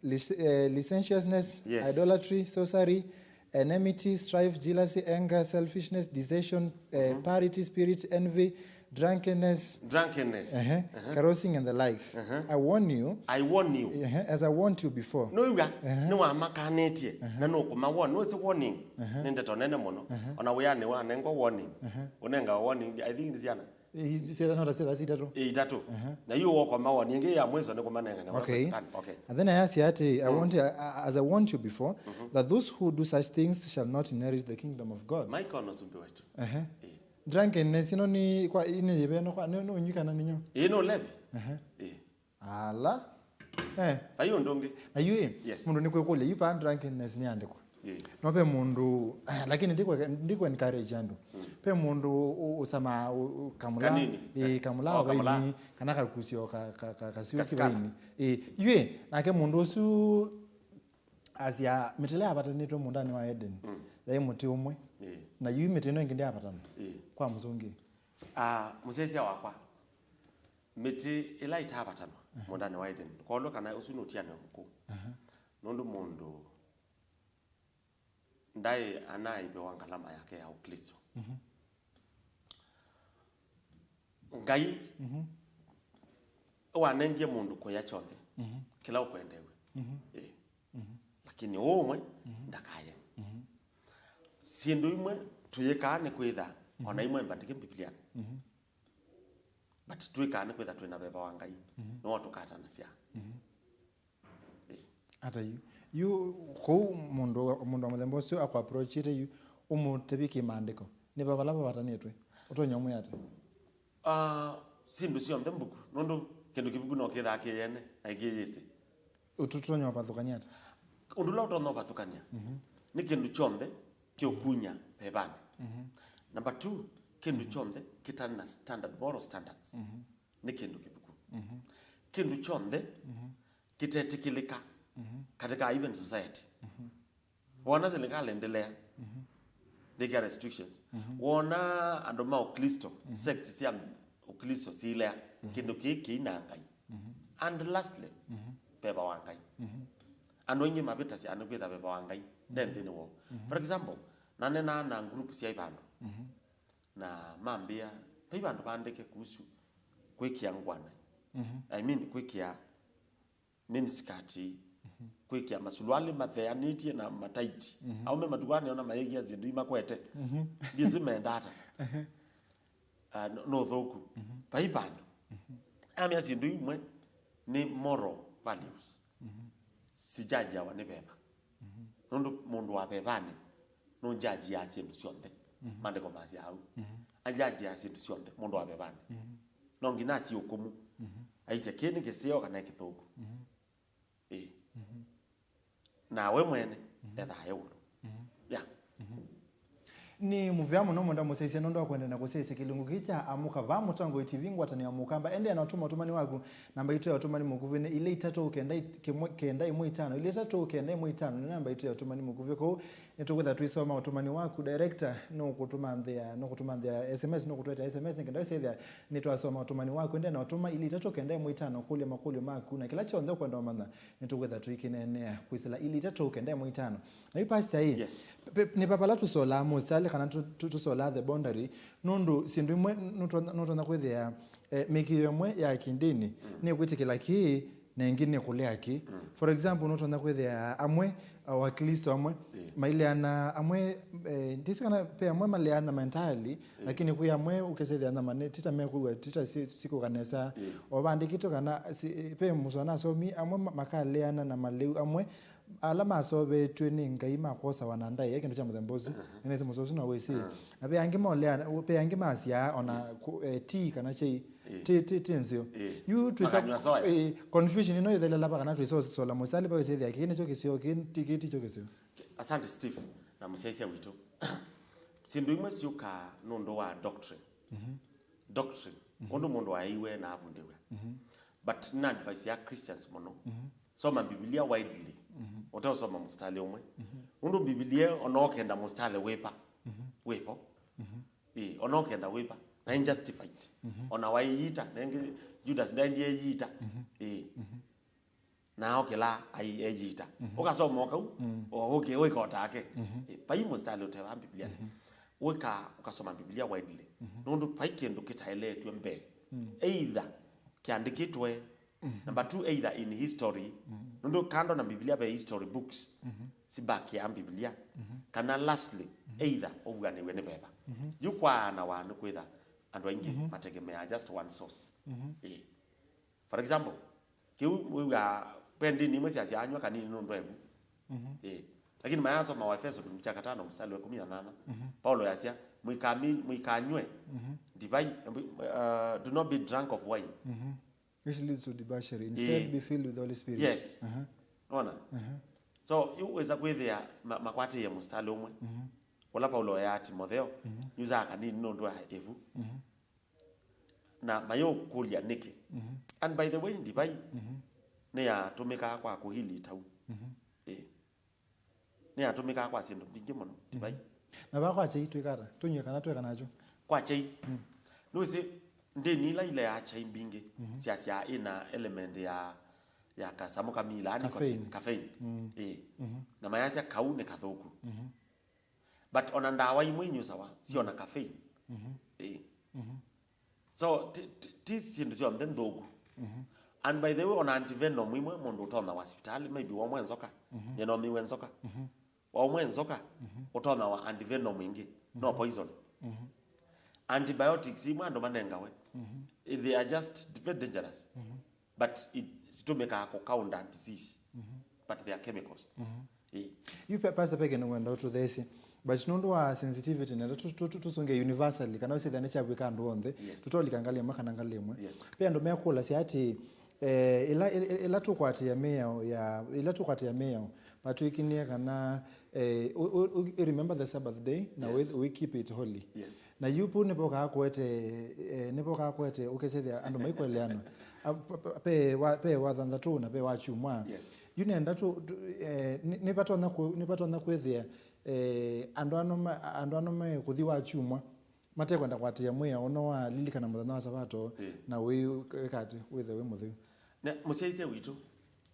lis-, eh, licentiousness, yes, idolatry, sorcery, enmity, strife, jealousy, anger, selfishness, dissension, eh, mhm, parity, spirit, envy, drunkenness, drunkenness, ehe, ehe, carousing and the like. Ehe. I warn you, I warn you, ehe, as I warned you before. Nũĩw'a, ehe, nĩwamakanĩtye, ehe, na nũkũma warn. Nũĩsĩ warning, ehe, nĩ ndeto nene mũno. Ehe. Ona wĩanĩ wanengwa warning. Ehe. Ũnengawa warning, I think nĩ syana. Ĩ, syana, nota syana itatũ. Ĩ, itatũ. Ehe. Na yu wokoma warning ĩngĩ ya mwiso nĩ kũmanengane. Okay. Okay. And then I ask you, ati, I, mm, want you, I, I, as I warned you before, mhm, that those who do such things shall not inherit the kingdom of God. Maikona ũsumbĩ wetu. Ehe. Ĩ. Drunkenness ĩno nĩ kwa, nĩ yĩveno kwa, nĩ, nĩ ũnywi kana nĩ nyo? Ĩ, nĩ ũlevi. Ehe. Ĩ. Ala. Eh. Vai ũndũ ũngĩ. Na yu ĩ, yes, mũndũ nĩkwĩkũlya, yu pa drunkenness nĩandĩkwa? Ĩĩ. No ve mũndũ, lakini ndikũ, ndikũ encourage andũ. Ve mũndũ ũ-, ũsamaa ũ-, ũ-, kamũla, Kanini. Ĩĩ, kamũla Oh, wa kamũla. Vaini, kana kakusio ka, ka, ka, kasio Kasika. Kĩvaini. Ĩĩ, yu ĩ, nake mũndũ ũsu asya mĩtĩ ĩla yavatanĩtwe mũũndanĩ wa Eden, yaĩ mũtĩ ũmwe. Ĩĩ. Na yu mĩtĩ ĩno ĩngĩ ndyavatana. Ĩĩ. Kwa mũsũngĩ. Ah, mũsyaĩĩsya wakwa, mĩtĩ ĩla ĩtavatanwa mũũndanĩ wa Eden, kwolwa kana ũsu nĩ ũtianĩo mũkũũ. Nũndũ mũndũ ndaĩ anaivewa ngalama yake ya Ũklĩsto. Ngai wanengie mũndũ kũya kyonthe kĩla ũkwendeew'a. Ĩĩ. Lakini ũũ ũmwe ndakaye. Syĩndũ imwe tũyĩkaa nĩ kwĩtha, ona imwe mbandĩke Mbivilianĩ. But twĩkaa nĩ kwĩtha twĩ na veva wa Ngai, nĩwe tũkatanasya. Ĩĩ. Ata yu. Yu, kũu mũndũ, mũndũ wa mũthemba ũsu akũapproachĩte yu, ũmũtavye kĩ maandĩko. Nĩ va vala vavatanĩtwe. Ũtonya ũmwĩa ata? Ah, syĩndũ syonthe mbuku. Nũndũ kĩndũ kĩvuku no kĩthaa kĩyene, na kĩyĩsĩ. Ũtonya ũvathũkany'a ata? Ũndũ ũla ũtonya ũvathũkany'a, nĩ kĩndũ kyonthe kĩũkunya vevanĩ. Number two, kĩndũ kyonthe kĩtana na standard, moral standards. Nĩ kĩndũ kĩvuku. Kĩndũ kyonthe kĩtetĩkĩlĩka katika even society. Wona serikali endelea, ndĩkĩa restrictions. Wona andũ ma Ũklĩsto, sect sya Ũklĩsto siilea, kĩndũ kĩĩ kĩina Ngai. And lastly, veva wa Ngai. Andũ aingĩ mavĩtasya nĩ kwĩtha veva wa Ngai nde nthĩnĩ woo. For example, nanenaa na group sya ivandũ. Na mambĩa, vai vandũ vaandĩke kuhusu kwĩkĩa ngũa naĩ. I mean, kwĩkĩa miniskirt, kwĩkĩa masulwali matheanĩtye na mataiti. Aũme matukũ aa nĩona mayĩkĩa syĩndũ imakwete. Ndiĩsĩ menda ata. Ah, no, no ũthũku. Vai vandũ. Amea syĩndũ imwe nĩ moral values. Sijajiawa nĩ veva. Nũndũ mũndũ wa vevanĩ nũnjajiaa syĩndũ syonthe. Maandĩko masya au. Anjajiaa syĩndũ syonthe, mũndũ wa vevanĩ. No nginya asiũkũmu. Aisye, kĩĩ nĩ kĩseo kana nĩ kĩthũku. Ĩĩ. Na we mwene, ethaa e ũndũ. Yeah. Nĩ mũvea mũno mwenda mũsyaĩĩsya nũndũ wa kũendeea na kũsyaĩĩsya kĩlungu kĩĩ kya Amũka vaa Mũtongoi T V, ngwatanĩo ya Mũkamba. Endeea na ũtũma ũtũmani waku. Namba itũ ya ũtũmani mũkuvĩ nĩ ilĩ itatũ kenda kenda ĩmwe itano. Ilĩ itatũ kenda ĩmwe itano nĩ namba itũ ya ũtũmani mũkuvĩ. Kũu nĩtũkwĩtha tũisoma ũtũmani waku. Director nũkũtũmanthĩa, nũkũtũmanthĩa S M S, nũkũtũetera S M S nĩ kenda ũsyaĩthya nĩtwasoma ũtũmani waku. Endeea na ũtũma ilĩ itatũ kenda ĩmwe itano kũlya makũlyo maku na kĩla kyonthe ũkwenda ũmanya. Nĩtũkwĩtha tũikineenea kwĩsĩla ilĩ itatũ kenda ĩmwe itano. Na yu pastor ĩ, Yes. pe-, nĩ va vala tũsolaa mũsalĩ kana tũ-, tũ-, tũsolaa the boundary, nũndũ syĩndũ imwe nũtonya, nũtonya kwĩthĩa, eh, mĩkĩo ĩmwe ya kĩndĩni nĩkwĩtĩkĩla kĩĩ na ĩngĩ nĩkũlea kĩĩ. For example, nũtonya kwĩthĩa amwe, uh, Wakristo amwe maileana amwe, eh, ndĩsĩ kana ve amwe maleana entirely, lakini kwĩ amwe ũkĩsethĩa nyama nĩ tita mekwĩw'a tita si-, sikũka nesa. O vandĩkĩtwe kana si-, ve mũsoa nasomi amwe ma-, makaleana na malĩu amwe ala masovetw'e nĩ Ngai makosawa na ndaĩa kĩndũ kya mũthemba ũsu. Nĩnĩsĩ mũsoa ũsu no wĩsĩ. Na ve angĩ maoleana, ve angĩ masyaa ona ku-, eh, ti kana chai, ti, ti, ti nzeo. Yu twĩsa, Makanywa soya. Eh, confusion ĩno ĩthelela va kana twĩsa ũsola mũsalĩ va wĩsĩthĩa kĩĩ nĩkyo kĩseo, kĩĩ ti, kĩĩ ti kyo kĩseo. Asante Steve na mũsyaĩĩsya witũ. Syĩndũ imwe syũkaa nũndũ wa doctrine. Doctrine. Ũndũ mũndũ aeiwe na avundĩw'a. But nĩ advice ya Christians mũno. Soma Biblia widely. Ũteũsoma mũsitalĩ ũmwe. Ũndũ Biblia ona ũkenda mũsitalĩ wĩva. Wĩvo. Ĩĩ, ona ũkenda wĩva. Na nĩ justified. Ona waiita, na ĩngĩ Judas ndaendie eyiita. Ĩĩ. Na okĩla ai-, eyiita. Ũkasoma o kau, o ũkĩ-, wĩka o take. Ĩĩ, vai mũsitalĩ ũteva Biblia. Wĩka, ũkasoma Biblia widely. Nũndũ vai kĩndũ kĩtaeleetw'e mbee. Either kĩandĩkĩtwe, number two, either in history. Nũndũ kando na Biblia ve history books. Sibakĩa Biblia. Kana lastly, either ũvuanĩw'e nĩ veva. Yu kwaanawa nĩ kwĩtha andũ aingĩ mategemeaa just one source. Ĩĩ. For example, kĩu wĩw'aa ve ndini imwe syasya anywa kanini nũndũ evu. Ĩĩ. Lakini mayasoma Waefeso kĩlungu kya katano mũsalĩ wa ĩkũmi na nana, Paulo yasya, "Mũikami-, mũikanywe ndivai, uh, do not be drunk of wine." Which leads to debauchery. Instead, be filled with the Holy Spirit. Yes. Aha. Nona? Aha. So, yu wĩsa kwĩthĩa ma- makwatĩĩe mũsitalĩ ũmwe, mhm, ũla Paulo eaa Timotheo, mhm, yusaa kanini nũndũ wa ĩvu. Mhm. Na mayũkũlya nĩkĩ. Mhm. And by the way, ndivai, mhm, nĩyatũmĩkaa kwa kũhili itau. Mhm. Ĩĩ. Nĩyatũmĩkaa kwa syĩndũ mbingĩ mũno, ndivai. Mhm. Na vaa kwa kyai twĩka ata? Tũnyw'e kana tweka nakyo? Kwa kyai. Mm. Nũĩsĩ, ndĩni ila ileaa kyai mbingĩ, mhm, syasyaa ĩna element ya, ya kasamũ kamila, nicotine, caffeine. Caffeine. Mm. Ĩĩ. Mhm. Na mayasya kau nĩ kathũku. Mhm. But ona ndawa imwe inyusawa, syona caffeine. Mhm. Ĩĩ. Mhm. So, ti, ti, ti syĩndũ syonthe nthũku. Mhm. And by the way, ona antivenom imwe mũndũ ũtonya wa sivitalĩ, maybe waumwe nzoka, mhm, nĩnomĩwe nzoka. Mhm. Waumwe nzoka, mhm, ũtonya wa antivenom ingĩ, no, mhm, poison. Mhm. Antibiotics imwe andũ manengawe, mhm, they are just very dangerous. Mhm. But it, situmikaa kũ counter disease, mhm, but they are chemicals. Mhm. Ĩĩ. Yu pe- pastor, peke nĩwenda ũtũtheesye, but nũndũ wa sensitivity, nenda tu- tu- tu- tũsũngĩe universally, kana ũsĩthĩa nĩ kyavwĩka andũ onthe. Yes. Tũtolika ngalĩ ĩmwe kana ngalĩ ĩmwe. Yes. Pe andũ mekũlasya atĩ, eh, ĩla ĩla- ĩla tũkwatĩa mĩao ya ĩla tũkwatĩa mĩao, vatwĩkĩnie kana, eh, u- u- u- remember the Sabbath day, na, yes, we, we keep it holy. Yes. Na yu pu nĩvokaa kũete, eh, nĩvokaa kũete ũkesethĩa andũ maikweleana. A- pe- pe- pe wa- pe wa thanthatũ na pe wa kyumwa. Yes. Yu nenda tu, tu, eh, nĩ- nĩvatonya kũ- nĩvatonya kwĩthĩa, eh, andũ ano ma- andũ ano me kũthi wa kyumwa matekwenda kwatĩa mwĩao ũno wa lilikana mũthenya wa Sabato, ĩĩ, na wĩkati wĩthe wĩ mũtheu. Na mũsyaĩĩsya witũ,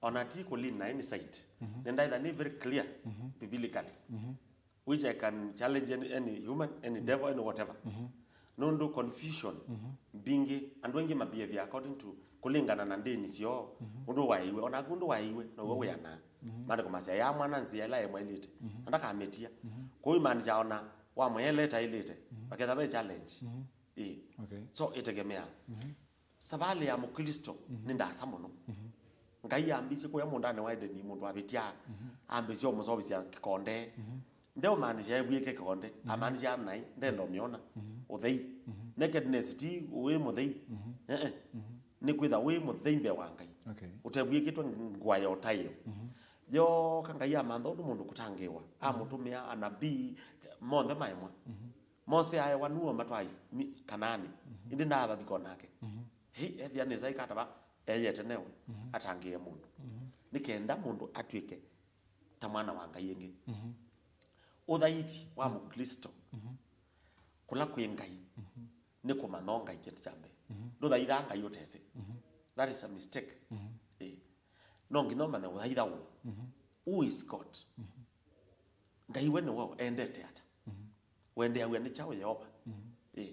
ona ti kũlin na any side, mhm, nĩndaĩtha nĩ very clear, mhm, biblically, mhm, which I can challenge any, any human, any devil, any whatever. Mhm. Nũndũ confusion, mhm, mbingĩ, andũ aingĩ mabehavior according to, kũlingana na ndĩni syoo, mhm, ũndũ waĩiwe, onaku ũndũ waĩiwe, now'o, mhm, wĩanaa. Mhm. Maandĩko masya, "Yaa mwana nzĩa ĩla ĩmwaĩlĩte, mhm, na ndakamĩtia." Mhm. Kwoou imaanisha ona wamwĩa ĩla ĩtaĩlĩte, mhm, vaketha ve challenge. Mhm. Ĩĩ. Okay. So, ĩtegemeaa. Mhm. Savalĩ ya Mũklĩsto, mhm, nĩ ndaasa mũno. Mhm. Ngai ambĩsye kũya mũũndanĩ wa Edeni, mũndũ avĩtya, mhm, ambĩsya ũmũseũvĩsya kĩkonde. Mhm. Ndeũmaanisha evuĩke kĩkonde, mhm, amaanisha naĩ, ndenda ũmĩona. Mhm. Ũthei. Mhm. Nakedness ti wĩ mũthei. Mhm. Eh, eh. Mhm. Nĩ kwĩtha wĩ mũthei mbee wa Ngai. Okay. Ũtevuĩkĩtwe ngũa ya ũtaĩo. Mhm. Yooka Ngai amantha ũndũ mũndũ kũtangĩĩwa. Mhm. Amũtũmĩa anabii, monthe maemwa. Mhm. Mose aewa nũũ matwaa Is- mi- Kanaani, mhm, ĩndĩ ndaathathika o nake. Mhm. Hĩ, ethĩa nĩsa ĩkatava, eeyete newe, mhm, atangĩĩe mũndũ. Mhm. Nĩ kenda mũndũ atw'ĩke ta mwana wa Ngai ĩngĩ. Mhm. Ũthaithi wa, mhm, Mũklĩsto, mhm, kũla kwĩ Ngai, mhm, nĩ kũmanya o Ngai kĩndũ kya mbee. Mhm. Ndũthaithaa Ngai ũtesĩ. Mhm. That is a mistake. Mhm. Ĩĩ. No nginya ũmanye ũthaitha ũũ. Mhm. Who is God? Mhm. Ngai we nĩ waũ? Endete ata? Mhm. Wendeaw'a nĩ kyaũ Yeova? Mhm. Ĩĩ.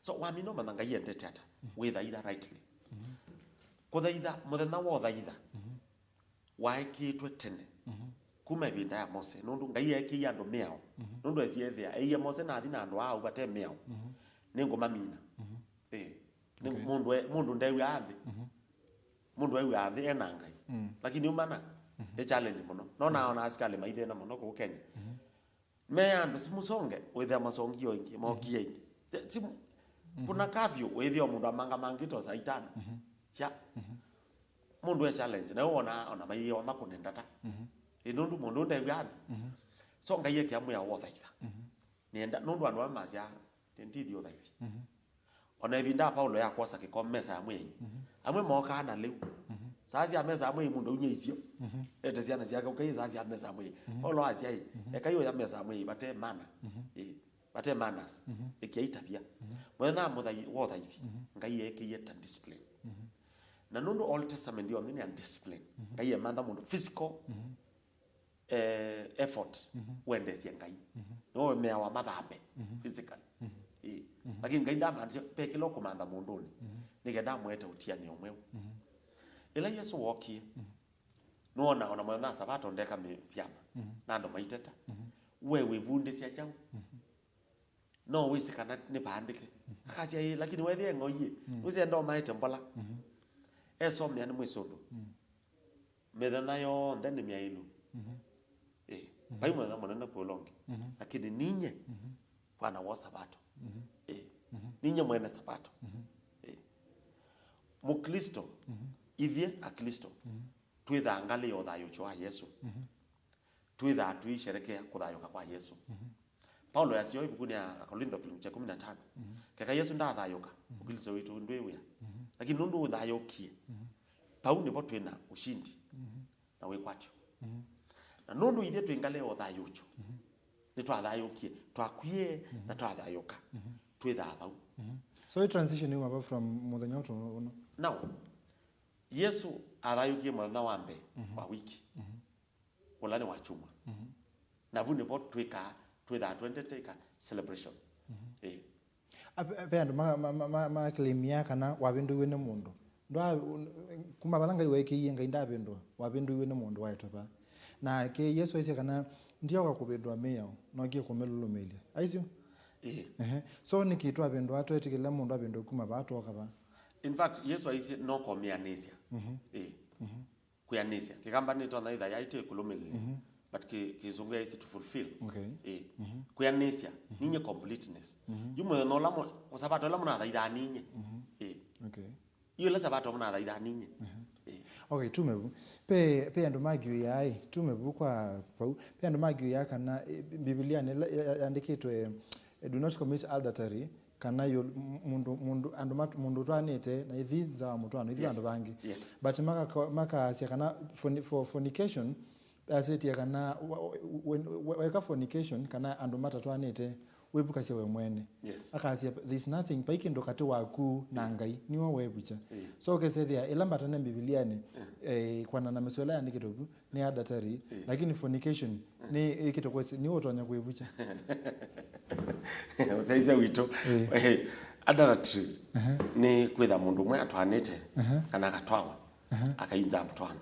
So, wamina ũmanya Ngai endete ata, mhm, wĩthaitha rightly. Mhm. Kũthaitha, mũthenya wa ũthaitha, mhm, waekĩĩtwe tene, mhm, kuma ĩvinda ya Mose, nũndũ Ngai eekĩie andũ mĩao. Mhm. Nũndũ esie ethĩa, eie Mose nathi na andũ aa au vate mĩao, mhm, nĩngũmamina. Mhm. Ĩĩ. Nĩ, okay, mũndũ e- mũndũ ndew'aa nthĩ. Mhm. Mũndũ ew'aa nthĩ ena Ngai. Mm. Lakini umana, mhm, nĩ challenge mũno. Nona, mhm, ona asikalĩ maithĩna mũno kũu Kenya. Mhm. Me andũ simũsonge, wĩthĩa masongi o ingĩ, mokie ingĩ. Te- simu- mhm, kuna kafyu, wĩthĩa mũndũ amangamangĩte o saa itano. Mhm. Ya. Mhm. Mũndũ e challenge, na wona ona maiwa makũne ndata. Mhm. Ĩ nũndũ mũndũ ndew'aa nthĩ. Mhm. So Ngai ekĩa mwĩa wothaitha. Mhm. Nĩenda, nũndũ andũ amwe masyaa, "Ndithi ũthaithi." Mhm. Ona ĩvinda ya Paulo ya kwosa kĩkombe mesa ya Mwĩai, mhm, amwe mookaa na lĩu. Mhm. Saa sya mesa ya Mwĩai mũndũ aunyie isio, mhm, ete syana syake, "Ũkai saa sya mesa ya Mwĩai." Mhm. Paulo asya, "Ĩ, mhm, ekai ũya mesa ya Mwĩai, vate mana." Mhm. Ĩ, vate manners. Mhm. Ĩkĩai tavya. Mhm. Mũthenya wa mũthai- wa ũthaithi, mhm, Ngai eekĩie ta discipline. Mhm. Na nũndũ Old Testament yonthe nĩ ya discipline. Mhm. Ngai emantha mũndũ physical, mhm, eh, effort, mhm, wendeesye Ngai. Mhm. Nĩwe ũmeawa mathambe, mhm, physically. Mhm. Ĩĩ. Mhm. Lakini Ngai ndamaanisye ve kĩla ũkũmantha mũndũnĩ, mhm, nĩ kenda amũete ũtianĩo mweũ. Mhm. Ĩla Yesũ wookie, mhm, nĩwona ona mũthenya wa Sabato ndeka mĩ- syama, mhm, na andũ maiteta. Mhm. We wĩvundĩsya kyaũ? Mhm. No wĩsĩ kana nĩ vaandĩke. Mhm. Akasya, "Ĩĩ, lakini wethĩa eng'oi-ĩ, mm, wĩsĩ enda ũmaete mbola." Mhm. Esomea nĩ mwĩsĩ ũndũ. Mm. Mĩthenya yonthe nĩ myaĩlu. Mhm. Ĩĩ. Mhm. Vai mũthenya mũnene kwĩ ũla ũngĩ. Mhm. Lakini ninye, mhm, bwana wa Sabato. Mhm. Ĩĩ. Mhm. Ninye mwene Sabato. Mhm. Ĩĩ. Mũklĩsto, mhm, ithyĩ Aklĩsto, mhm, twĩthaa ngalĩ ya ũthayũũkyo wa Yesũ. Mhm. twĩthaa tũisherekea kũthayũka kwa Yesũ. Mhm. Paulo easya ũũ ĩvukunĩ ya Akorintho kĩlungu kya kũmi na tano, mhm, keka Yesũ ndathayũka, mhm, ũkilĩsyo witũ ndwĩ wĩa. Mhm. Lakini nũndũ ũthayũkie, mhm, vau nĩvo twĩ na ũshindi, mhm, na wĩkwatyo. Mhm. Na nũndũ ithyĩ twĩ ngalĩ ya ũthayũũkyo, mhm, nĩtwathayũkie, twakwie, mhm, na twathayũka. Mhm. Twĩthaa vau. Mhm. So, ĩ transition yuma va from mũthenya ũtũ ũno? Now, Yesũ athayũkie mũthenya wa mbee, mhm, wa wiki. Mhm. Ũla nĩ wa kyumwa. Mhm. Na vu nĩvo twĩkaa, twĩthaa twendete ĩka celebration. Mhm. Ĩĩ. A, ve, ve andũ ma, ma, ma, ma, ma claimia kana wavĩndũiwe nĩ mũndũ. Ndwa-, un-, kuma vala Ngai waĩkĩie, Ngai ndavĩndũa, wavĩndũiwe nĩ mũndũ waetwe vaa. Na kĩ Yesũ aisye kana ndioka kũvĩndũa mĩao, nookie kũmĩlũlũmĩĩlya. Aisye? Ĩĩ. Ehe. So nĩkĩ twavĩndũa twetĩkĩla mũndũ avĩndũe kuma vaa twoka vaa? In fact, Yesũ aisye no kũmĩanĩsya. Mhm. Ĩĩ. Mhm. Kwĩanĩsya. Kĩkamba nĩtonya ĩtha yaĩ tĩ kũlũmĩlĩlya, mhm, but kĩ, kĩsũngũ yaĩ to fulfill. Okay. Ĩĩ. Mhm. Kwĩanĩsya, mhm, ninye completeness. Mhm. Yu mũthenya ũla mũ-, kũsavata ũla mũnathaithaa ninye. Mhm. Ĩĩ. Okay. Yu ĩla savata mũnathaithaa ninye. Mhm. Ĩĩ. Okay, tume vu. Pe, pe andũ magiũĩa ĩ, tume vu kwa vau. Pe andũ magiũĩa kana, eh, Biblia nĩ ĩla ya-, ya-, yandĩkĩtwe, eh, "Do not commit adultery," kana yũ-, m-, mũndũ, mũndũ, andũ mat-, mũndũ ũtwaanĩte, na ithi nza wa mũtwaano, ithi, yes, vandũ vangĩ. Yes. But makako-, makaasya kana forni-, for-, fornication, asĩtie kana wa-, we-, we-, weka fornication, kana andũ matatwaanĩte, wĩvukasya we mwene. Yes. Akaasya, "There's nothing, vai kĩndũ katĩ waku na, mm, Ngai, nĩwe weevukya." Mm. So ũkesethĩa, ĩla mbatane Mbivilianĩ, mm, eh, kwana na mĩsoa ĩla yandĩkĩtwe vu, nĩ adultery, eh, lakini fornication, eh, nĩ ĩkĩte kwesi, nĩ ũtonya kwĩvukya. Ũtaisya witũ. Eh. Eh, adultery, aha, nĩ kwĩtha mũndũ ũmwe atwaanĩte, aha, kana akatwawa, aha, akainza mũtwaano.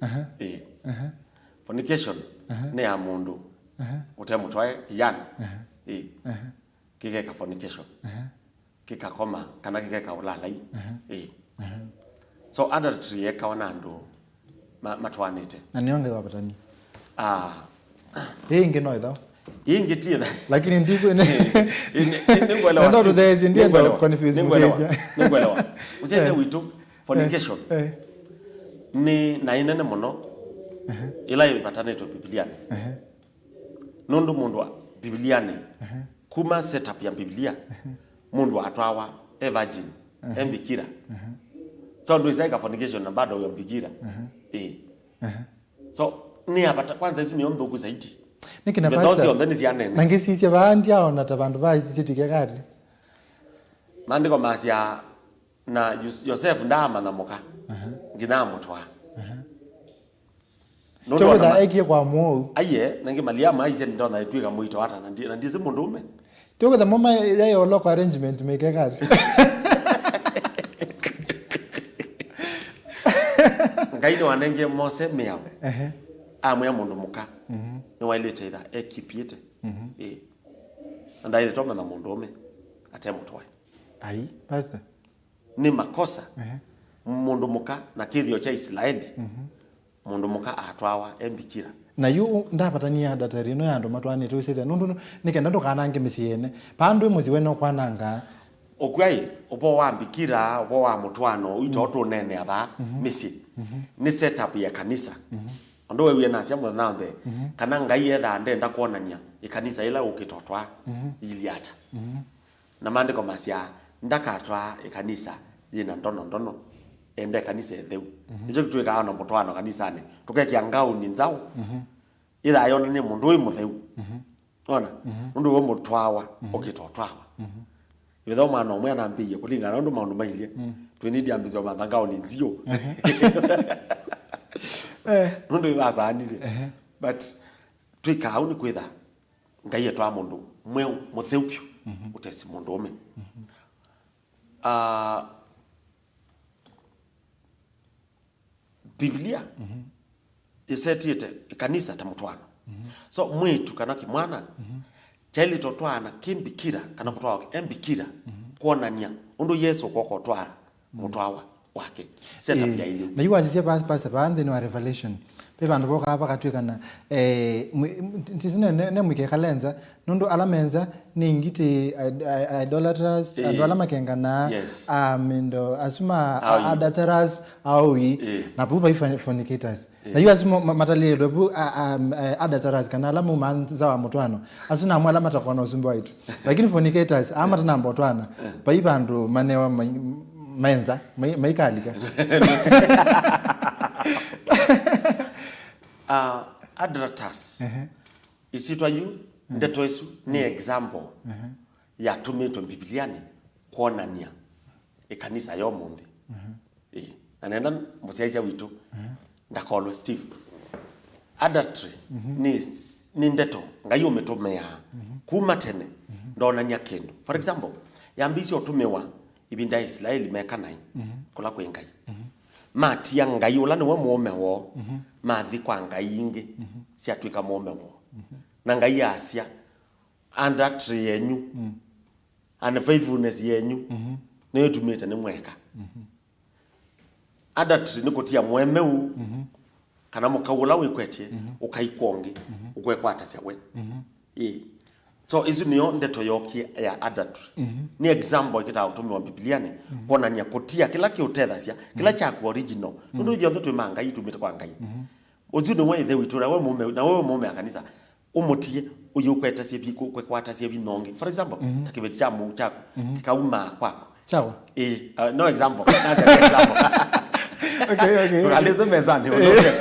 Aha. Eh. Aha. Fornication, aha, nĩ ya mũndũ, aha, ũte mũtwae kijana. Aha. Eh. Aha. Kĩkeka fornication. Aha. Kĩkakoma, kana kĩkeka ũlalai. Aha. Ĩĩ. Aha. So, adultery yekawa na andũ ma-, matwaanĩte. Na nĩyo Ngai wavatani. Ah. Ĩĩ ĩngĩ no ĩthawa. Ĩĩ ĩngĩ ti ĩtha. Lakini ndikwene. Ĩĩ, nĩ-, nĩ-, nĩngwelewa. Nenda Steve. Ũtũtheesye, ndienda, nĩngwelewa, kũ-confuse, nĩngwelewa, mũsyaĩĩsya. Nĩngwelewa. Mũsyaĩĩsya, eh, witũ. Eh. Nĩ na ĩnene mũno, aha, ĩla ĩvatanĩtwe Biblia-nĩ. Aha. Nũndũ mũndũ wa Biblia-nĩ, aha, kuma setup ya Biblia, aha, mũndũ atwawa e virgin, aha, e mbikira. Aha. So, ndwĩsa ĩka fornication na bado wĩ mbikira. Aha. Ĩĩ. Aha. So, nĩ ya vata, kwanza isu nĩyo nthũku zaidi. Nĩkĩ na, pastor, cionthe nĩ sya nene. Na ngĩsisya vaa ndyaona ta vandũ vaa isisitike kati. Maandĩko masya, na Yus-, Yosevu ndaamanya mũka, aha, nginya amũtwaa. Aha. Nũndũ ona ma-, ekie kwa mũou. Aiye, nangĩ Maliamu aisye nĩndonya ĩtw'ĩka mũito ata, na ndi-, na ndisĩ mũndũũme. Tũkwĩtha moma yaĩ o local arrangement mĩkeka ati. Ngai nĩwanengie Mose mĩao. Ehe. Amwĩa mũndũ mũka, mhm, nĩwaĩlĩte ĩtha ekipĩte. Mhm. Ĩĩ. Na ndaĩlĩte ũmanya mũndũũme ate mũtwae. Ai, pastor. Nĩ makosa. Ehe. Mũndũ mũka na kĩthĩo kya Isilaeli, mhm, mũndũ mũka atwawa e mbikira. Na yu ndavatanie adultery ĩno ya andũ matwaanĩte ũisĩthya, nũndũ nĩ kenda ndũkanange mĩsyĩ yene. Paa ndwĩ mũsyĩ wene ũkwananga. Ũkw'ai, ũvoo wa mbikira, ũvoo wa mũtwaano, ũito, mhm, tũneenea vaa, mhm, mĩsyĩ. Mhm. Nĩ setup ya kanisa. Mhm. Ũndũ wewie nasya mũthenya wa mbee, mhm, kana Ngai ethaa ndenda kwonany'a ĩkanisa ĩla ũkĩtotwa, mhm, iliata. Mhm. Na maandĩko masyaa, ndakatwaa ĩkanisa yĩna ndono ndono, enda ĩkanisa ĩtheu. Mhm. Nĩkyo twĩkaa na mũtwaano kanisanĩ, tũkekĩa ngaũni nzaũ, mhm, ĩthaa yonanie mũndũ wĩ mũtheu. Mhm. Ona? Mhm. Nũndũ we mũtwawa, mhm, ũkĩtotwawa. Mhm. Ĩvetha mwana ũmwe anambĩie kũlingana na ũndũ maũndũ mailyĩ. Mm. Twĩnĩndĩ ambĩsya ũmatha ngaũni nziũ. Mhm. Eh. Nũndũ ĩvasaanĩsye. Ehe. But twĩkaa ũu nĩ kwĩtha Ngai etwaa mũndũ mweũ, mũtheu vyũ, mhm, ũtesi mũndũũme. Mhm. Ah, Biblia, mhm, ĩsetiĩte ĩkanisa ta mũtwaano. Mhm. So, mwĩĩtu kana kĩmwana, mhm, kyaĩlĩte ũtwaana kĩ mbikira kana kũtwawa e mbikira, mhm, kwonany'a ũndũ Yesũ ũkoka ũtwaa, mhm, mũtwawa wake. Setup, ĩĩ, yaĩlye. Na yu wasisya pa-, pasa vaa nthĩnĩ wa Revelation, Ve vandũ vokaa vakatw'ĩkana, eh, mwi-, m-, ti-, ti-, ne, ne, ne mwĩkekale nza, nũndũ ala me nza nĩ ngitĩ, id-, i-, idolaters, eh, andũ ala makenganaa, yes, um, ndo, asu ma, aoi, adulterers, aoi, eh, na vu vai forn-, fornicators. Eh. Na yu asu mo-, ma-, matalĩlwe vu, a-, um, eh, adulterers kana ala maumaa nza wa mũtwaano, asu namo ala matakona ũsumbĩ waitũ. Lakini fornicators, aa matanamba ũtwaana, vai vandũ manewa mai-, menza, mai-, maikalika. Ah, adulterers. Ehe. Ĩsyĩtwa yu, ndeto ĩsu, nĩ example yatũmĩtwe Mbivilianĩ kwonany'a ĩkanisa ya ũmũnthĩ. Ĩĩ. Na nenda mũsyaĩĩsya witũ ndakolwe Steve. Adultery nĩ, nĩ ndeto Ngai ũmĩtũmĩaa kuma tene, ndonany'a kĩndũ. For example, yambĩĩsye ũtũmĩwa ĩvinda ya Isilaeli me Kanaani, kũla kwĩ Ngai. Matia Ngai ũla nĩwe mũũme woo, mathi kwa ngai ingĩ, syatw'ĩka mũũme woo. Na Ngai asya, adultery yenyu, unfaithfulness yenyu, nĩyo ĩtumĩte nĩmweka. Adultery nĩ kũtia mũemeu kana mũkau ũla wĩkwetye, ũkaikwa ũngĩ, ũkwekwatasya we. Ĩĩ. So, ĩsu nĩyo ndeto yokie ya adultery. Nĩ example ĩkĩtaa ũtũmĩwa Mbivilianĩ kwonany'a kũtia kĩla kĩũtethasya, kĩla kyaku original. Nũndũ ithyonthe twĩ ma Ngai, tumĩte kwa Ngai. Ũsu nĩwe ĩthe witũ, na we mũme, na we mũme a kanisa, ũmũtie, ũyĩ ũkwetasya vi-, kũ-, kũkwatasya vinya ũngĩ. For example, ta kĩveti kya mũu kyaku, kĩkauma kwaku. Kyakwa? Ĩĩ, uh, no example. That's an example. Okay, okay. Ndũkalĩse mesanĩ, ũndũ ũke.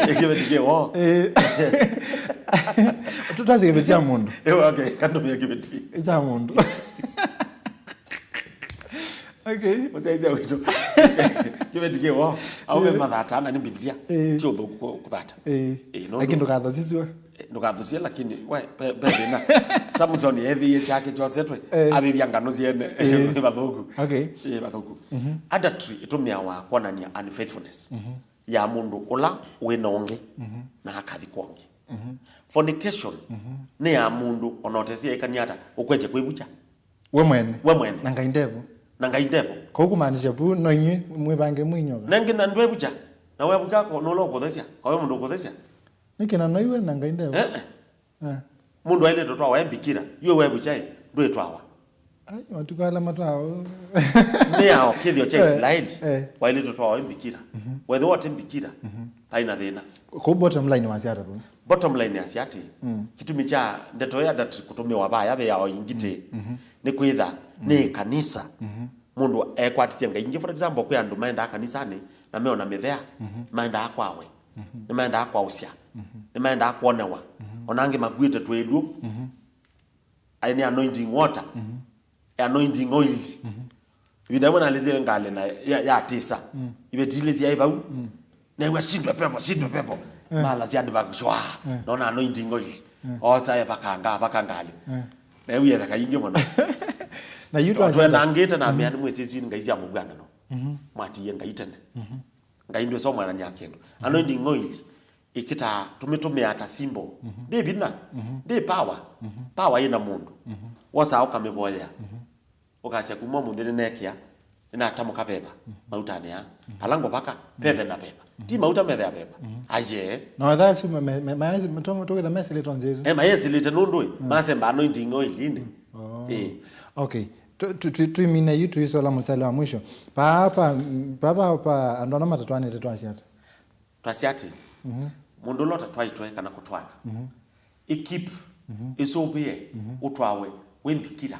Ĩĩ, kĩveti kĩ woo. Ĩĩ. Tũtasye kĩveti kya mũndũ. Ĩĩ, okay, kandũmĩa kĩveti. Kya mũndũ. Okay. Mũsyaĩĩsya witũ. Kĩveti kĩ woo. Aume mathata, na nĩ Biblia. Ĩĩ. Ti ũthũku kũ-, kũthata. Ĩĩ. Ĩĩ, no. Lakini ndũkathũsiswe. Eh, ndũkathũsie, lakini we, pe, pe thĩna. Samson ethĩie kyake kyosetwe, eh, avĩvya ngano syene. Eh. Nĩ vathũku. Okay. Eh, vathũku. Mhm. Adultery ĩtũmĩawa kwonany'a unfaithfulness, mhm, ya mũndũ ũla wĩ na ũngĩ, mhm, na akathi kwa ũngĩ. Mhm. Fornication, mhm, nĩ ya mũndũ ona ũtesie aikania ata, ũkwetye kwĩvukya. We mwene. We mwene. Na Ngai ndevo. Na Ngai ndevo. Kau kumaanisha vu no inyuĩ mwĩvange mwĩnyoka. Nengĩ na ndwĩvukya. Na wevuka ko nũla ũkũthesya. Kwa we mũndũ ũkũthesya. Nĩkĩ na noiwe na Ngai ndevo? Eh, eh. Eh. Mũndũ ailĩtwe twawa e mbikira. Yue wevukya ĩ, ndwĩtwawa. Ai, matukũ ala matwao. Nĩ ao kĩthĩo kya, eh, Isilaeli. Eh. Wailĩtwe twawa e mbikira. Mhm. Wethĩwa ũte mbikira. Mhm. Vai na thĩna. Kũu bottom line wasya ata vu? Bottom line yasya atĩ, mm, kĩtumi kya ndeto ya adultery kũtũmĩwa vaya ve ao ingĩ tĩ, mm, mhm, nĩ kwĩtha, mm, nĩ ĩkanisa. Mhm. Mũndũ ekwatisye ngai ingĩ. For example, kwĩ andũ maendaa kanisanĩ na meona mĩthea, mhm, maendaa kwa we. Mhm. Nĩmaendaa kwaũsya. Mhm. Nĩmaendaa kwonewa. Mhm. Ona angĩ makuĩte twĩlw'ũ. Mhm. Aĩ nĩ anointing water. Mhm. Anointing oil. Mhm. Ĩvinda yĩmwe nalĩsile ngalĩ na ya, yatĩsa. Mm. Iveti ilĩ syaĩ vau. Mm. Neew'a, "Shindwe pepo, shindwe pepo." Eh. Mala sya andũ vakushwa. Eh. Nona anointing oil. Eh. Osa evakanga, avaka ngalĩ. Eh. Neew'a etheka ingĩ mũno. Na yu twasya twenangĩte na mea, mhm, nĩ mwĩsĩswini ngai sya mũvw'anano. Mhm. Mwatiie Ngai tene. Mhm. Ngai ndwĩsomwanany'a kĩndũ. Mhm. Anointing oil ĩkĩtaa, tũmĩtũmĩaa ta symbol. Mhm. Ndĩ vinya, mhm, ndĩ power. Mhm. Power ĩna mũndũ. Mhm. Wosaa ũkamĩvoyea. Mhm. Ũkasya, "Kuma ũmũnthĩ nĩnekĩa, nĩnatamũka veva, mhm, mautanĩ aa. Mhm. Vala ngũvaka, mhm, pethe na veva. Mhm. Ti mauta methe ya veva." Mhm. Aye. Na wetha asu me-, me-, me-, maesi-, tũ-, tũkĩtha mesilĩte nzĩa ĩsu. Eh, mayesilĩte nũndũ ĩ, mm, masemba anointing oil-inĩ. Mm. Oh. Eh. Okay. Tu-, tu-, tu-, twĩmine yu tũisola mũsele wa mwisho. Pa, pa, pa, pa, pa, andũ ala matatwanĩte twasya ata? Twasya atĩ, mhm, mũndũ ũla ũtatwaĩtwe kana kũtwana, mhm, ĩkeep, mhm, ĩsũvĩe, mhm, ũtwawe wĩ mbikira.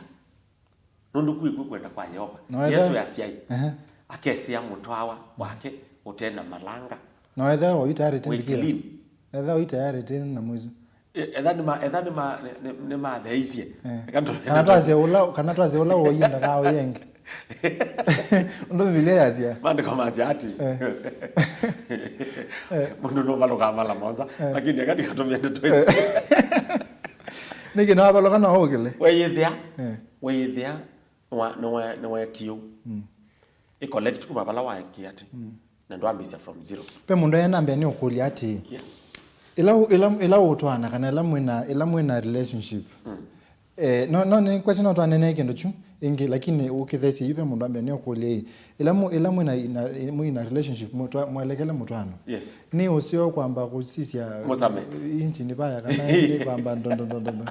Nũndũ kũu ĩkw'o kwenda kwa Yeova. Na wetha-, Yesũ asya ĩ, ehe, akesĩa mũtwawa wake ũte na malanga. Na wetha ũyũ tayarĩ wĩ mbikira. Clean. Etha ũyũ tayarĩ na mwĩsu. E-, etha nĩma-, etha nĩma-, nĩ-, nĩ-, nĩmatheeisye. Eh. Eka ndũ-, kana twasye ũla, kana twasye ũla woyie ndakaoye ĩngĩ. Ũndũ Biblia yasya. Maandĩko masya atĩ, eh, eh, mũndũ nũvalũkaa mala mosa, eh, lakini eka ndikatũmĩe ndeto isu. Nĩkĩ nĩwavalũka no ũkĩle? Weyĩthĩa, eh, weyĩthĩa, nĩwa-, nĩwa-, nĩwekiũ. Mm. Ĩ collect kuma vala waekie atĩ. Mm. Na ndwambĩĩsya from zero. Ve mũndũ ena mbee nĩ ũkũlya atĩ, yes, ĩla ũ-, ĩla, ĩla ũtwaana kana ĩla mwĩna, ĩla mwĩna relationship, mm, eh, no, no, nĩ kwesĩ no twanene kĩndũ kyu, Ĩngĩ, lakini ũkĩthesye yu ve mũndũ ambĩa nĩũkũlya ĩ, ĩla mu-, ĩla mwĩ na, na, mwĩ na relationship, mũtwa-, mwelekele mũtwaano. Yes. Nĩ ũseo kwamba kũsisya Mũsame. Injini vaya kana nĩ kwamba ndo, ndo, ndo, ndo, ndo.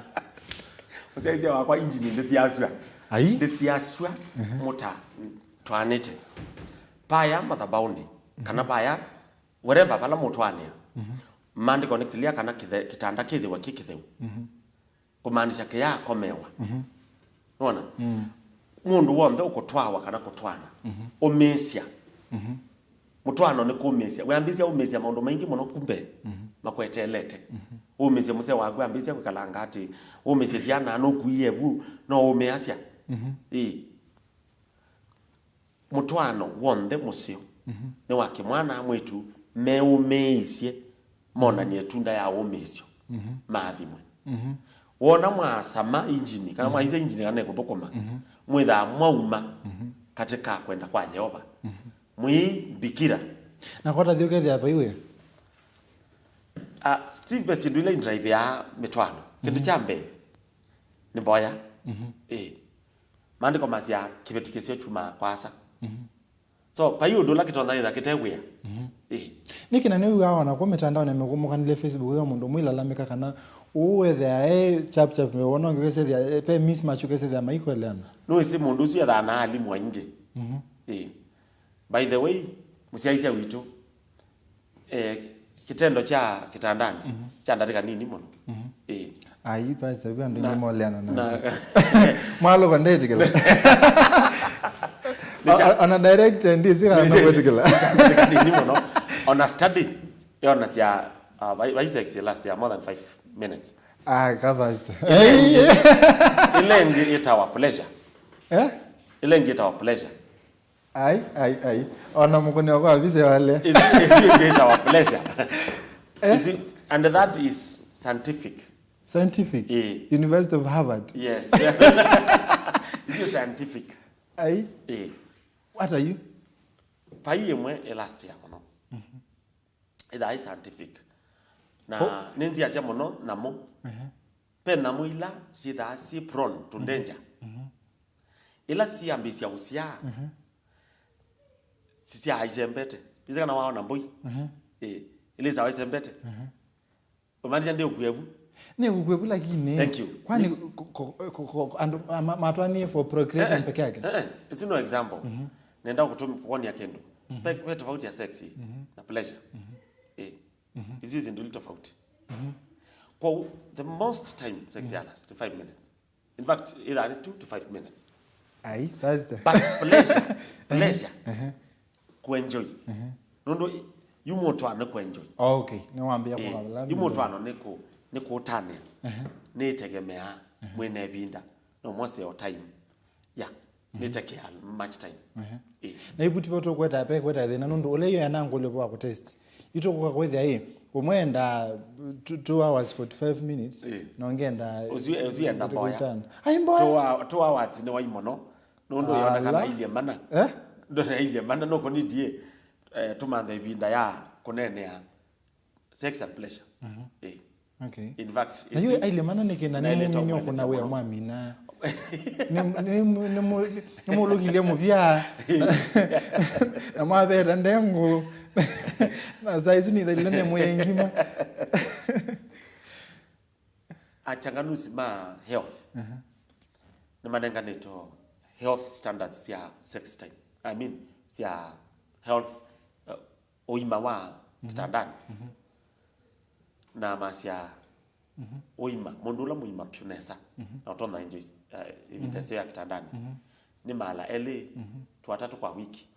Mũsyaĩĩsya wakwa injini ndĩsiasw'a. Ai? Ndĩsiasw'a. Mhm. Mũta twanĩte. Paya mathabaũnĩ, kana paya wherever vala mũtwaanĩa. Mhm. Maandĩko nĩ clear kana kĩthe-, kĩtanda kĩthĩwa kĩ kĩtheu. Mhm. Kũmaanisha kĩyaakomewa. Mhm. Nona? Mm. Mũndũ w'onthe ũkũtwawa kana kũtwaana, mhm, ũmĩĩsya. Mhm. Mũtwaano nĩ kũmĩĩsya. Wĩambĩĩsya ũmĩĩsya maũndũ maingĩ mũno kumbe, mhm, makweteelete. Mhm. Ũmĩĩsye mũsee waku ambĩĩsya kwĩkalanga atĩ, ũmĩĩsye syana, nũkuie vu, no ũmĩasya. Mhm. Ĩĩ. Mũtwaano w'onthe mũseo, mhm, nĩ wa kĩmwana, mwĩĩtu, meũmĩĩsye, monanie ĩtunda ya ũmĩĩsyo, mhm, maathimwe. Mhm. Wona mwasama injini, kana, mhm, mwaisya injini kana ĩkũthũkũma, mhm, mwĩthaa mwauma, mhm, katĩ ka kwenda kwa Yeova. Mhm. Mwĩ mbikira. Na kwata thiũ kethĩa vaiwe? Ah, Steve, ve syĩndũ ila indraivĩaa mĩtwaano. Kĩndũ, mhm, kya mbee, nĩ mboya. Mhm. Ĩĩ. Maandĩko masya kĩveti kĩseo kyumaa kwa Asa. Mhm. So, vai ũndũ ũla kĩtonya ĩtha kĩte wĩa. Mhm. Ĩĩ. Nĩkĩ na nĩwĩw'aa ona kũ mĩtandaonĩ mĩkũmũkanĩlye Facebook ya mũndũ ũmwe ilalamĩka kana ũũ wethĩa e chap chap, wona ũngĩ ũkesethĩa, e, ve mismatch ũkesethĩa maikweleana. Nũĩsĩ mũndũ ũsu ethaa na alimũ aingĩ. Mhm. Ĩĩ. By the way, mũsyaĩĩsya witũ, eh, kĩtendo kya kĩtandanĩ, mhm, kya ndatĩka nini mũno. Mhm. Ĩĩ. Ai, pastor, vya andũ na, nĩ moleana na, na mwalũka ndetĩkĩla. Nĩ kya, o-, o-, ona director ndĩsĩ kana nĩ kwĩtĩkĩla. Kya ndatĩka nini mũno. Ona study yonasya, uh, vai-, vai sex last year more than five minutes. Ah, ka pastor. Ĩla ĩngĩ, ĩla ĩngĩ ĩtawa pleasure. Eh? Ĩla ĩngĩ ĩtawa pleasure. Ai, ai, ai. Ona mũkũni wakwa avise wale. Is, is it our pleasure? Eh? Is it, and that is scientific. Scientific? Eh. University of Harvard. Yes. Is it scientific? Ai. Eh. What are you? Vai ĩmwe ĩ last year mũno. Mhm. Ĩthaa ĩ scientific. Na ko- nĩnziasya mũno nyamũ. Ehe. Ve nyamũ ila syĩthaa syĩ prone to danger. Mhm. Ĩla syambĩĩsya ũsyaa, mhm, sisyaa isembete. Ĩsĩ kana waona mbũi? Mhm. Ĩĩ, ĩla ĩsyaa isembete. Mhm. Ũmaanisha ndĩũkue vu? Nĩ ũkue vu lakini. Thank you. Kwani ko-, ko-, ko-, ko-, andũ ma-, ma-, matwanie for procreation, eh, peke yake? Eh, eh, it's no example. Mhm. Nenda kũtũm-, kuonia kĩndũ. Mhm. Ve, ve tofauti ya sex, mhm, na pleasure. Mhm. Eh. Mhm. Isu isindu ili tofauti. Mhm. Kwa the most time sex, mhm, ya last five minutes. In fact, either two to five minutes. Ai, that's the. But pleasure, pleasure. Uh-huh. Kuenjoy. Uh-huh. Nũndũ yu mũtwaano nĩ kuenjoy. Oh, okay. Nĩ wambia, eh, kwa yu mũtwaano nĩ ku-, nĩ kũtanĩa. Uh-huh. Nĩ ĩtegemeaa, uh-huh, mwĩna ĩvinda. No mose your time. Yeah. Mhm. Nĩtekea much time. Mhm. Eh. Na ivuti vo tũkweta pe kweta thĩna nũndũ ũla iyo yana ngũlyo wa kũtest. Itũkũka kwĩthĩa ĩ, ũmwe enda two, two hours forty-five minutes, eh, na ũngĩ enda ũsu, ũsu enda mboya. Ai mboya. Two hou-, two hours nĩ wai mũno. Nũndũ yonekana ala ilie mana. Eh? Ndona ilie mana no kũnidie, eh, tũmanthe ivinda ya kũnenea. Sex and pleasure. Mhm. Eh. Okay. In fact, na yu aile mana nĩ kĩna nĩ mũminyo kũna wĩa mwamina. Nĩ, nĩ, nĩ, nĩ mũlũkilye mũvya. Na mwaveta ndengũ. Na saa isu nĩ thaile nĩ mwĩngima. Achanganuzi ma health. Mhm. Nĩ manenganĩtwo health standards cia sex time. I mean, cia health, uh, ũima wa, mhm, kĩtandani. Mhm. Na masya, mhm, ũima, mũndũ ũla mũima vyũ nesa, mhm, na ũtonya enjoy, uh, ĩvinda, mhm, ĩseo ya kĩtandani. Mhm. Nĩ maala elĩ, mhm, to atatũ kwa wiki.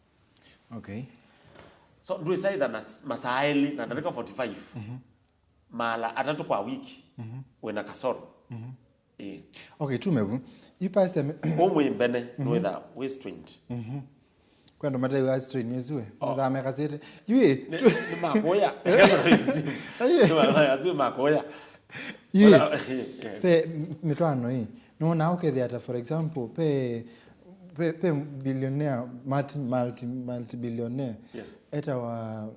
Okay. So, ndwĩsa ĩtha na s-, masaa elĩ na ndatĩka forty-five. Mhm. Maala atatũ kwa wiki, mhm, wĩna kasoro. Mhm. Ĩĩ. Okay, tume vu. Yu pastor me- ũmwĩ mbene, mhm, nĩwĩtha wĩ strained. Mhm. Kwĩ andũ mataĩwa strain ĩsu we. Oh. Mathaa mekasĩte. Yu ĩ, nĩ, tu- nĩ makũya. Aye. Nĩ ma-, asu makũya. Yu ĩ, yes, ve mĩtwaano ĩ. Nona ũkethĩa ata, for example, ve, ve, ve billionaire, multi, multi, multi billionaire. Yes. Etawa,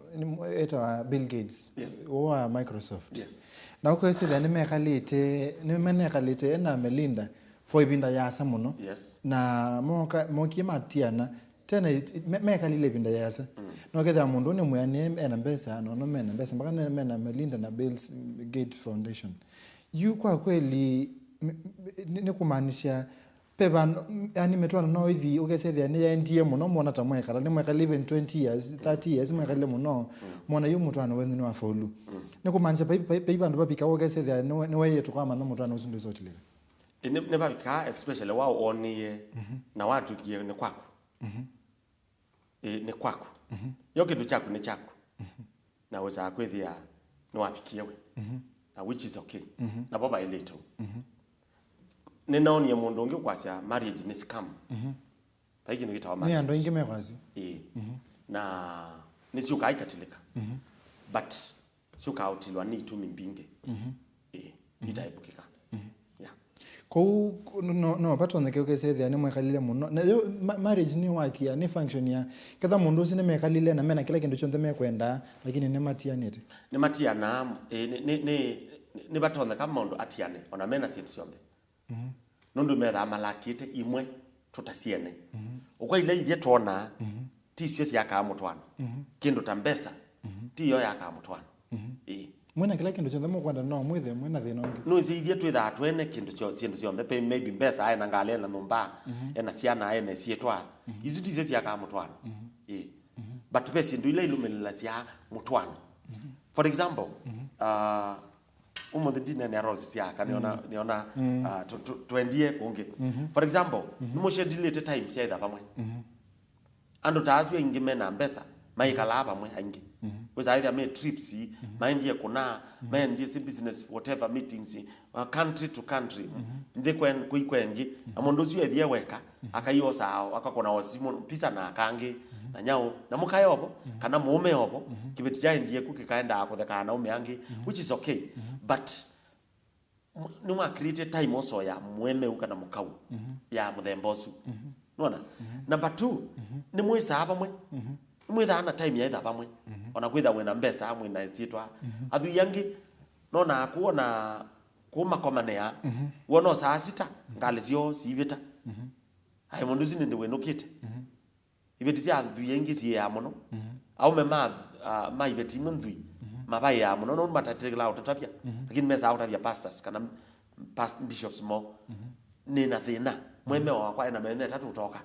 etawa Bill Gates. Yes. Wa Microsoft. Yes. Na ũkwĩsĩthya nĩmekalĩte, nĩmenekalĩte ena Melinda for ĩvinda yasa mũno. Yes. Na moka mokie matiana tena it- it- me- mekalile ĩvinda yasa. No kethĩa mũndũ nĩ mwĩanĩe ena mbesa, nono mena mbesa, mpaka ne- mena Melinda na Bill's Gate Foundation. Yu kwa kweli m- m- nĩ nĩ kumaanisha pe vandũ, yani mĩtwaano no ĩthi ũkesethĩa nĩyaendie mũno, mwona ta mwekala nĩ mwekala even twenty years, thirty years mwekalile mũno, mwona yu mũtwaano wenyu nĩ wa faulu. Nĩ kumaanisha pai pai- pai vandũ vavika ũkesethĩa nĩwe- nĩwaiĩtũ kwa manya mũtwaano ũsu ndũisotilĩka. Ĩ, nĩ- nĩvavikaa, especially wa ũonĩie na watw'ĩkie nĩ kwaku. Ĩ, nĩ kwaku. Yo kĩndũ kyaku nĩ kyaku. Na wĩsaa kwĩthĩa nĩwavikie we. Na which is okay. Navo vaĩlĩte u. Nĩnaonie mũndũ ũngĩ ũkwasya marriage nĩ scam. Vai kĩndũ kĩtawa Nĩ andũ marriage. Aingĩ mekwasya. Ĩĩ. Na nĩsyũkaa ikatilĩka. But syũkaa ũtilwa nĩ itumi mbingĩ. Ĩĩ. Itaĩvũkĩka. Yeah. Kũu no, no vatonyeke ũkesethĩa nĩmwekalile mũno. Na yo ma- marriage nĩ wakia, nĩ function ya ketha mũndũ ũsu nĩmekalile na mena kĩla kĩndũ kyonthe mekwenda, lakini nĩmatianĩte. Nĩmatianaa, ĩ, nĩ- nĩ- nĩ- nĩvatonyeka maũndũ atiane, ona mena syĩndũ syonthe. Nũndũ methaa malakĩte imwe tũtasyene. Ũkwa ila ithyĩ twonaa, ti syo syakaa mũtwaano. Kĩndũ ta mbesa, ti yo yakaa mũtwaano. Ĩĩ. Mwĩna kĩla kĩndũ kyonthe mũkwenda, no mwĩthe mwĩna thĩna ũngĩ. Nũĩsĩ ithyĩ twĩthaa twene kĩndũ kyo- syĩndũ syonthe, pe- maybe mbesa, ena ngalĩ, ena nyũmba, ena syana, ena syĩtwa. Isu ti syo syakaa mũtwaano. Ĩĩ. But ve syĩndũ ila ilũmĩlĩlasya mũtwaano. For example, uh, ũmũnthĩ ndinenea roles sya aka, nĩona, nĩona uh, tũ- tũ- twendie kũngĩ. For example, nĩmũshedilĩte time syaitha vamwe. Andũ ta asu aingĩ mena mbesa maikalaa vamwe aingĩ. Wĩsaa ĩthĩa me trips, maendie kũna, maendie si business, whatever meetings, uh, country to country. Nthĩ kwen- kũi kwengĩ. Na mũndũ ũsu ethie weka, akaiosaa, akakona o simũ, pisa na akangĩ, na nyaũ, na mũkae ovo, kana mũũme ovo, kĩveti kyaendie ku kĩkaendaa kũthekaa na ũme angĩ, which is okay. But m- nĩmwa create time also ya mũemeu kana mũkau ya mũthemba ũsu. Nona? Number two, nĩmwĩsaa vamwe. Nĩmwĩthaa na time yaitha vamwe. Ona kwĩtha mwĩna mbesa, mwĩna syĩtwa. Athwii angĩ, nonaa kũona kũmakomanĩa, wona saa sita, ngalĩ syoo siivĩta. Aĩ mũndũ ũsu nĩndĩ wĩnũkĩte. Iveti sya athwii aingĩ siĩaa mũno. Aũme ma, ah, ma iveti imwe nthwii mavaĩaa mũno nũndũ matatĩkĩlaa ũtũtavya, lakini mesaa kũtavya pastors kana past, bishops moo. Nĩna thĩna, mũemeo wakwa ena mĩthenya ĩtatũ ũtoka.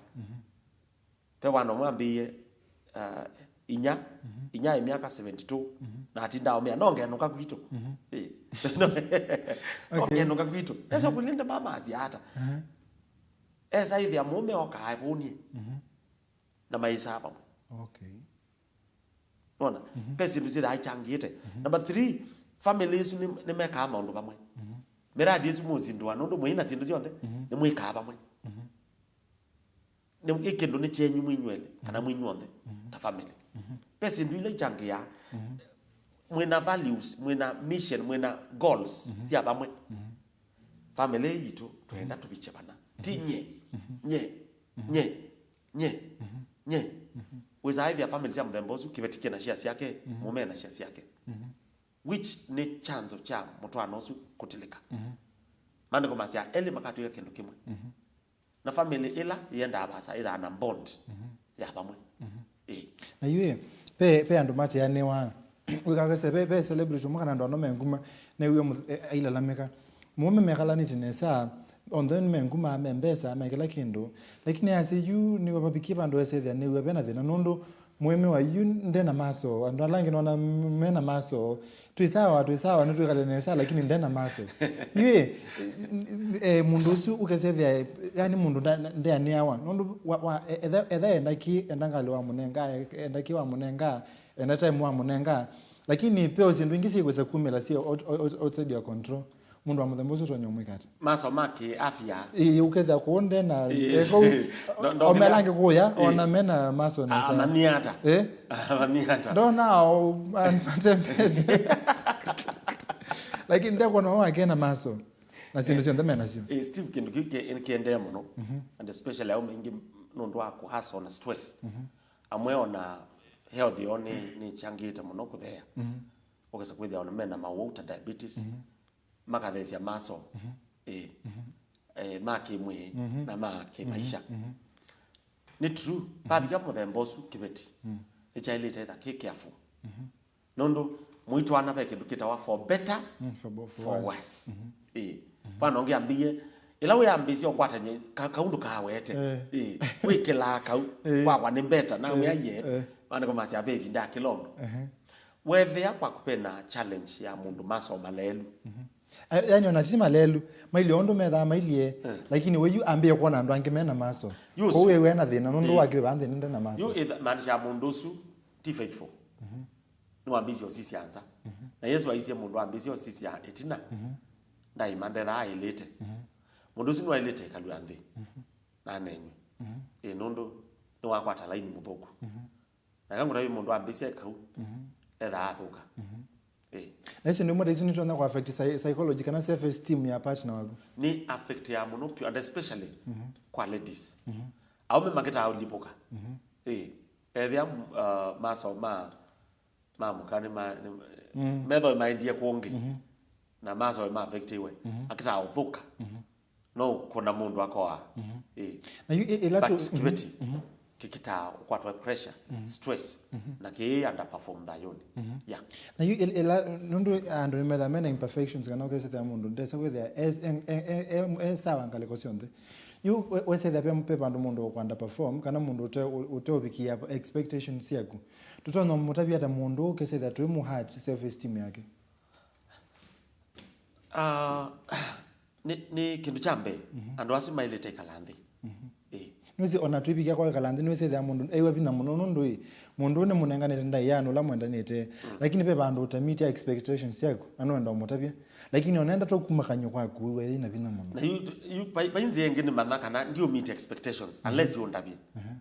Ve wana ũmwe ambĩie, ah, inya, inya ĩ myaka seventy two, na atinda aũmĩa, "No ngenũka kwitũ." Ĩ. "No ngenũka kwitũ." Esa kũlinde mama asiata. Esa ĩthĩa mũũme okaa evũnie. Na maĩsaa vamwe. Okay. Nona? Ve syĩndũ syĩthaa ikyangĩĩte. Number three, family isu nĩ- nĩmekaa maũndũ vamwe. Miradi isu mũsindũa nũndũ mwĩ na syĩndũ syonthe, nĩmwĩkaa vamwe. Nĩ- ĩ kĩndũ nĩ kyenyu mwinywele, kana mwinyw'onthe ta family. Ve syĩndũ ila ikyangĩaa, mwĩna values, mwĩna mission, mwĩna goals sya vamwe. Family yitũ twenda tũvikye vana. Ti nye, nye, nye, nye, nye. Wĩsaa ĩthĩa family sya mũthemba ũsu, kĩveti kĩna share syake, mũme na share syake. Which nĩ chanzo kya mũtwaano ũsu kũtilĩka. Maandĩko masya elĩ makatw'ĩka kĩndũ kĩmwe. Na family ĩla yendaa vaasa ĩthaa na bond ya vamwe. Ĩĩ. Na yu ĩ, ve, ve andũ mateanĩwa. Wĩkakase, ve, ve celebrity ũmwe kana andũ ano me nguma, newie mũ- e- ailalamĩka. Mũũme mekalanĩte nesa, onthe me nguma, me mbesa, me kĩla kĩndũ. Lakini asya yu nĩwe vavikie vandũ esethĩa nĩwe vena thĩna nũndũ mũũme wa yu ndena maso, andũ ala angĩ nona m- mena maso. Twĩ sawa, twĩ sawa, nĩtwĩkale nesa, lakini ndena maso. Yu ĩ, e, mũndũ ũsu ũkesethĩa, yani mũndũ nda- nda- ndeanĩawa. Nũndũ wa, wa, e- etha, etha enda ki, enda ngalĩ wa mũnenga, e- enda ki wa mũnenga, enda time wa mũnenga. Lakini peo syĩndũ ingĩ syĩkwĩsa kumĩla syĩ out- out- outside your control. Mũndũ wa mũthemba ũsu ũtonya ũmwĩka ata? Maso ma kĩ-afya. Ĩĩ, ũkethĩa kũũ ndena, Ĩĩ. eko Ndo- ndo- omelange kũya, ona mena maso nesa. Amanyata. Eh? Amanyata. Ndona o- a- matembete. Lakini ndekuona o akena maso. Na syĩndũ syonthe menasyo. Eh, Steve, kĩndũ kĩu kĩ- kĩendee mũno. And especially au maingĩ nũndũ wa kũhustle na stress. Amwe ona health yoo nĩ nĩkyangĩte mũno kũtheea. Ũkesa kwĩthĩa ona mena mawau ta diabetes. Makathesya maso. Eh. eh, ma kĩmwĩĩ, mhm, na ma kĩmaisha. Mhm. Mhm. Nĩ true, mhm, vavika mũthemba ũsu kĩveti, mm, nĩkyaĩlĩte etha kĩ careful. Mhm. Nũndũ mũitwana ve kĩndũ kĩtawa for better, mm, for bo-, for for worse, worse. Mhm. Ĩĩ. Mhm. Vana ũngĩ ambĩie, ĩla wĩambĩĩsya ũkwatany'a ka-, kau ndũkawete. Eh. Ĩĩ. Wĩkĩlaa kau, eh, kwakwa nĩ mbeta, na, eh, wĩa ye, eh, maandĩko masya ve ĩvinda ya kĩla ũndũ. Ehe. Wethĩa kwaku vena challenge ya mũndũ masoma lelu. Mhm. Eh, yani, ona ti malelu, mailyĩ ũndũ methaa mailyĩ, eh, lakini we yu ambĩe kwona andũ angĩ mena maso. Yu ũsu. Kwoou wĩw'e na thĩna, nũndũ, eh, wake wĩvaa nthĩna nde na maso. Yu ĩtha-, maanisha mũndũ ũsu ti faithful. Mhm. Nĩwambĩĩsye ũsisya nza. Mhm. Na Yesũ aisye mũndũ ambĩĩsye ũsisya ĩtina, mhm, ndaĩma ndethaa aĩlĩte. Mhm. Mũndũ ũsu nĩwaĩlĩte ĩkalw'a nthĩ, mhm, na aneenywe. Mhm. Ĩ, nũndũ nĩwakwata laini mũthũku. Mhm. Na eka ngũtavye mũndũ ambĩĩsya ĩkau, mhm, ethaa athũka. Mhm. Ĩ. Na isu nĩ mota isu nĩtonya kũ affect psy-, psychology kana self esteem ya partner waku? Nĩ affect ya mũno piũ, and especially, mhm, kwa ladies. Mhm. Aũme makĩtaa ũlipũka. Mhm. Ĩ. Ethĩa, uh, masoma ma mũka nĩ ma-, nĩ, mm, metho maendie kũngĩ. Mhm. Na maso ma affectiwe. Mhm. Akĩtaa ũthũka. Mhm. No kũna mũndũ akoa. Mhm. Ĩ. Na yu ĩ-, ĩla. But tu-, mhm, kĩveti, mhm, kĩkĩtaa ũkwatwa pressure, mhm, stress, mhm, na kĩĩ underperform thayũnĩ. Mhm. Yeah. Na yu ĩl-, ĩla, nũndũ andũ nĩmethaa mena imperfections, kana ũkesethĩa mũndũ ndesa kwĩthĩa es-, en-, en-, en-, en-, e sawa ngalĩko syonthe. Yu we-, wesethĩa pe, pe vandũ mũndũ ũkũ underperform, kana mũndũ ũte-, ũ-, ũteũvikĩa expectations syaku. Tũtonya mũtavya ta mũndũ ũkesethĩa twĩ mũ hurt self esteem yake. Ah, nĩ, nĩ kĩndũ kya mbee, mhm, andũ asu maĩlĩte ĩkala nthĩ. Mhm. Ĩĩ. Nĩwĩsĩ ona twĩvikĩa kwa ĩkala nthĩ, nĩwĩsĩthĩa mũndũ eiwa vinya mũno, nũndũ ĩ, mũndũ ũyũ nĩmũnenganĩte ndaĩa na ũla mwendanĩte, mm, lakini ve vandũ ũtamĩtya expectations syaku, na nũenda ũmũtavya. Lakini onenda tũkuma kanyũ kwaku, wĩw'a yĩ na vinya mũno. Na yu, yu, vai, vai nzĩa ĩngĩ nĩmanya kana ndiũmĩtya expectations, mhm, unless ũndavye. Mhm.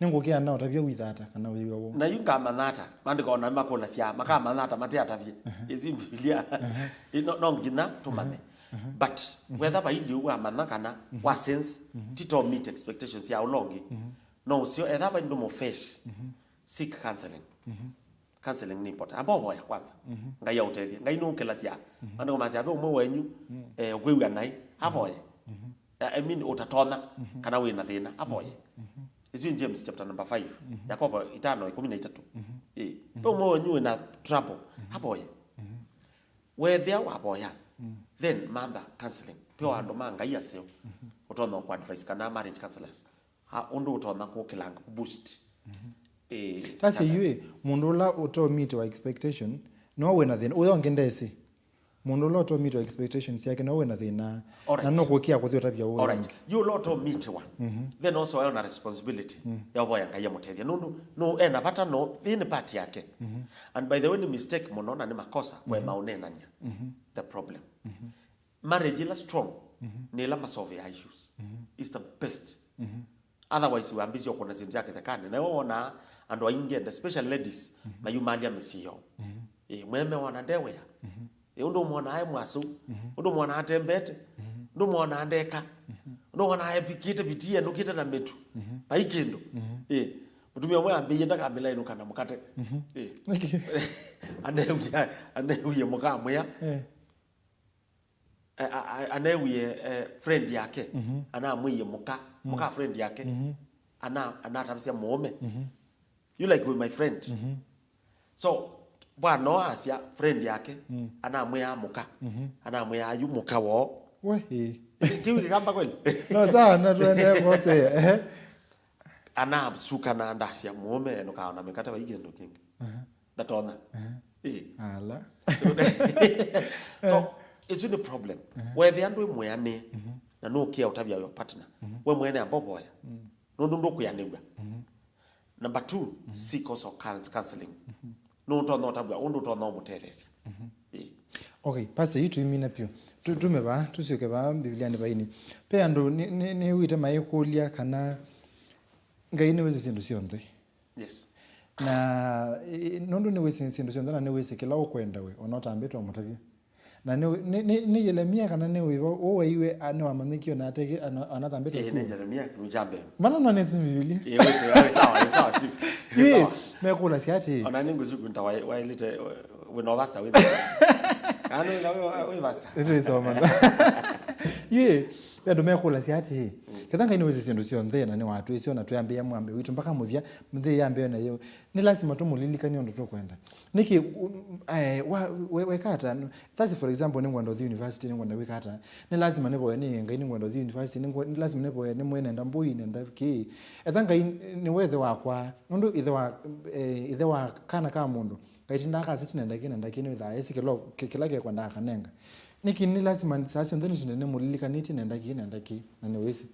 Nĩngũkĩa na ũtavya wĩthata kana wĩw'a woo. Na yu ngamanya ata? Maandĩko ona makũlasya, makamanya ata mate atavye? Aha. Ĩsu Biblia. Aha. Ĩ, no, no nginya tũmanye. Aha. Aha. But, mhm, wetha vailyĩ wamanya kana, mhm, wa sense, mhm, ti to meet expectations ya ũla ũngĩ. Mhm. No ũseo, etha vai ndũmũ face, mhm, seek counseling. Mhm. Counseling nĩ important. Amba ũvoya kwanza. Mhm. Ngai aũtethye. Ngai nũkĩlasya. Mhm. Maandĩko masya ve ũmwe wenyu, mhm, eh, ũkwĩw'a naĩ, avoye. Mhm. I mean, ũtatonya, mhm, kana wĩ na thĩna, avoye. Mhm. Ĩsu nĩ James chapter number five, mhm, Yakobo itano ikũmi na itatũ. Mhm. Ĩ. Mhm. Ve ũmwe wenyu wĩ na trouble, mhm, avoye. Mhm. Wethĩa wavoya, mhm, then mantha counseling. Ve, mhm, andũ ma Ngai aseo, mhm, ũtonya kũ advise kana marriage counselors. Ha, ũndũ ũtonya kũkĩlanga, kũ boost. Mhm. Ĩ, sasa standard. Yu ĩ, mũndũ ũla ũto meet wa expectation, no wĩ na thĩna. Ũyo ũngĩ ndesĩ. Mũndũ ũla ũto meet wa expectations yake, no wĩ na thĩna. Alright. Na no kũkĩa kũthi ũtavya ũũ. Alright. Ũngĩ. Yu ũla ũto meet wa. Mhm. Then also ena responsibility, mm, ya ũvoya Ngai amũtethya. Nũndũ, no ena vata no, thĩ nĩ part yake. Mhm. And by the way, nĩ mistake mũno na nĩ makosa, mhm, kwema ũneenany'a, mhm, the problem. Mhm. Marriage ĩla strong, mhm, nĩ ĩla masolve ya issues. Mhm. Is the best. Mhm. Otherwise, wambĩĩsya ũkũna syĩndũ sya kĩthekanĩ. Na wonaa andũ aingĩ, and especially ladies, mhm, mayumalya mĩsyĩ yoo. Mhm. Ĩ, mwene wona nde wĩa. Mhm. Ĩ, ũndũ ũmwonaa e mwasu. Mhm. Ũndũ ũmwonaa atembete. Mhm. Ũndũ ũmwonaa ndeka. Mhm. Ũndũ ũmwonaa epikĩte vitii, endũkĩte na mĩtu. Mhm. Vai kĩndũ. Mhm. Ĩ, mũtumĩa ũmwe ambĩie ndakamĩla ĩnũka na mũkate. Mhm. Ĩ. Anewie, anewie mũka amwĩa. Eh. A-, a-, a-, anewie, eh, friend yake, mhm, anamwĩie mũka, mhm, mũka friend yake, mhm, ana-, anatavisya mũũme. Mhm. "You like with my friend." Mhm. So, bwana asya friend yake, mm, anamwĩa mũka, mhm, anamwĩa yu mũka woo. We, ĩ. Kĩu kĩkamba kweli? No, sawa, no, tuendelee kũosea. Ehe. Anasuka na ndasya mũũme, nũkaona mĩkate vai kĩndũ kĩngĩ. Aha. Ndatonya. Aha. Ĩ. Ala. So, ĩsu nĩ problem. Aha. Wethĩa ndwĩ mwĩanĩe, mhm, na nũkĩa ũtavya your partner. Mhm. We mwene amba ũvoya. Mm. Nũndũ ndũkwĩanĩw'a. Mhm. Number two, mhm, seek also couns-, counseling. Mhm. Nũtonya ũtavw'a ũndũ ũtonya ũmũtetheesya. Mhm. Ĩ. Okay, Pastor, yu tuimina piũ. Tu-, tume vaa, tusyoke vaa Biblia nĩ vaini. Pe andũ nĩ, nĩ, nĩwĩte maikũlya kana Ngai nĩwĩsĩ syĩndũ syonthe. Yes. Na, ĩ, nũndũ nĩwĩsĩ syĩndũ syonthe na nĩwĩsĩ kĩla ũkwenda we, ona ũtambĩte ũmũtavya. Na nĩ, nĩ, nĩ, nĩ Yeremia kana nĩ wĩva, ũũ waiwe, a, nĩwamanyĩkie ona ateke, ana-, anatambĩte. Ĩ, nĩ Yeremia, nũkyambe. Mana no nĩsĩ Biblia. Ĩ, wĩ sawa, wĩ sawa, wĩ sawa, Steve. Wĩ sawa. Mekũlasya atĩ. Ona nĩ ngũsuku nta wa-, wailĩte, wĩ no pastor, wĩ pastor. Kana wĩ, wĩ, wĩ pastor. Nĩtũisoma. Yĩ, Ve andũ mekũlasya atĩĩ, ketha Ngai nĩwĩsĩ syĩndũ syonthe, na nĩwatwĩsĩ, o na twĩambĩĩa mwambĩo witũ mpaka mũthya, nthĩ yambĩĩo nayo, nĩ lasima tũmũlilikane ũndũ tũkwenda. Nĩkĩ, um, eh, wa-, we-, weka ata? That's, for example, nĩngwenda ũthi university, nĩngwenda wĩka ata? Nĩ lasima nĩvoye nĩ Ngai, nĩngwenda ũthi university, nĩngwe-, nĩ lasima nĩvoye nĩ mwene nenda mbũi, nenda kĩĩ? Etha Ngai nĩwe ĩthe wakwa, nũndũ ĩthe wa, eh, ĩthe wa kana ka mũndũ, Ngai tindaa akasya, "Nenda kĩĩ, nenda kĩĩ," nĩwĩthaa esi kĩla, kĩ-, kĩla kekwendaa akanenga. Nĩkĩ nĩ lasima saa syonthe nĩtinde nĩmũlilikanĩtye nenda kĩĩ, nenda kĩĩ, na nĩwĩsĩ?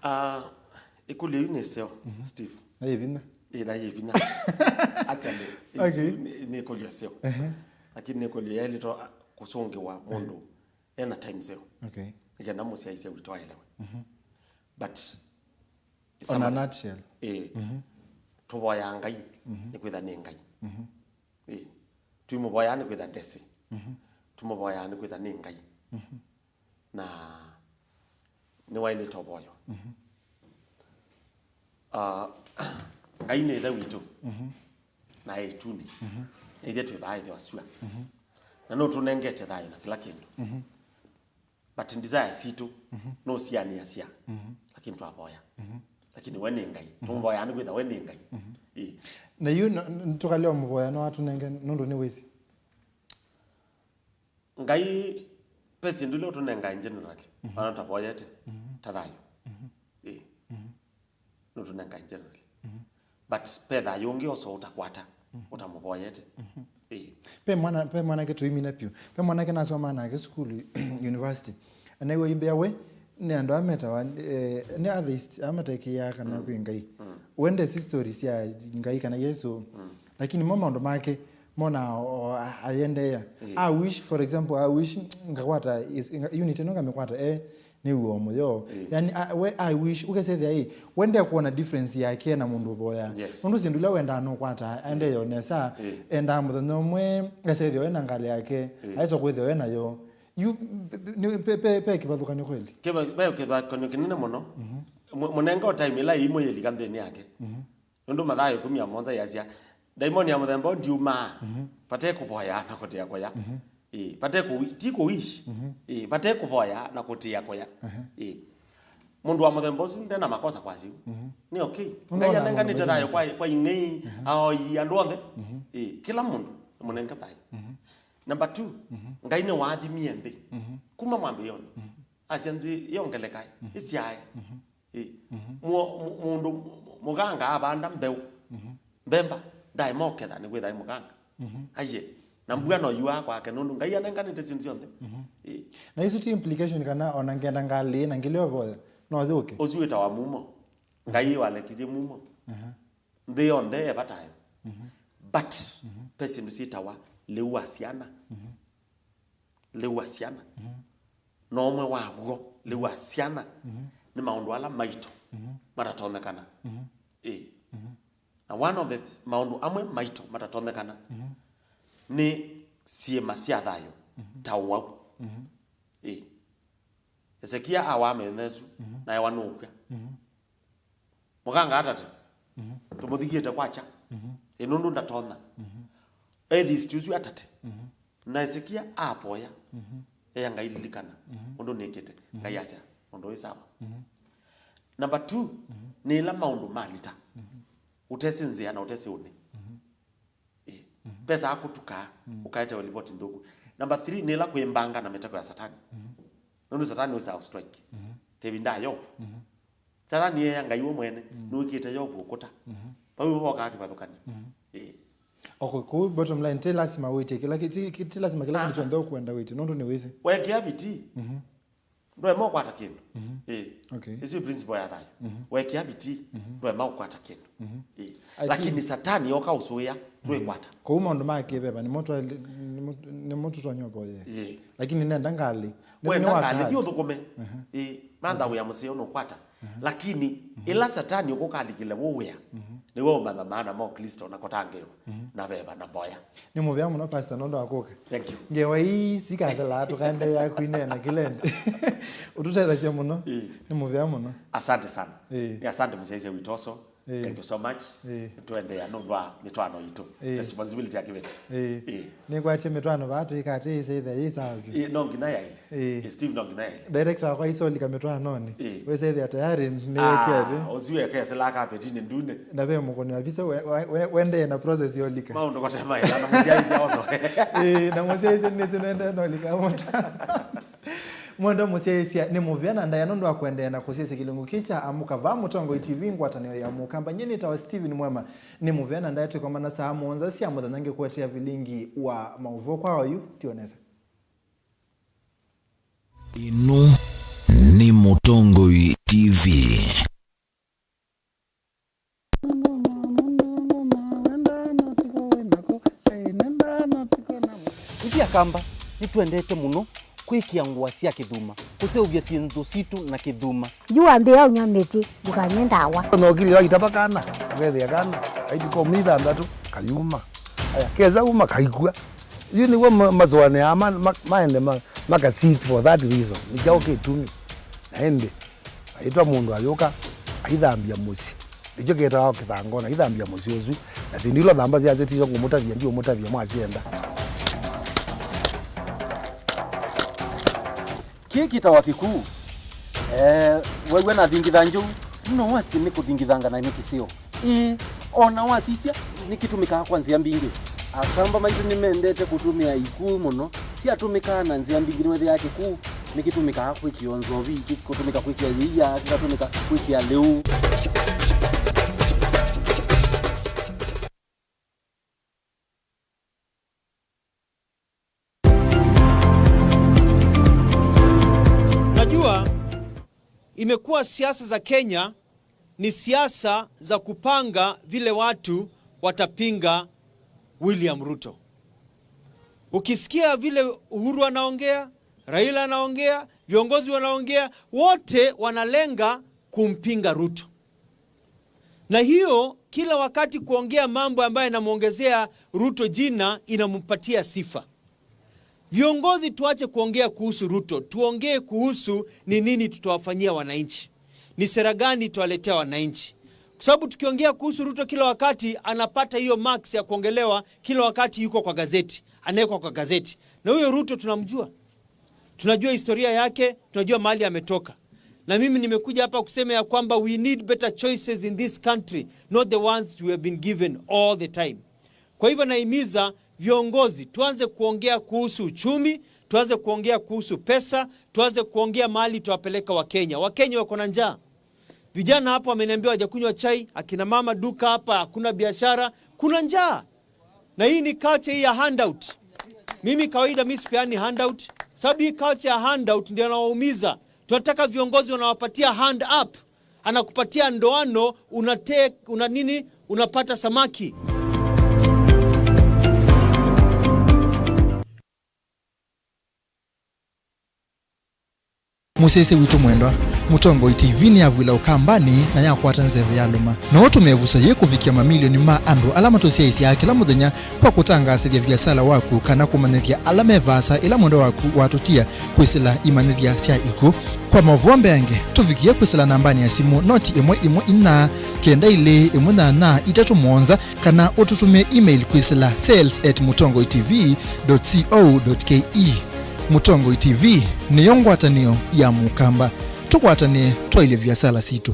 Ah, ĩkũlyo yu nĩ seo, Steve. Na yĩ vinya. Ĩ, na yĩ vinya. Actually, okay, isu nĩ, nĩ ĩkũlyo seo. Ehe. Lakini nĩ ĩkũlyo yaĩlĩtwe kũsũngĩwa mũndũ ena time seo. Okay. Nĩkenda mũsyaĩĩsya witũ aelewe. But on a nutshell. Ĩĩ. Tũvoyaa Ngai nĩ kwĩtha nĩ Ngai. Ĩĩ. Tũimũvoyaa nĩ kwĩtha ndesĩ. Tũmũvoyaa nĩ kwĩtha nĩ Ngai. Na nĩwaĩlĩte ũvoyo. Ah, Ngai nĩ Ĩthe witũ. Na e ĩtunĩ. Na ithyĩ twĩ vaa ĩthĩwa sua. Na nũtũnengete thayũ na kĩla kĩndũ. But desire sitũ no sianĩasya, lakini twavoya. Lakini we nĩ Ngai. Tũmũvoyaa nĩ kwĩtha we nĩ Ngai. Ĩĩ. Na yu no-, n-, tũkalea mũvoya no atũnenge nũndũ nĩ wĩsĩ. Ngai, ve syĩndũ ila ũtũnengae generally, ona tavoyete, ta thayũ. Ĩĩ. Nũtũnengae generally. But ve thayũ ũngĩ oso ũtakwata, ũtamũvoyete. Ĩĩ. Ve mwana, ve mwanake tũimina piũ. Ve mwanake nasomaa nake sukulu, university. Anaiwa imbĩa we, nĩ andũ ametawa, eh, nĩ atheist, amatekĩaa kana kwĩ Ngai. We ndesĩ story sya Ngai kana Yesu. Lakini mo maũndũ make, mona o, a-, ayendeea. I wish, for example, I wish ngakwata is-, nga-, unit ĩno ngamĩkwata, eh, nĩ uo mũyo. Yani, a, we, I wish, ũkesethĩa ĩ, wende kuona difference yake na mũndũ ũvoya. Yes. Nũndũ syĩndũ ila wendaa nũkwata, aendee yo nesa, endaa mũthenya ũmwe, esethĩa ena ngalĩ yake, aisa kwĩthĩa we nayo. Yu, pe, pe, pe, pe kĩvathũkanyo kweli? Kĩva-, ve kĩvathũkanyo kĩnene mũno. Mũ-, mũnenga o time ĩla ĩimũ yĩlika nthĩnĩ yake. Nũndũ Mathayo ĩkũmi na mũonza yasya, ndaimoni ya mũthemba ũũ ndiumaa vate kũvoya na kũtĩa kũya. Ĩĩ, vate kũ-, ti kũwish. Ĩĩ, vate kũvoya na kũtĩa kũya. Ĩĩ. Mũndũ wa mũthemba ũsu ndena makosa kwasya ũu. Nĩ okay. Ngai anenganĩte thayũ kwa, kwa ing'ei, aoi, andũ onthe. Ĩĩ, kĩla mũndũ mũnenge thayũ. Number two, Ngai nĩwaathimie nthĩ. Kuma mwambĩĩonĩ. Asya nthĩ yongelekae, ĩsyae. Ĩ. Mũ-, mũ-, mũndũ mũ-, mũganga avanda mbeũ, mbemba, ndaema ũketha nĩkwĩtha e mũganga. Aiye. Na mbua no yuaa kwake nũndũ Ngai anenganĩte syĩndũ syonthe. Ĩ. Na isu ti implication kana ona ngenda ngalĩ na ngĩlea ũvoya no yũke? Ũsu wĩtawa mumo. Ngai walekithie mumo. Nthĩ yonthe e vatayo. But ve syĩndũ syĩtawa lĩu wa syana. Lĩu wa syana. Na ũmwe waw'o, lĩu wa syana, nĩ maũndũ ala maito matatonyekana. Ĩ. Na one of the maũndũ amwe maito matatonyekana nĩ syĩma sya thayũ ta ũwau. Ĩ. Esekia awaa mĩthenya ĩsu, na ewa nũkw'a. Mũkanga atate. Tũmũthikiĩte kwakya. Ĩ nũndũ ndatonya. Atheist ũsu atate. Na Esekia avoya. Eya Ngai lilikana. Ũndũ nĩkĩte. Ngai asya, ũndũ wĩ sawa. Number two, nĩ ĩla maũndũ malita. Ũtesĩ nzĩa na ũtesĩ ũnĩ. Ĩ. Pesa akũtukaa, ũkaetewe livoti nthũku. Number three, nĩ ĩla kwĩmbanga na mĩteko ya Satani. Nũndũ Satani wĩsaa strike. Tevinda Yovu. Satani yeya Ngai we mwene, nĩwĩkĩte Yovu ũkũta. Vau vokaa kĩvathũkanyo. Ĩ. Okay, kũu bottom line, ti lasima wĩtie kĩla ki-, ti, ki-, ti lasima kĩla kĩndũ kyonthe ũkwenda wĩtie, nũndũ nĩwĩsĩ. Wekĩa vitii. Ndwema ũkwata kĩndũ. Ĩĩ. Okay. Ĩsu ĩ principle ya thayũ. Wekĩa vitii, ndwema ũkwata kĩndũ. Ĩĩ. Lakini Satani yoka ũsũĩa, ndwĩkwata. Kũu maũndũ ma kĩveva nĩmo twa-, nĩmo, nĩmo tũtonya ũvoyea. Ĩĩ. Lakini nenda ngalĩ. Wenda ngalĩ, thi ũthũkũme. Ĩĩ. Mantha wĩa mũseo nũkwata. Lakini ĩla Satani ũkũkalikile wũ wĩa, nĩwe ũmanya maana ma Ũklĩsto na kũtangĩĩwa na veva na mboya. Nĩ mũvea mũno, Pastor, nũndũ wa kũka. Thank you. Ngewa ii sikathelaa, tũkaendeea kwĩneena kĩla ĩndĩ. Ũtũtethasya mũno. Ĩĩ. Nĩ mũvea mũno. Asante sana. Ĩĩ. Nĩ asante mũsyaĩĩsya witũ ũsu. Ĩĩ. Thank you so much. Ĩĩ. Tũendeea nũndũ wa mĩtwaano yitũ. Ĩĩ. Responsibility ya kĩveti. Ĩĩ. Ĩĩ. Nĩkwatie mĩtwaano vaa tũikatĩĩsya ĩthĩa yĩ sawa vyũ. Ĩĩ, no nginya yaĩ. Ĩĩ. Ĩĩ, Steve, no nginya yaĩ. Director wakwa aisolika mĩtwaanonĩ. Ĩĩ. Wĩsethĩa tayari nĩwĩkĩa thĩ. Ah, ũsu ekesela kapetinĩ ndune. Na ve mũkũni wa visa we, we, we, wendee na process yolika. Maũndũ kote maĩ, na mũsyaĩĩsya oso. Ĩĩ, na mũsyaĩĩsya nĩsĩ nendee nolika mũtwaano. Mwendwa mũsyaĩĩsya, nĩ mũvea na ndaĩa nũndũ wa kũendeea na kũsyaĩĩsya kĩlungu kĩĩ kya Amũka vaa Mũtongoi T V, ngwatanĩo ya Mũkamba. Nyie nĩtawa Steven Mwema. Nĩ mũvea na ndaĩa twĩkomana saa mũonza sya mũthenya ngĩkũetea vilingi wa maũvoo kwa oyu, ti onesa. Ĩno nĩ Mũtongoi T V. Ithyĩ Akamba nĩtwendete mũno kwĩkĩa ngũa sya kĩthuma, kũseũvya syĩndũ sitũ na kĩthuma. Yu wambĩĩa ũnywa mĩtĩ, ndũkanywe ndawa. Ona ũkilĩla itava kana, ũkethĩa kana, kaitiko mĩthanthatũ, kayuma. Aya, kesa uma, kaikw'a. Yu nĩw'o ma-, masũanĩaa ma-, ma-, maende ma-, maka seek for that reason. Nĩ kyaũ kĩtumi? Na ĩndĩ, aitwa mũndũ ayũka, aithambya mũsyĩ. Nĩkyo kĩtawa kĩthangona, aithambya mũsyĩ ũsu. Na syĩndũ ila ũthamba syasyo tisyo ngũmũtavya, ndiũmũtavya mwasyenda. Kĩĩ kĩtawa kĩkuu. Eh, wew'a nathingitha njou, no wasye nĩ kũthingithanga na nĩ kĩseo. Ĩĩ, o na wasisya, nĩkĩtũmĩkaa kwa nzĩa mbingĩ. Akamba maitũ nĩmendete kũtũmĩa ikuu mũno. Syatũmĩkaa na nzĩa mbingĩ, nĩwethĩaa kĩkuu nĩkĩtũmĩkaa kwĩkĩa nzovi, kĩkũtũmĩka kwĩkĩa yĩia, kĩkatũmĩka kwĩkĩa lĩu. Najua imekuwa siasa za Kenya ni siasa za kupanga vile watu watapinga William Ruto. Ukisikia vile Uhuru anaongea, Raila anaongea, viongozi wanaongea, wote wanalenga kumpinga Ruto. Na hiyo, kila wakati kuongea mambo ambayo yanamwongezea Ruto jina, inampatia sifa. Viongozi, tuache kuongea kuhusu Ruto, tuongee kuhusu ni nini tutawafanyia wananchi, ni sera gani tutawaletea wananchi, kwa sababu tukiongea kuhusu Ruto kila wakati anapata hiyo marks ya kuongelewa kila wakati, yuko kwa gazeti, anawekwa kwa gazeti. Na huyo Ruto tunamjua. Tunajua historia yake, tunajua mahali ametoka. Na mimi nimekuja hapa kusema ya kwamba we need better choices in this country, not the ones we have been given all the time. Kwa hivyo nahimiza viongozi, tuanze kuongea kuhusu uchumi, tuanze kuongea kuhusu pesa, tuanze kuongea mahali tuwapeleka Wakenya. Wakenya wako na njaa. Vijana hapa wameniambia wajakunywa chai, akina mama duka hapa, hakuna biashara, kuna njaa. Na hii ni culture hii ya handout. Mimi kawaida mi sipeani handout, sababu hii culture ya handout ndio inawaumiza. Tunataka viongozi wanawapatia hand up, anakupatia ndoano, unate-, una nini, unapata samaki. Mũsyaĩĩsya witũ mwendwa, Mũtongoi T V nĩyavw'ĩla Ũkambanĩ na yakwata nzeve ya lũma. No ũtũme ĩvuso yĩĩ kũvikĩa mamilioni ma andũ ala matũsyaĩĩsyaa kĩla mũthenya kwa kũtangaasĩthya viasala waku kana kũmanyĩthya ala me vaasa ĩla mwendwa waku watũtia kwĩsĩla imanyĩthya sya ikw'ũ. Kwa maũvoo mbeange, tũvikĩe kwĩsĩla nambanĩ ya simũ noti ĩmwe ĩmwe inya kenda ilĩ ĩmwe nyanya itatũ mũonza, kana ũtũtũmĩe email kwĩsĩla sales at mũtongoi T V dot co dot K E. Mũtongoi T V nĩyo ngwatanĩo ya Mũkamba. Tũkwatanĩe twaĩlye viasala sitũ.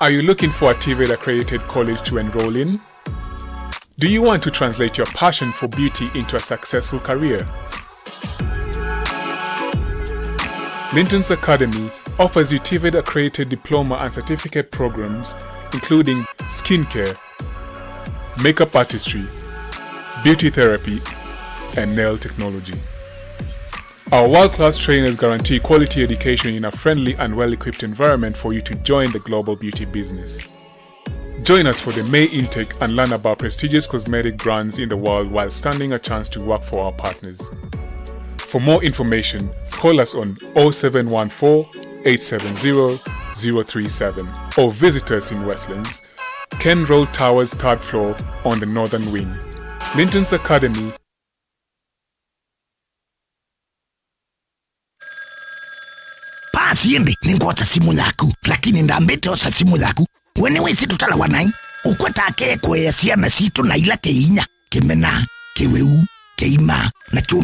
Are you looking for a TVET accredited college to enroll in? Do you want to translate your passion for beauty into a successful career? Linton's Academy offers you TVET accredited diploma and certificate programs, including skincare, makeup artistry, beauty therapy, and nail technology. Our world-class trainers guarantee quality education in a friendly and well-equipped environment for you to join the global beauty business. Join us for the May intake and learn about prestigious cosmetic brands in the world while standing a chance to work for our partners. For more information, call us on oh seven one four, eight seven zero, zero three seven or visit us in Westlands, Ken Road Towers, third floor, on the northern wing. Linton's Academy. Basi ĩndĩ nĩngwosa simũ yaku, lakini ndambĩte osa simũ yaku. We nĩwĩsĩ tũtalawa naĩ? Ũkwetake kũea syana sitũ na ila kĩinya, kĩmena, kĩwĩu, kĩima, na kyũnũ.